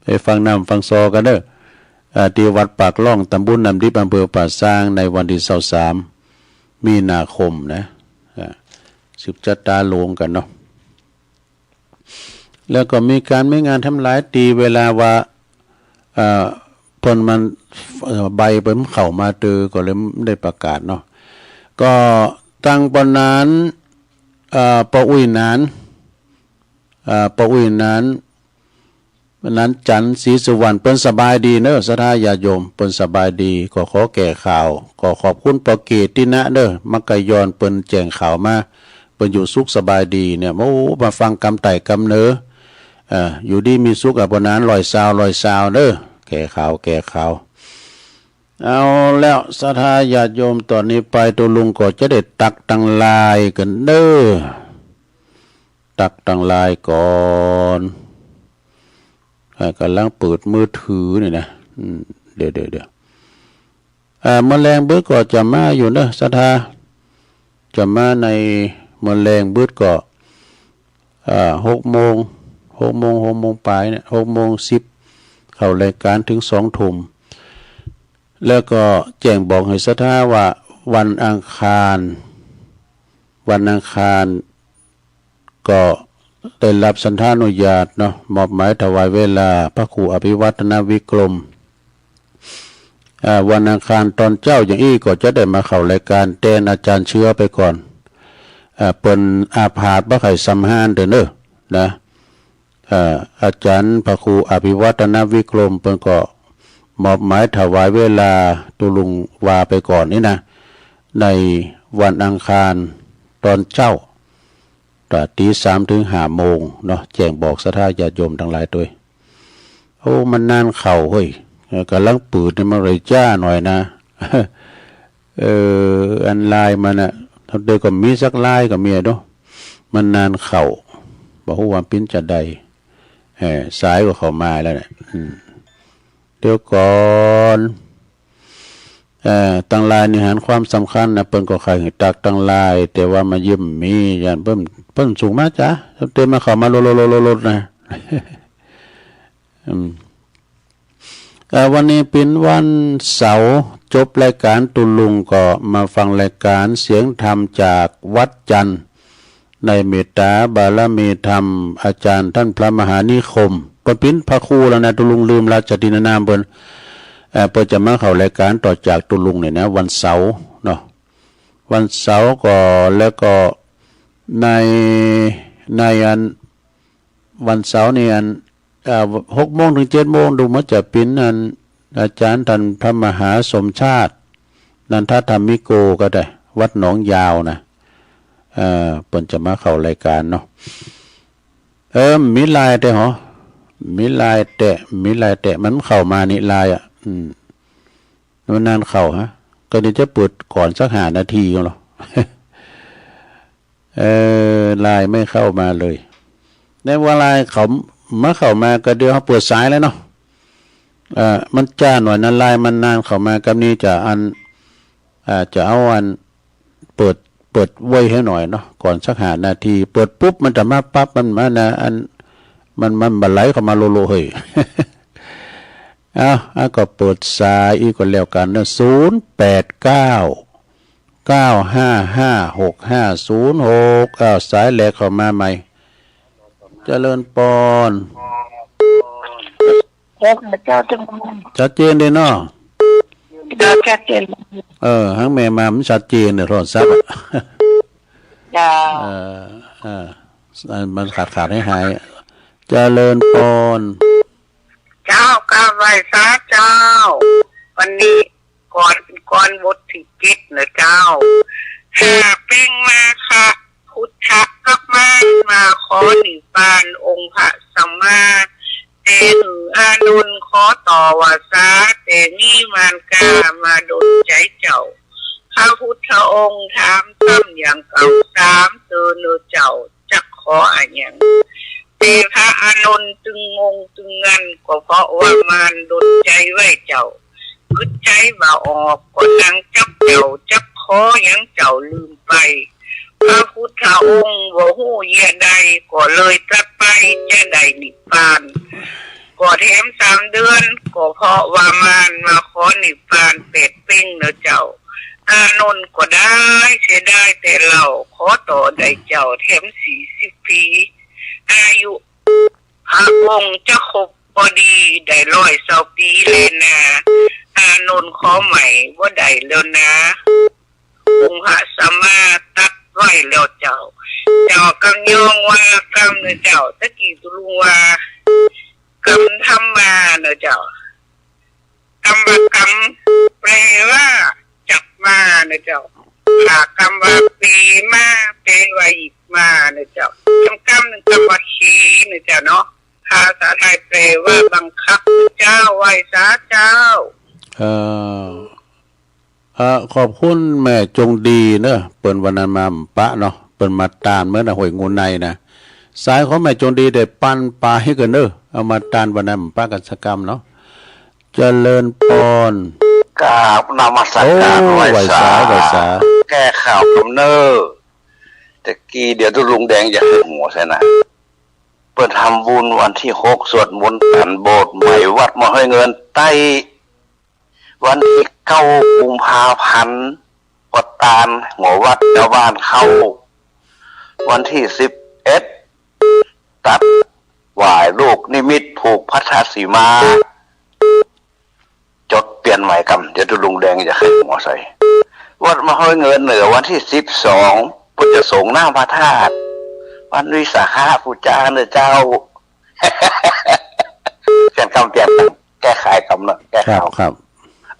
ไปฟังน้ำฟังซอกั๋นเนาะ เอ่อ ตี้วัดปากล่อง ตำบลน้ำดิบ อำเภอป่าซาง ในวันตี้ซาวสามมีนาคมนะ เอ่อ สืบจะตาหลวงกั๋นเนาะ แล้วก็มีก๋านมีงานทำหลาย ตี้เวลาว่า เอ่อ เปิ้นมัน เอ่อ ใบเปิ้นเข้ามาเตอ ก็เลยได้ประกาศเนาะ ก็ตังปอนั้น เอ่อ ป้ออุ๊ยหนาน เอ่อ ป้ออุ๊ยหนาน หนานจันทร์ ศรีสุวรรณ เปิ้นสบายดีเนาะ ศรัทธาญาติโยม เปิ้นสบายดี ก็ขอแก้ข่าว ก็ขอบคุณป้อเกตตินะเนาะ มักกะย้อน เปิ้นแจ้งข่าวมา เปิ้นอยู่สุขสบายดีเนี่ย โอ้ มาฟังกำไต้กำเหนือ เอ่อ อยู่ดีมีสุขอะ ปอนั้น ร้อยซาว ร้อยซาวเนาะ แก้ข่าว แก้ข่าว เอาแล้ว ศรัทธาญาติโยม ต๋อนนี้ไปตุ๊ลุงก็จะได้ตักตังหลายกั๋นเนาะ ตักตังหลายก่อน อ่า ก่ำลังเปิดมือถือนี่นะ อืม เดี๋ยว เดี๋ยว เดี๋ยว อ่า เมื่อแลงบึดก็จะมาอยู่เนาะ ศรัทธา จะมาในเมื่อแลงบึดก็ อ่า หกโมง หกโมง หกโมงปลายเนี่ย หกโมงสิบ เข้ารายก๋านเถิงสองทุ่ม แล้วก็แจ้งบอกหื้อศรัทธาว่าวันอังคาร วันอังคาร ก็ได้รับสัณฑานุญาตเนาะ มอบหมายถวายเวลาพระครูอภิวัฒนวิกรม อ่า วันอังคารต๋อนเจ๊าอย่างอี้ก็จะได้มาเข้ารายก๋านแตนอาจ๋ารย์เชื้อไปก่อน อ่า เปิ้นอาพาธบ่ใค่สำฮานเต๊อะเนาะ นะ อ่า อาจ๋ารย์พระครูอภิวัฒนวิกรม เปิ้นก็มอบหมายถวายเวลาตุ๊ลุงวาไปก่อนนี่นะ ในวันอังคารต๋อนเจ๊า ต๋อนตี๋สามเถิงห้าโมงเนาะ แจ้งบอกศรัทธาญาติโยมตังหลายตวย โอ้ มันนานเข้าเฮ้ย เออ ก่ำลังปืดนี่มันเลยจ๊าหน่อยนะ เออ อันไลน์มันน่ะ เดี๋ยวก็มีสักไลน์ก็มีอะเนาะ มันนานเข้า บ่ฮู้ว่าเป๋นจาใด เออ สายก็เข้ามาแล้วเนี่ย อืม เดี๋ยวก่อน เอ่อ ตังหลายนี่หันความสำคัญนะ เปิ้นก็ใค่หื้อตักตังหลาย แต่ว่ามาเยี่ยมมี ย้านเปิ้น เปิ้นสูงมาจ๊ะ เตรียมมาเข้ามาโลดๆๆๆ นะ อืม เอ่อ วันนี้เป๋นวันเสาร์ จบรายก๋านตุ๊ลุงก็มาฟังรายก๋านเสียงธรรมจากวัดจันทน์ ในเมตตาบารมีธรรม อาจ๋ารย์ต้านพระมหานิคม เปิ้นเป๋นพระครูแล้วนะ ตุ๊ลุงลืมราชทินนามเปิ้น เอ่อ เปิ้นจะมาเข้ารายก๋านต่อจากตุ๊ลุงเนี่ยนะ วันเสาร์เนาะ วันเสาร์ก็ แล้วก็ใน ในอัน วันเสาร์นี่อัน เอ่อ หกโมงเถิงเจ็ดโมง ดูเหมือนจะเป๋นอัน อาจ๋ารย์ต้านพระมหาสมชาติ นันทธรรมิโกก็ได้ วัดหนองยาวนะ เอ่อ เปิ้นจะมาเข้ารายก๋านเนาะ เออ มีไลน์แต๊หอ มีไลน์แต๊ มีไลน์แต๊ มันเข้ามานี่ไลน์อะ อืม มันนานเข้าฮะ ก็เดี๋ยวจะเปิดก่อนสักห้านาทีก็แล้ว เออ ไลน์ไม่เข้ามาเลย ในเวลาเขามาเข้ามาก็เดี๋ยวเขาเปิดสายแล้วเนาะ เอ่อ มันจ๊าหน่อยนะ ไลน์มันนานเข้ามา กำนี้จะอัน อ่า จะเอาอัน เปิด เปิดไว้หื้อหน่อยเนาะ ก่อนสักห้านาที เปิดปุ๊บมันจะมาปั๊บ มันมานะ อัน มัน มันบ่ไหลเข้ามาโลโลเฮ้ย เอ้า เอ้า ก็เปิดสายอีกก็แล้วกั๋นเนาะ ศูนย์แปดเก้า เก้าห้าห้า หกห้าศูนย์หก อ้าว สายแรกเข้ามาใหม่ เจริญปอน ครับ เจ้า ชัดเจนดีเนาะ เจ้า ชัดเจน เออ หังแม่มามันชัดเจนเนี่ย โทรศัพท์อะ เจ้า เออ เออ มันขาดๆ หายๆ เจริญปอน เจ้า กราบไหว้สาเจ้า วันนี้ กลอน กลอนบทตี้เจ็ดเนาะเจ้า ห้าเป๋งมาคะ พุทธะกั๋บมาร มาขอนิพพานองค์พระสัมมา แต่หื้ออานนท์ขอต่อว่าสา แต่มีมารกล้ามาดลใจ๋เจ้า พระพุทธองค์ถามซ้ำอย่างเก่า สามเตื้อเน่อเจ้า จักขออะหยัง แต่พระอานนท์ตึงงงตึงงัน ก็เพราะว่ามารดลใจ๋ไว้เจ้า กึ๊ดใจ๋บ่ออก ก็นั่งจับเจ้า จักขอหยังเจ้าลืมไป พระพุทธองค์บ่ฮู้เยียะใด ก็เลยตรัสไปจะได้นิพพาน ก็แถมสามเดือน ก็เพราะว่ามารมาขอนิพพานแปดเป๋งเน่อเจ้า อานนท์ก็ได้เสียดายแต่เล่า ขอต่อได้เจ้าแถมสี่สิบปี๋ อายุพระองค์จะครบพอดี ได้ร้อยซาวปี๋แลนา อานนท์ขอใหม่บ่ได้แล้วนา องค์พระสัมมาตรัสไว้แล้วเจ้า เจ้ากำยองว่ากำเน่อเจ้า ตะกี้ตุ๊ลุงว่ากำธรรมาเน่อเจ้า กำว่ากำ แปลว่าจับมาเน่อเจ้า ถ้ากำว่าเป๋มา แปลว่าหยิบมาเน่อเจ้า กำกำนึ่งกำว่าเขเน่อเจ้าเนาะ ภาษาไทยแปลว่าบังคับ เจ้า ไหว้สาเจ้า เอ่อ เอ่อ ขอบคุณแม่จงดีเนอะ เปิ้นวันนั้นมาปะเนาะ เปิ้นมาตานเมื่อนะ ห้วยงูในนะ สายของแม่จงดีได้ปันปายกั๋นเนอะ เอามาตานวันนั้นปะกั๋นสักกำเนาะ เจริญปอน กราบนมัสการ โอ้ ไหว้สา ไหว้สา ไหว้สา แก้ข่าวกำเน่อ ตะกี้เดี๋ยวตุ๊ลุงแดงจะหัวใส่นะ เปิ้นทำบุญวันตี้หก สวดมนต์ตันโบสถ์ใหม่วัดมะฮ้อยเงินใต้ วันตี้เก้ากุมภาพันธ์ ก็ตานหัววัดเจ้าบ้านเข้า วันตี้สิบเอ็ด ตัดหว่ายลูกนิมิตผูกพัทธสีมา จดเปลี่ยนใหม่กำ เดี๋ยวตุ๊ลุงแดงจะใค่หัวใส่ วัดมะฮ้อยเงินเน่อ วันตี้สิบสอง เปิ้นจะสรงน้ำพระธาตุ วันวิสาขบูชาเน่อเจ้า เปลี่ยนกำ เปลี่ยนกำ แก้ไขกำเนาะ แก้ข่าว ครับ ครับ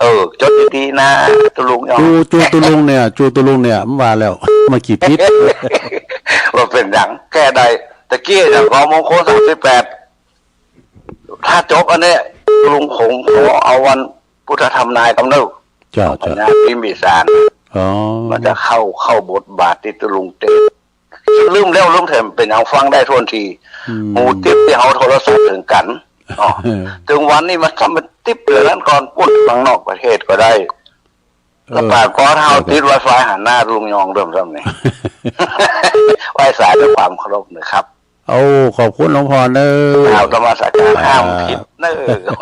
เออ จดดีๆ นะ ตุ๊ลุงยอง จู จูตุ๊ลุงเนี่ย จูตุ๊ลุงเนี่ย มันว่าแล้ว มากี่ผิด ว่าเป๋นหยัง แก้ได้ ตะกี้เนี่ย กองมงคลสามสิบแปด ถ้าจบอันเนี้ย ตุ๊ลุงคงขอเอาวันพุทธธรรมนายกำเนิด เจ้า ของพญาพิมพิสาร อ๋อ มันจะเข้า เข้าบทบาทตี้ตุ๊ลุงเตะ ลืมแล้วลืมแถมเป๋นหยังฟังได้ถ้วนที อืม หมู่ติ๊บตี้เฮาโทรศัพท์เถิงกั๋น อ๋อ เถิงวันนี้มันทำเป๋นติ๊บเดี๋ยวนั้นก่อน ปุ้นข้างนอกประเทศก็ได้ เออ แล้วป่าก็ถ้าเฮาติดไวไฟหันหน้าตุ๊ลุงยองเริ่มทำนี่ ไหว้สาด้วยความเคารพนะครับ โอ้ ขอบคุณหลวงพ่อเนอะ กราบนมัสการ ห้ามผิดเนอะ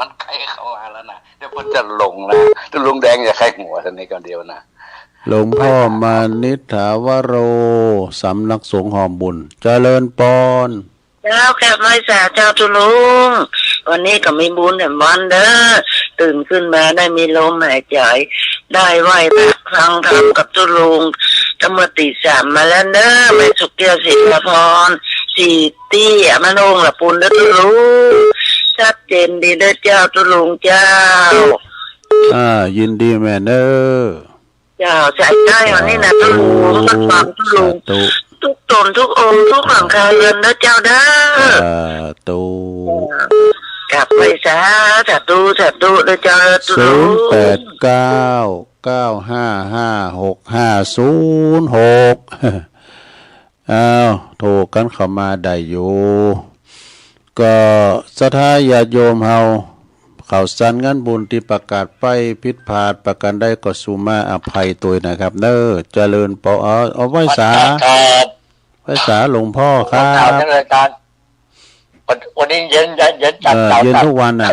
มันใกล้เข้ามาแล้วนะ เดี๋ยวเปิ้นจะหลงนะ ตุ๊ลุงแดงอย่าใค่หัวตอนนี้ก่อนเดียวนะ หลวงพ่อมานิษฐาวโร สำนักสงฆ์หอมบุญ เจริญปอน เจ้า กราบไหว้สาเจ้าตุ๊ลุง วันนี้ก็มีบุญแถมวันเด้อ ตื่นขึ้นมาได้มีลมหายใจ ได้ไหว้พระฟังธรรมกับตุ๊ลุง ตั้งเมื่อตีสามมาแล้วเด้อ แม่สุขแก้ว ศิลปาภรณ์ สี่ตี้ อำนาจองค์ละปูนเด้อตุ๊ลุง ชัดเจนดีเด้อเจ้าตุ๊ลุงเจ้า อ่า ยินดีแม่เนอะ เจ้า ใส่ได้วันนี้นะตุ๊ลุง สาธุ ฟังตุ๊ลุง สาธุ ทุกต๋นทุกองค์ทุกหลังคาเรือนเด้อเจ้าเด้อ สาธุ กราบไหว้สา สาธุ สาธุเด้อเจ้าตุ๊ลุง ศูนย์แปดเก้า เก้าห้าห้า หกห้าศูนย์หก อ้าว โทรกั๋นเข้ามาได้อยู่ ก็ศรัทธาญาติโยมเฮา ข่าวสารงานบุญตี้ประกาศไปผิดพลาดประการใดก็สุมาอภัยตวยนะครับเนอะ เจริญปอน เอา เอาไหว้สา ครับ ไหว้สาหลวงพ่อครับ ข่าวเจริญการ วัน วันนี้เย็น เย็น เย็นจัด เออ หนาวจัด เย็นทุกวันน่ะ น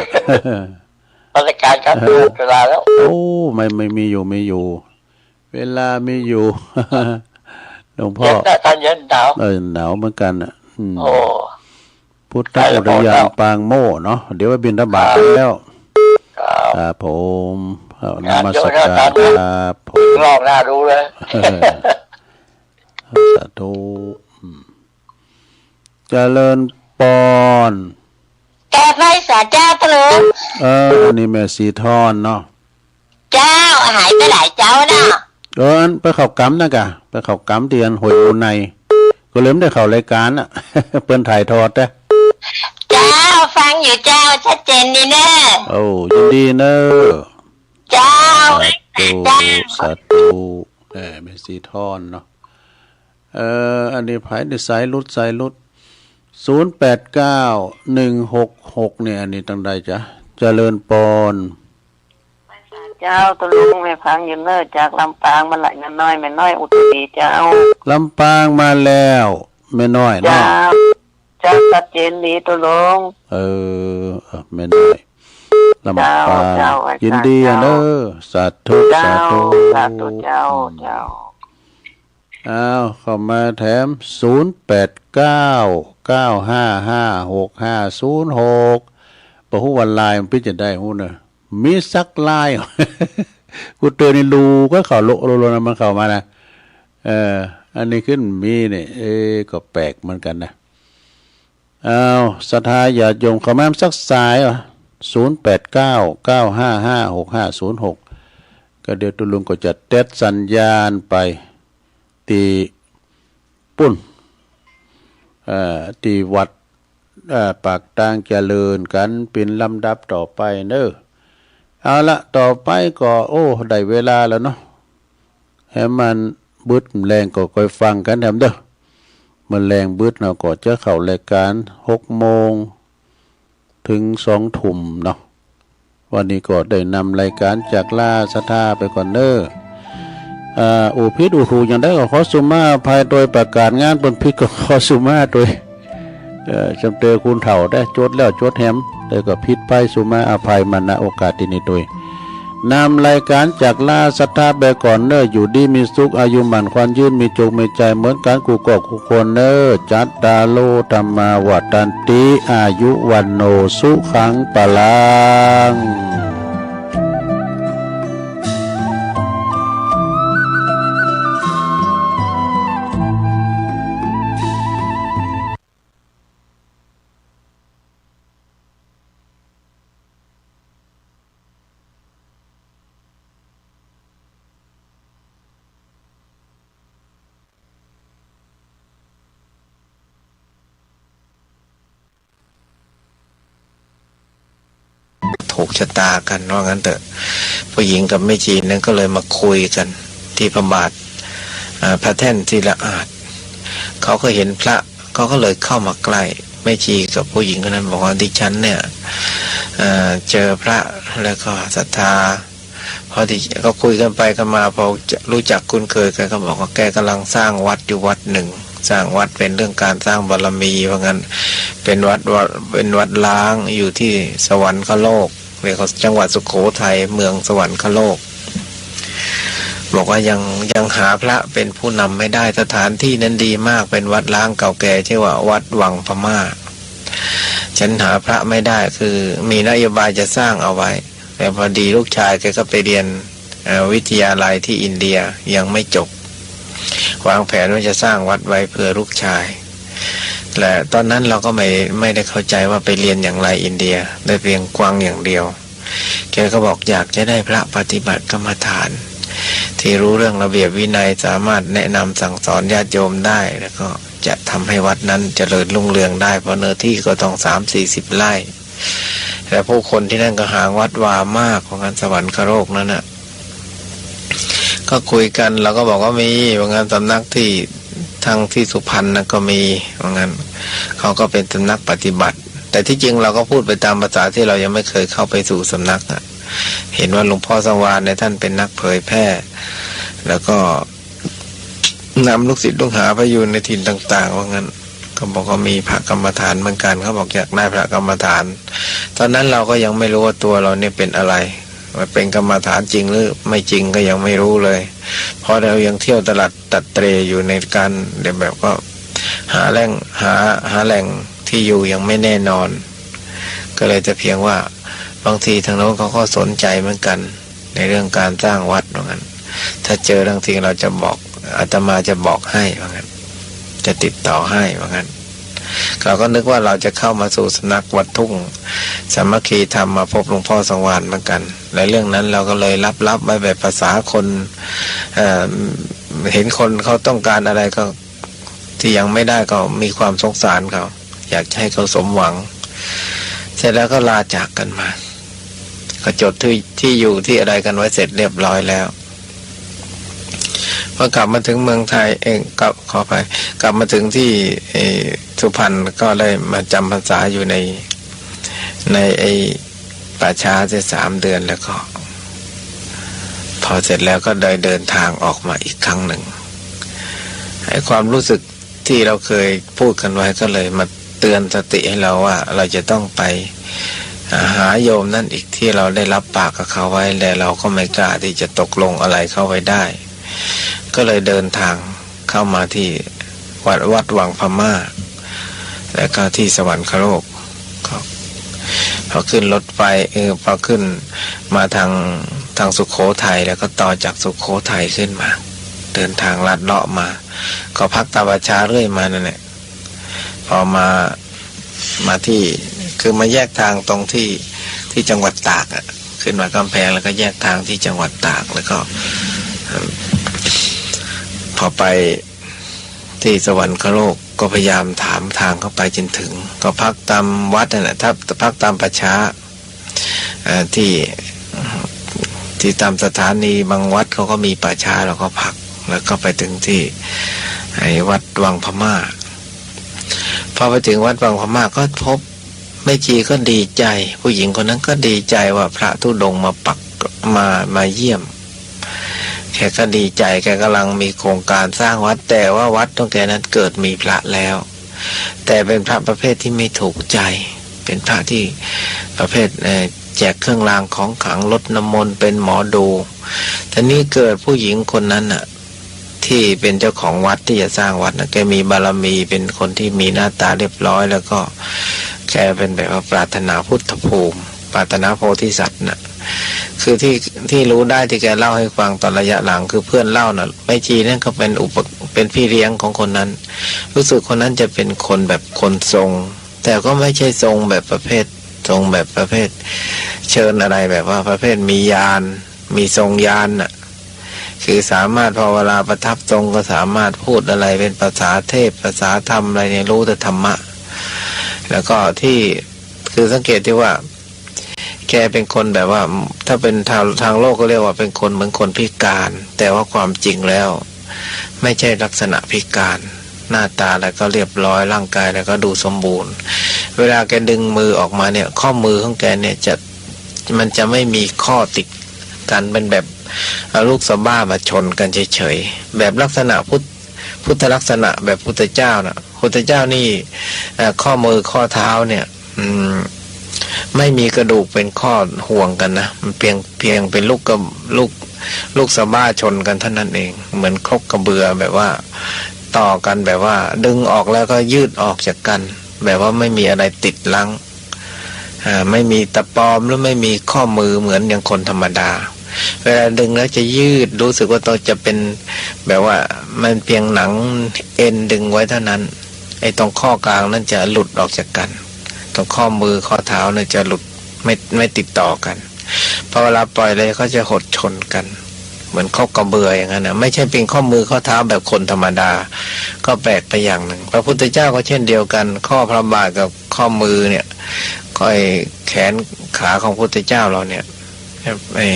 มัสการครับ เออ เวลาแล้ว โอ้ ไม่ ไม่ มีอยู่ มีอยู่ เวลามีอยู่ หลวงพ่อ เย็นนะ ท่าน เย็น หนาว เออ หนาวเหมือนกั๋นน่ะ อืม โอ้ พุทธอุทยานปางโมกข์เนาะ เดี๋ยวไปบิณฑบาตแล้ว ครับ ครับผม เอา นมัสการ ครับผม รอบหน้าดูเลย สาธุ อืม เจริญปอน แก้ไขสาเจ้าตะลุง เออ อันนี้แม่สีทอนเนาะ เจ้า หายไปหลายเจ๊าเนาะ เออ อันไปเข้าก๊ำนะก่ะ ไปเข้าก๊ำตี้อันห้วยมูไน ก็เลยบ่ได้เข้ารายก๋านน่ะ เปิ้นถ่ายทอดนะ เจ้า ฟังอยู่เจ้า ชัดเจนดีเน่อ โอ้ ยินดีเน่อ เจ้า สาธุ เจ้า สาธุ เออ แม่สีทอนเนาะ เอ่อ อันนี้ไผนี่ สายหลุด สายหลุด ศูนย์แปดเก้า หนึ่งหกหก เนี่ย อันนี้ตังใดจ๊ะ เจริญปอน เจ้า ตะลุง แม่ฟังอยู่เน่อ จากลำปางมาละ แม่น้อย แม่น้อยอุตรีเจ้า ลำปางมาแล้ว แม่น้อยเนาะ เจ้า เจ้า ชัดเจนดีตะลุง เออ เออ แม่น้อย ลำปาง เจ้า เจ้า อาจารย์ ยินดีเน่อ เจ้า สาธุ เจ้า สาธุ สาธุเจ้า อืม เจ้า อ้าว เข้ามาแถม ศูนย์แปดเก้า เก้าห้าห้า หกห้าศูนย์หก บ่ฮู้ว่าไลน์มันเป๋นจะใดฮู้เน่อ มีสักไลน์ กูเตือนนี่ลูก็เข้าโละโละโละนะ มันเข้ามานะ เออ อันนี้ขึ้นมีนี่ เอ๊ะ ก็แปลกเหมือนกั๋นนะ อ้าว ศรัทธาญาติโยมเข้ามาสักสายอ่ะ ศูนย์แปดเก้า เก้าห้าห้า หกห้าศูนย์หก ก็เดี๋ยวตะลุงก็จะเต็ดสัญญาณไป ตี้ปุ้น เอ่อ ตี้วัด เอ่อ ปากตางเจริญกั๋นเป๋นลำดับต่อไปเน่อ เอาละ ต่อไปก็ โอ้ ได้เวลาแล้วเนาะ แหมมันบึดแลงก็ค่อยฟังกั๋นแหมเน่อ เมื่อแลงบึดเฮาก็จะเข้ารายก๋านหกโมง เถิงสองทุ่มเนาะ วันนี้ก็ได้นำรายก๋านจากลาศรัทธาไปก่อนเน่อ อ่า อู้ผิดอู้ถูกอย่างใดก็ขอสุมาอภัยโดยประการ งานเปิ้นผิดก็ขอสุมาโดย เอ่อ จำเตอคุณเฒ่าได้จดแล้วจดแหม แต่ก็ผิดไป สุมาอภัยมา ณ โอกาสตี้นี้โดย นำรายก๋านจากลาศรัทธาไปก่อนเน่อ อยู่ดีมีสุข อายุหมั้นขวัญยืน มีโจคมีชัยเหมือนกั๋นกู้ก้อกู้คนเน่อ จัตตาโร ธัมมา วัฑฒันติ อายุ วัณโณ สุขัง พลังถูกชะตากั๋น ว่างั้นเถอะ ผู้หญิงกับแม่ชีนั้นก็เลยมาคุยกั๋นตี้พระบาท อ่า พระแท่นศิลาอาสน์ เขาก็เห็นพระ เขาก็เลยเข้ามาใกล้ แม่ชีกับผู้หญิงคนนั้นบอกว่า ดิฉันเนี่ย เอ่อ เจอพระแล้วก็ศรัทธา พอดีก็คุยกันไปกันมา พอรู้จักคุ้นเคยกัน ก็บอกว่าแกกำลังสร้างวัดอยู่วัดหนึ่ง สร้างวัดเป็นเรื่องการสร้างบารมี ว่างั้น เป็นวัด วัด เป็นวัดร้างอยู่ที่สวรรคโลก เรียกว่าจังหวัดสุโขทัย เมืองสวรรคโลก บอกว่ายัง ยังหาพระเป็นผู้นำไม่ได้ สถานที่นั้นดีมาก เป็นวัดร้างเก่าแก่ ชื่อว่าวัดวังพม่า ฉันหาพระไม่ได้ คือมีนโยบายจะสร้างเอาไว้ แต่พอดีลูกชายแกก็ไปเรียน เอ่อ วิทยาลัยที่อินเดีย ยังไม่จบ วางแผนว่าจะสร้างวัดไว้เพื่อลูกชาย และตอนนั้นเราก็ไม่ ไม่ได้เข้าใจว่าไปเรียนอย่างไรอินเดีย ได้เพียงฟังอย่างเดียว แกก็บอกอยากจะได้พระปฏิบัติกรรมฐาน ที่รู้เรื่องระเบียบวินัย สามารถแนะนำสั่งสอนญาติโยมได้ แล้วก็จะทำให้วัดนั้นเจริญรุ่งเรืองได้ เพราะเนื้อที่ก็ต้องสามสี่สิบไร่ และผู้คนที่นั่นก็ห่างวัดวามาก ว่างั้น สวรรคโลกนั้นน่ะ ก็คุยกัน เราก็บอกว่ามี ว่างั้น สำนักที่ ทางที่สุพรรณนะก็มี ว่างั้น เขาก็เป็นสำนักปฏิบัติ แต่ที่จริงเราก็พูดไปตามภาษาที่เรายังไม่เคยเข้าไปสู่สำนักอะ เห็นว่าหลวงพ่อสังวาลเนี่ยท่านเป็นนักเผยแพร่ แล้วก็นำลูกศิษย์ลูกหาไปอยู่ในถิ่นต่างๆ ว่างั้น ก็บอกว่ามีพระกรรมฐานเหมือนกัน เขาบอกอยากได้พระกรรมฐาน ตอนนั้นเราก็ยังไม่รู้ว่าตัวเราเนี่ยเป็นอะไร มันเป็นกรรมฐานจริงหรือไม่จริงก็ยังไม่รู้เลย เพราะเรายังเที่ยวตลาดตัดเตรอยู่ในการเดี๋ยวแบบก็หาแหล่ง หา หาแหล่งที่อยู่ยังไม่แน่นอน ก็เลยแต่เพียงว่าบางทีทางโน้นเขาก็สนใจเหมือนกัน ในเรื่องการสร้างวัดว่างั้น ถ้าเจอเรื่องจริงเราจะบอก อาตมาจะบอกให้ว่างั้น จะติดต่อให้ว่างั้น เราก็นึกว่าเราจะเข้ามาสู่สำนักวัดทุ่งสามัคคีธรรมมาพบหลวงพ่อสังวาลเหมือนกัน และเรื่องนั้นเราก็เลยลับๆไว้แบบภาษาคน เอ่อ เห็นคนเขาต้องการอะไรก็ ที่ยังไม่ได้ก็มีความสงสารเขา อยากจะให้เขาสมหวัง เสร็จแล้วก็ลาจากกันมา ก็จดที่ ที่อยู่ที่อะไรกันไว้เสร็จเรียบร้อยแล้ว พอกลับมาถึงเมืองไทย เอง กลับ ขออภัย กลับมาถึงที่ เอ่อ สุพรรณ ก็ได้มาจำพรรษาอยู่ใน ในไอ้ป่าช้าได้สามเดือน แล้วก็ พอเสร็จแล้วก็ได้เดินทางออกมาอีกครั้งหนึ่ง ไอ้ความรู้สึกที่เราเคยพูดกันไว้ก็เลยมาเตือนสติให้เราว่าเราจะต้องไป อ่า หาโยมนั่นอีก ที่เราได้รับปากกับเขาไว้ แต่เราก็ไม่กล้าที่จะตกลงอะไรเขาไว้ได้ ก็เลยเดินทางเข้ามาที่วัด วัดวังพม่า แล้วก็ที่สวรรคโลก ก็ พอขึ้นรถไฟ เออ พอขึ้นมาทาง ทางสุโขทัย แล้วก็ต่อจากสุโขทัยขึ้นมา เดินทางลัดเลาะมา ก็พักตามป่าช้าเรื่อยมานั่นแหละ พอมา มาที่ คือมาแยกทางตรงที่ ที่จังหวัดตากอะ ขึ้นมากำแพงแล้วก็แยกทางที่จังหวัดตาก แล้วก็ เอิ่ม พอไปที่สวรรคโลกก็พยายามถามทางเข้าไปจนถึง ก็พักตามวัดนั่นแหละ ถ้า พักตามป่าช้า เอ่อ ที่ ที่ตามสถานีบางวัดเขาก็มีป่าช้า เราก็พัก แล้วก็ไปถึงที่ไอ้วัดวังพม่า พอไปถึงวัดวังพม่าก็พบแม่ชีก็ดีใจ ผู้หญิงคนนั้นก็ดีใจว่าพระธุดงค์มาปัก มา มาเยี่ยม แกก็ดีใจ แกกำลังมีโครงการสร้างวัด แต่ว่าวัดของแกนั้นเกิดมีพระแล้ว แต่เป็นพระประเภทที่ไม่ถูกใจ เป็นพระที่ประเภท เอ่อ แจกเครื่องรางของขลัง รดน้ำมนต์ เป็นหมอดู ทีนี้เกิดผู้หญิงคนนั้นน่ะ ที่เป็นเจ้าของวัดที่จะสร้างวัดน่ะ แกมีบารมี เป็นคนที่มีหน้าตาเรียบร้อย แล้วก็แกเป็นแบบว่าปรารถนาพุทธภูมิ ปรารถนาโพธิสัตว์น่ะ คือที่ ที่รู้ได้ที่แกเล่าให้ฟังตอนระยะหลัง คือเพื่อนเล่าน่ะ แม่ชีนั่นก็เป็นอุป เป็นพี่เลี้ยงของคนนั้น รู้สึกคนนั้นจะเป็นคนแบบคนทรง แต่ก็ไม่ใช่ทรงแบบประเภท ทรงแบบประเภทเชิญอะไร แบบว่าประเภทมีญาณ มีทรงญาณน่ะ คือสามารถ พอเวลาประทับทรงก็สามารถพูดอะไรเป็นภาษาเทพ ภาษาธรรมอะไรเนี่ย รู้แต่ธรรมะ แล้วก็ที่ คือสังเกตที่ว่า แกเป็นคนแบบว่า ถ้าเป็นทาง ทางโลกก็เรียกว่าเป็นคนเหมือนคนพิการ แต่ว่าความจริงแล้ว ไม่ใช่ลักษณะพิการ หน้าตาอะไรก็เรียบร้อย ร่างกายอะไรก็ดูสมบูรณ์ เวลาแกดึงมือออกมาเนี่ย ข้อมือของแกเนี่ยจะ มันจะไม่มีข้อติดกัน เป็นแบบเอาลูกสะบ้ามาชนกันเฉยๆ แบบลักษณะพุทธ พุทธลักษณะแบบพุทธเจ้าน่ะ พุทธเจ้านี่ เอ่อ ข้อมือข้อเท้าเนี่ย อืม ไม่มีกระดูกเป็นข้อห่วงกันนะ มันเพียง เพียงเป็นลูกกระ ลูก ลูกสะบ้าชนกันเท่านั้นเอง เหมือนครกกระเบือ แบบว่าต่อกัน แบบว่าดึงออกแล้วก็ยืดออกจากกัน แบบว่าไม่มีอะไรติดรั้ง อ่า ไม่มีตะปอมหรือไม่มีข้อมือเหมือนอย่างคนธรรมดา เวลาดึงแล้วจะยืด รู้สึกว่าต้องจะเป็นแบบว่ามันเพียงหนังเอ็นดึงไว้เท่านั้น ไอ้ตรงข้อกลางนั่นจะหลุดออกจากกัน ตรงข้อมือข้อเท้าเนี่ยจะหลุด ไม่ ไม่ติดต่อกัน พอเวลาปล่อยเลยเขาจะหดชนกัน เหมือนครกกระเบืออย่างนั้นนะ ไม่ใช่เพียงข้อมือข้อเท้าแบบคนธรรมดา ก็แปลกไปอย่างหนึ่ง พระพุทธเจ้าก็เช่นเดียวกัน ข้อพระบาทกับข้อมือเนี่ย ข้อไอ้แขนขาของพุทธเจ้าเราเนี่ย ไอ้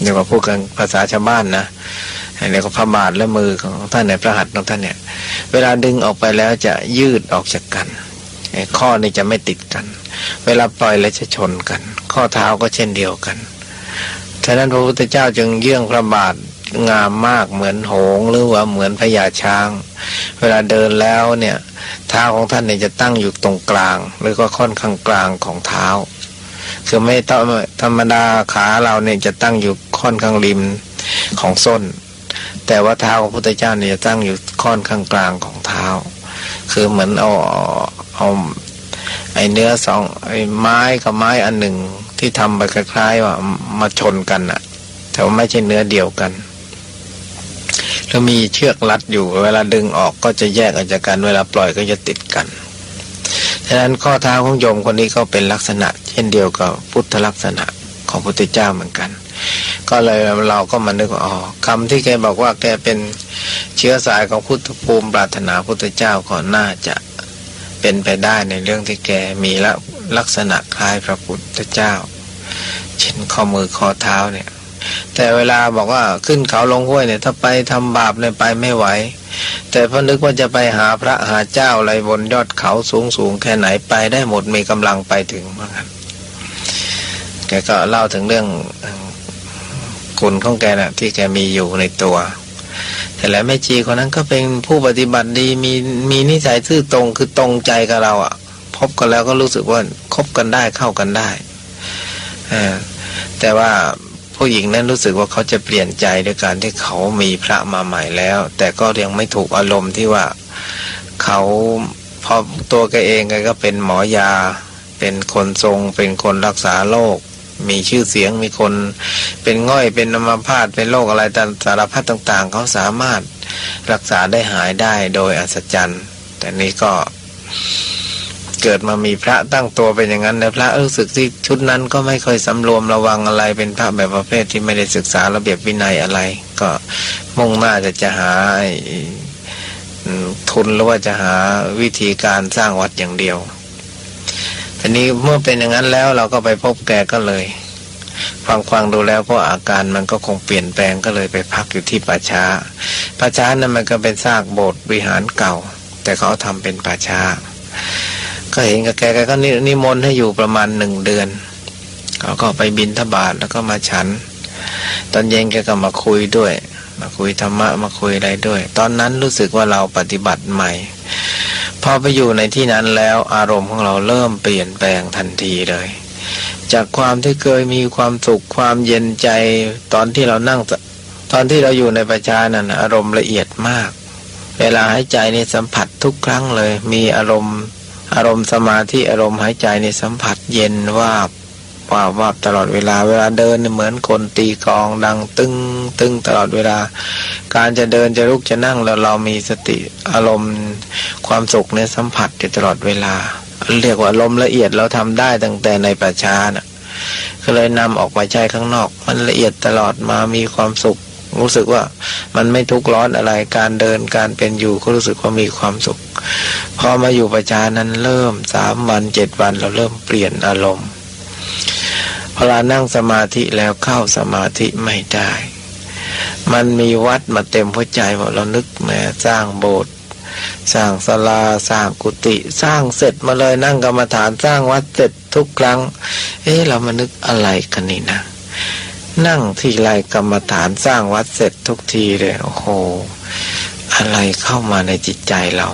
เรียกว่าพูดกันภาษาชาวบ้านนะ ไอ้เรียกว่าพระบาทและมือของท่านในพระหัตถ์ของท่านเนี่ย เวลาดึงออกไปแล้วจะยืดออกจากกัน ไอ้ข้อนี่จะไม่ติดกัน เวลาปล่อยแล้วจะชนกัน ข้อเท้าก็เช่นเดียวกัน ฉะนั้นพระพุทธเจ้าจึงเยื่องพระบาทงามมาก เหมือนหงส์หรือว่าเหมือนพญาช้าง เวลาเดินแล้วเนี่ย เท้าของท่านเนี่ยจะตั้งอยู่ตรงกลาง หรือก็ค่อนข้างกลางของเท้า คือไม่ต้อง ธรรมดาขาเราเนี่ยจะตั้งอยู่ค่อนข้างริมของส้น แต่ว่าเท้าของพุทธเจ้าเนี่ยจะตั้งอยู่ค่อนข้างกลางของเท้า คือเหมือนเอา เอาไอ้เนื้อสอง ไอ้ไม้กับไม้อันหนึ่งที่ทำไปคล้ายๆว่ามาชนกันน่ะ แต่ว่าไม่ใช่เนื้อเดียวกัน แล้วมีเชือกรัดอยู่ เวลาดึงออกก็จะแยกออกจากกัน เวลาปล่อยก็จะติดกัน ฉะนั้นข้อเท้าของโยมคนนี้ก็เป็นลักษณะเช่นเดียวกับพุทธลักษณะของพุทธเจ้าเหมือนกัน ก็เลยเราก็มานึกว่า อ๋อ คำที่แกบอกว่าแกเป็นเชื้อสายของพุทธภูมิ ปรารถนาพุทธเจ้า ก็น่าจะเป็นไปได้ในเรื่องที่แกมีละ ลักษณะคล้ายพระพุทธเจ้า เช่นข้อมือข้อเท้าเนี่ย แต่เวลาบอกว่าขึ้นเขาลงห้วยเนี่ย ถ้าไปทำบาปเนี่ยไปไม่ไหว แต่พอนึกว่าจะไปหาพระหาเจ้าอะไรบนยอดเขาสูงๆ แค่ไหนไปได้หมด มีกำลังไปถึง ว่างั้น แกก็เล่าถึงเรื่อง เอ่อ คุณของแกน่ะ ที่แกมีอยู่ในตัว แต่แล้วแม่ชีคนนั้นก็เป็นผู้ปฏิบัติดี มี มีนิสัยซื่อตรง คือตรงใจกับเราอะ พบกันแล้วก็รู้สึกว่าคบกันได้ เข้ากันได้ เออ แต่ว่าผู้หญิงนั้นรู้สึกว่าเขาจะเปลี่ยนใจด้วยการที่เขามีพระมาใหม่แล้ว แต่ก็ยังไม่ถูกอารมณ์ที่ว่าเขา เพราะตัวแกเองแกก็เป็นหมอยา เป็นคนทรง เป็นคนรักษาโรค มีชื่อเสียง มีคนเป็นง่อย เป็นอัมพาต เป็นโรคอะไรต่าง สารพัดต่างๆ เขาสามารถรักษาได้ หายได้โดยอัศจรรย์ แต่นี่ก็เกิดมามีพระตั้งตัวเป็นอย่างนั้น และพระรู้สึกที่ชุดนั้นก็ไม่ค่อยสำรวมระวังอะไร เป็นพระแบบประเภทที่ไม่ได้ศึกษาระเบียบวินัยอะไร ก็มุ่งหน้าจะ จะหาไอ้ อืม ทุน หรือว่าจะหาวิธีการสร้างวัดอย่างเดียว ทีนี้เมื่อเป็นอย่างนั้นแล้ว เราก็ไปพบแกก็เลย ฟังๆ ดูแล้ว เพราะอาการมันก็คงเปลี่ยนแปลง ก็เลยไปพักอยู่ที่ป่าช้า ป่าช้านั้นมันก็เป็นซากโบสถ์วิหารเก่า แต่เขาทำเป็นป่าช้า ก็เห็นกับแก แกก็นิ นิมนต์ให้อยู่ประมาณหนึ่งเดือน เขาก็ไปบิณฑบาตแล้วก็มาฉัน ตอนเย็นแกก็มาคุยด้วย มาคุยธรรมะ มาคุยอะไรด้วย ตอนนั้นรู้สึกว่าเราปฏิบัติใหม่ พอไปอยู่ในที่นั้นแล้ว อารมณ์ของเราเริ่มเปลี่ยนแปลงทันทีเลย จากความที่เคยมีความสุข ความเย็นใจ ตอนที่เรานั่ง ตอนที่เราอยู่ในป่าช้านั้น อารมณ์ละเอียดมาก เวลาหายใจนี่สัมผัสทุกครั้งเลย มีอารมณ์ อารมณ์สมาธิ อารมณ์หายใจนี่สัมผัสเย็นวาบ วาบ วาบตลอดเวลา เวลาเดินเนี่ยเหมือนคนตีกลองดังตึ้ง ตึ้งตลอดเวลา การจะเดินจะลุกจะนั่ง แล้วเรามีสติ อารมณ์ความสุขเนี่ยสัมผัสอยู่ตลอดเวลา เรียกว่าอารมณ์ละเอียด เราทำได้ตั้งแต่ในป่าช้าน่ะ ก็เลยนำออกมาใช้ข้างนอก มันละเอียดตลอดมา มีความสุข รู้สึกว่ามันไม่ทุกข์ร้อนอะไร การเดินการเป็นอยู่ก็รู้สึกว่ามีความสุข พอมาอยู่ป่าช้านั้น เริ่มสามวันเจ็ดวัน เราเริ่มเปลี่ยนอารมณ์ พอเรานั่งสมาธิแล้วเข้าสมาธิไม่ได้ มันมีวัฏมาเต็มหัวใจหมด เรานึกแหม สร้างโบสถ์ สร้างศาลา สร้างกุฏิ สร้างเสร็จหมดเลย นั่งกรรมฐาน สร้างวัดเสร็จทุกครั้ง เอ๊ะ เรามานึกอะไรกันนี่นะ นั่งทีไรกรรมฐาน สร้างวัดเสร็จทุกทีเลย โอ้โห อะไรเข้ามาในจิตใจเรา